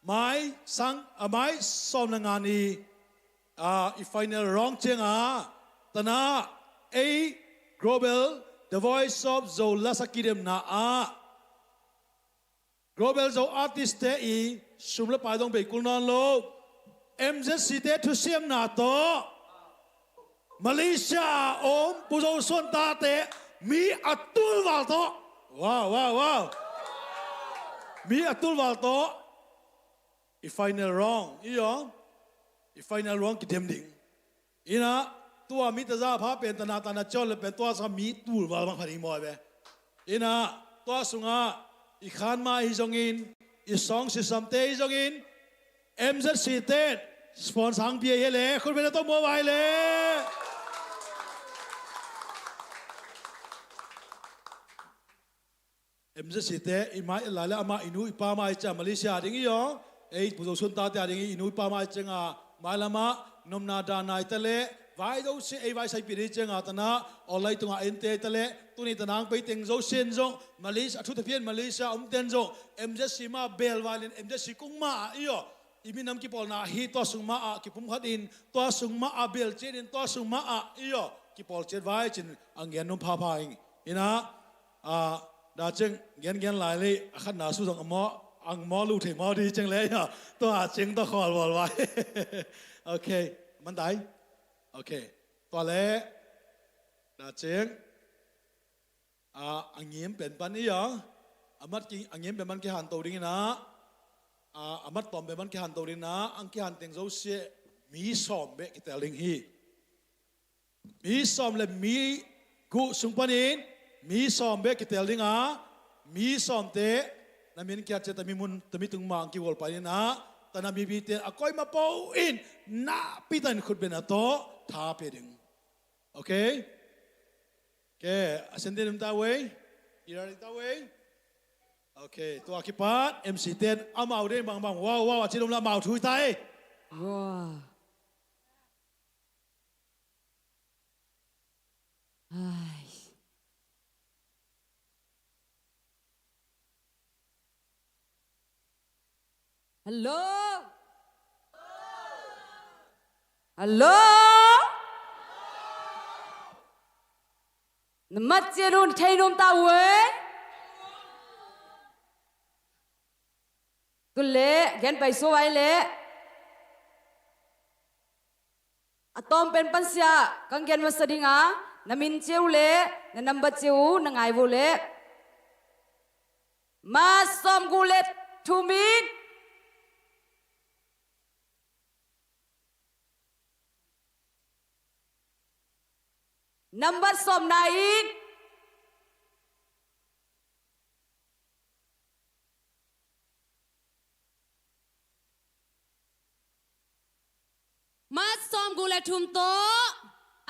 mai sang a mai sawm na nga ni a i final round cianga tana ei Global The Voice of Zo lasak kidemna ah Global Zo artist te i sum le pai dong bei kul nawn lo M Z C te thusiamna tawh Malaysia a om Pu Zo Suan tate mi a tulval tawh. Wow, wow, wow. Mi a tulval tawh i final round i aw, i final round kidem ding. Ina tua mi taza pha pen tana tana cion le pen tua sa mi tulval bang pha ding maw ve. Ina tua sungah i khanma hi zongin i song sisamte hi zongin M Z C ten sponsor hang pia hi le khut bena tawh mawh vai le. M Z C te i mai lai le ama i nu i pa mai cia Malaysia ding i aw. Ei Pu Zo Suan tate a ding i nu i pa mai cianga mai lama nomna dan nai ta le vai do si ei vai sai pi ding cianga tana online tunga ente ta le tuni tana ang pei teng zo sien zong Malaysia a thu te pian Malaysia om ten zong M Z C ma bel vai len M Z C kung ma i aw. I minam kipawlna hi tua sung ma a kipum khat in tua sung ma a bel ciat in tua sung ma a i aw kipawl ciat vai cin ang gen num pha pha ing. Ina a da ceng gen gen lai le a khat na su zong a maw ang maw lu thei maw di ceng le a tua a ceng tua khawl bawl vai. Okay, man dai. Okay, tua le da ceng a a ngim pen pan i a a mat ki a ngim pen pan kihan to ding ina a a mat tom pen pan kihan to ding ina ang kihan teng zo sia mi sawm beh kitel ding hi. Mi sawm le mi guh sung panin mi sawm beh kitel ding a mi sawm te na min kiat cia tami mun tami tung mang kiwol panin a tana mi bi te a koi ma po in na pitan khut bena to tha pe ding. Okay. Ke a sendin um ta wei. Ira ta wei. Okay, tua kipat M C ten amau ding bang bang wow wow a cilum la mau thui ta ei. Wow. Ai. Hello. Hello. Na mat cia nun thei num ta wei. Tun le gen pai so vai le. A tawm pen pansia kan gen masa ding a na min ciu le na nambat ciu na ngai vo le. Ma sawm gu le thum in. Nambat sawm na in. Ma sawm gu le thum tawh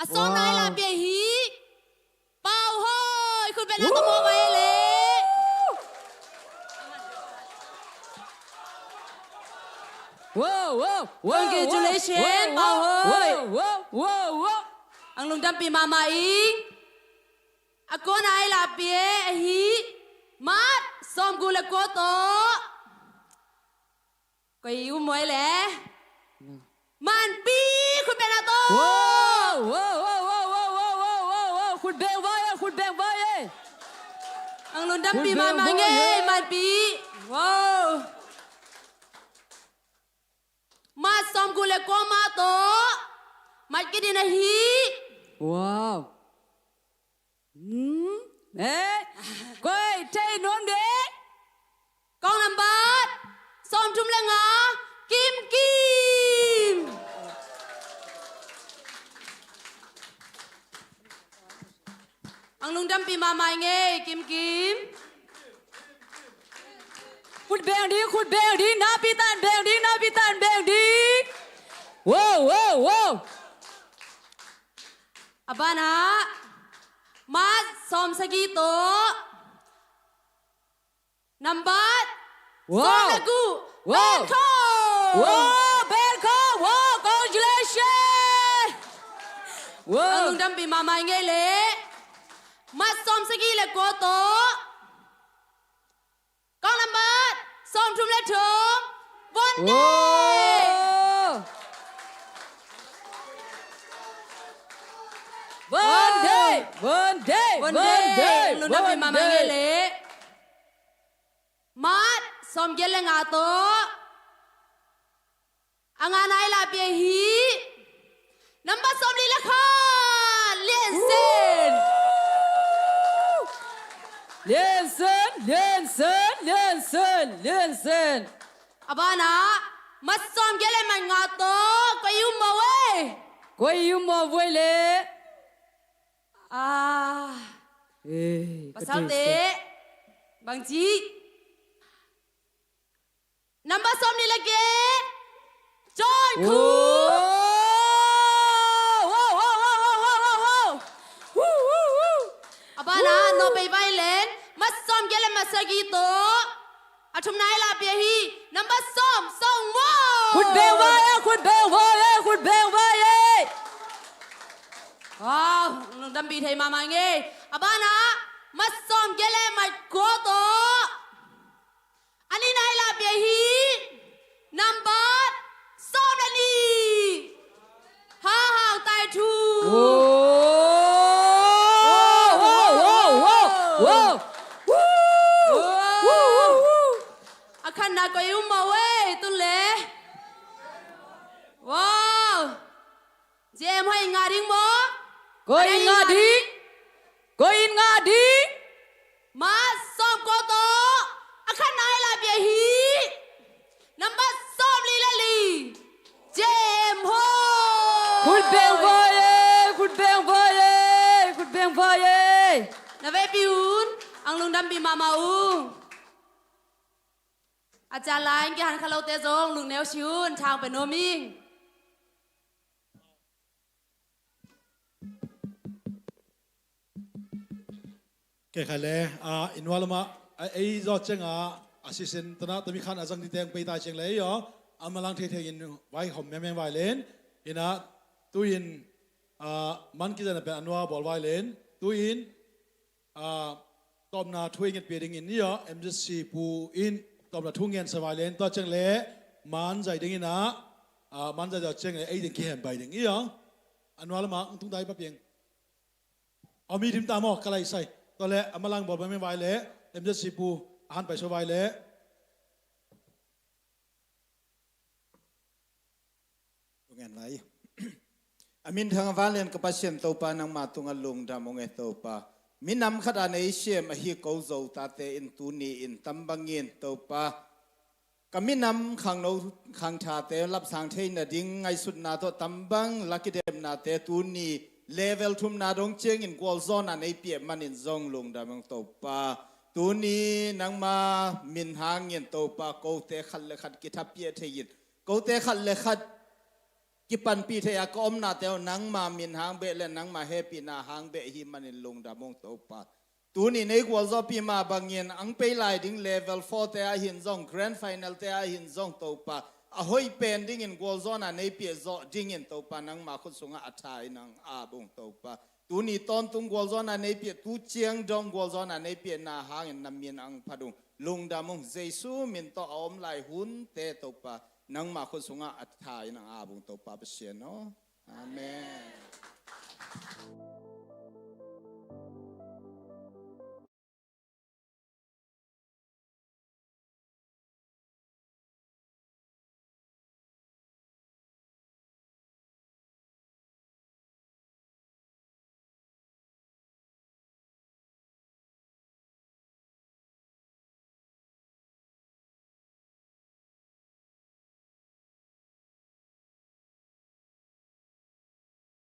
a sawm nai la pia hi. Pau hoi khut bena tawh mawh vai le. Wow wow wow. Congratulations Pau hoi. Wow wow wow. Ang lungdampi mahmah ing. A kona ai la pia ahi. Mat sawm gu le kua tawh. Koi um mai le. Manpi Khut beng a to. Wow, wow, wow. Khut beng vai e, khut beng vai e. Ang lungdampi mahmah ngei, maipi. Wow. Mat sawmguk le kua ma to. Mat kidin ahi. Wow. Hmm? Eh? Koi thei nuam de. Kong nambat sawmthum le nga, Kim Kim. Ang lungdampi mahmah ngei, Kim Kim. Khut beng ding, khut beng ding, napi tan beng ding, napi tan beng ding. Wow, wow, wow. A banah mat sawmsagih to. Nambat sawm le guk. Wow. Ben Khong. Wow, Ben Khong. Wow, congratulations. Wow. Ang lungdampi mahmah ngei le. Mat sawmsagih le kua to. Kong nambat sawmthum le thum. Von Dei. Wow. Von Dei. Von Dei. Von Dei. Lungdampi mahmah ngei le. Mat sawmgiat le nga to. A ngana i lahpih ahi. Nambat sawmli le khat. Lian Sen. Lian Sen, Lian Sen, Lian Sen, Lian Sen. A banah mat sawmgiat le mat nga to. Koi i um mawh e. Koi i um mawh e le. Ah. Eh, pasalte. Bangci. Nambat sawmli le giat. John Khup. Wow, wow, wow. A banah Nawpei Violence. Mat sawmgiat le mat sagih to. A thumna i lahpih ahi. Nambat sawm, Song Maw. Khut beng vai e, khut beng vai e, khut beng vai e. Wow, lungdampi thei mahmah ngei. A banah mat sawmgiat le mat kua to. A nihna i lahpih ahi. Nambat sawm le nih. Ha Hang Tai Thu. Wow, wow, wow, wow. Wow. A khatna koi um mawh e, tun le. Wow. Jem Hoi in ngah ding maw? Koi in ngah ding? Koi in ngah ding? Mat sawmkua to. A khatna i lahpih ahi. Nambat sawmli le li. Jem Hoi. Khut beng vai e, khut beng vai e, khut beng vai e. Na vekpi un, ang lungdampi mahmah ung. A ciah lai in kihan kha lote zong lungneu si un, thang pia nuam ing. Kei kha le, ah, i nualamah, ah, ei zawh ciangah, a sisen tanah tami khan a zang dite ang peitai ciang le ei aw, a malang theithei in vai hom miameng vai len, inah, tu-in, ah, man kizana pen a nua bawl vai len, tu-in, ah, tawpna thu ei ngetpih dingin i aw, M Z C pu in tawpna thu ngensa vai len, tua ciang le, man zai dinginah, ah, man zai zawh ciang le, ei ding kihem pai ding i aw, a nualamah, ang tung dai papiang. A mi dim ta maw, ka laisai. Tua le, a malang bawl bai mai vai le, M Z C pu, a han pai so vai le. Ungen lai. A minthang a vanlian ka Pasian Topa nangma tungah lungdam ung e Topa. Minam khat a nei siam ahi ko Zo tate in tuni in tambangin Topa. Ka minam khangno khangthate lapsang theina ding ngaihsutna tawh tambang lakidemnate tuni level thumna dong ciangin gualzawhna nei piah manin zong lungdam ung Topa. Tuni nangma min hangin Topa kote khat le khat kithapiah thei-in kote khat le khat kipanpih thei-a ka omnate uh nangma min hang beh le nangma hehpihna hang beh hi manin lungdam ung Topa. Tuni nei gualzawhpih mah bangin ang pei lai ding level four te ah hin zong grand final te ah hin zong Topa a hoih pen dingin gualzawhna nei piah zawh dingin Topa nangma khut sungah a tha in ang ap ung Topa. Tuni tawntung gualzawhna nei piah tu ciang dong gualzawhna nei piahna hangin na min ang phat ung lungdam ung Jesu min tawh a om lai hunte Topa nangma khut sungah a tha in ang ap ung Topa Pasian aw. Amen.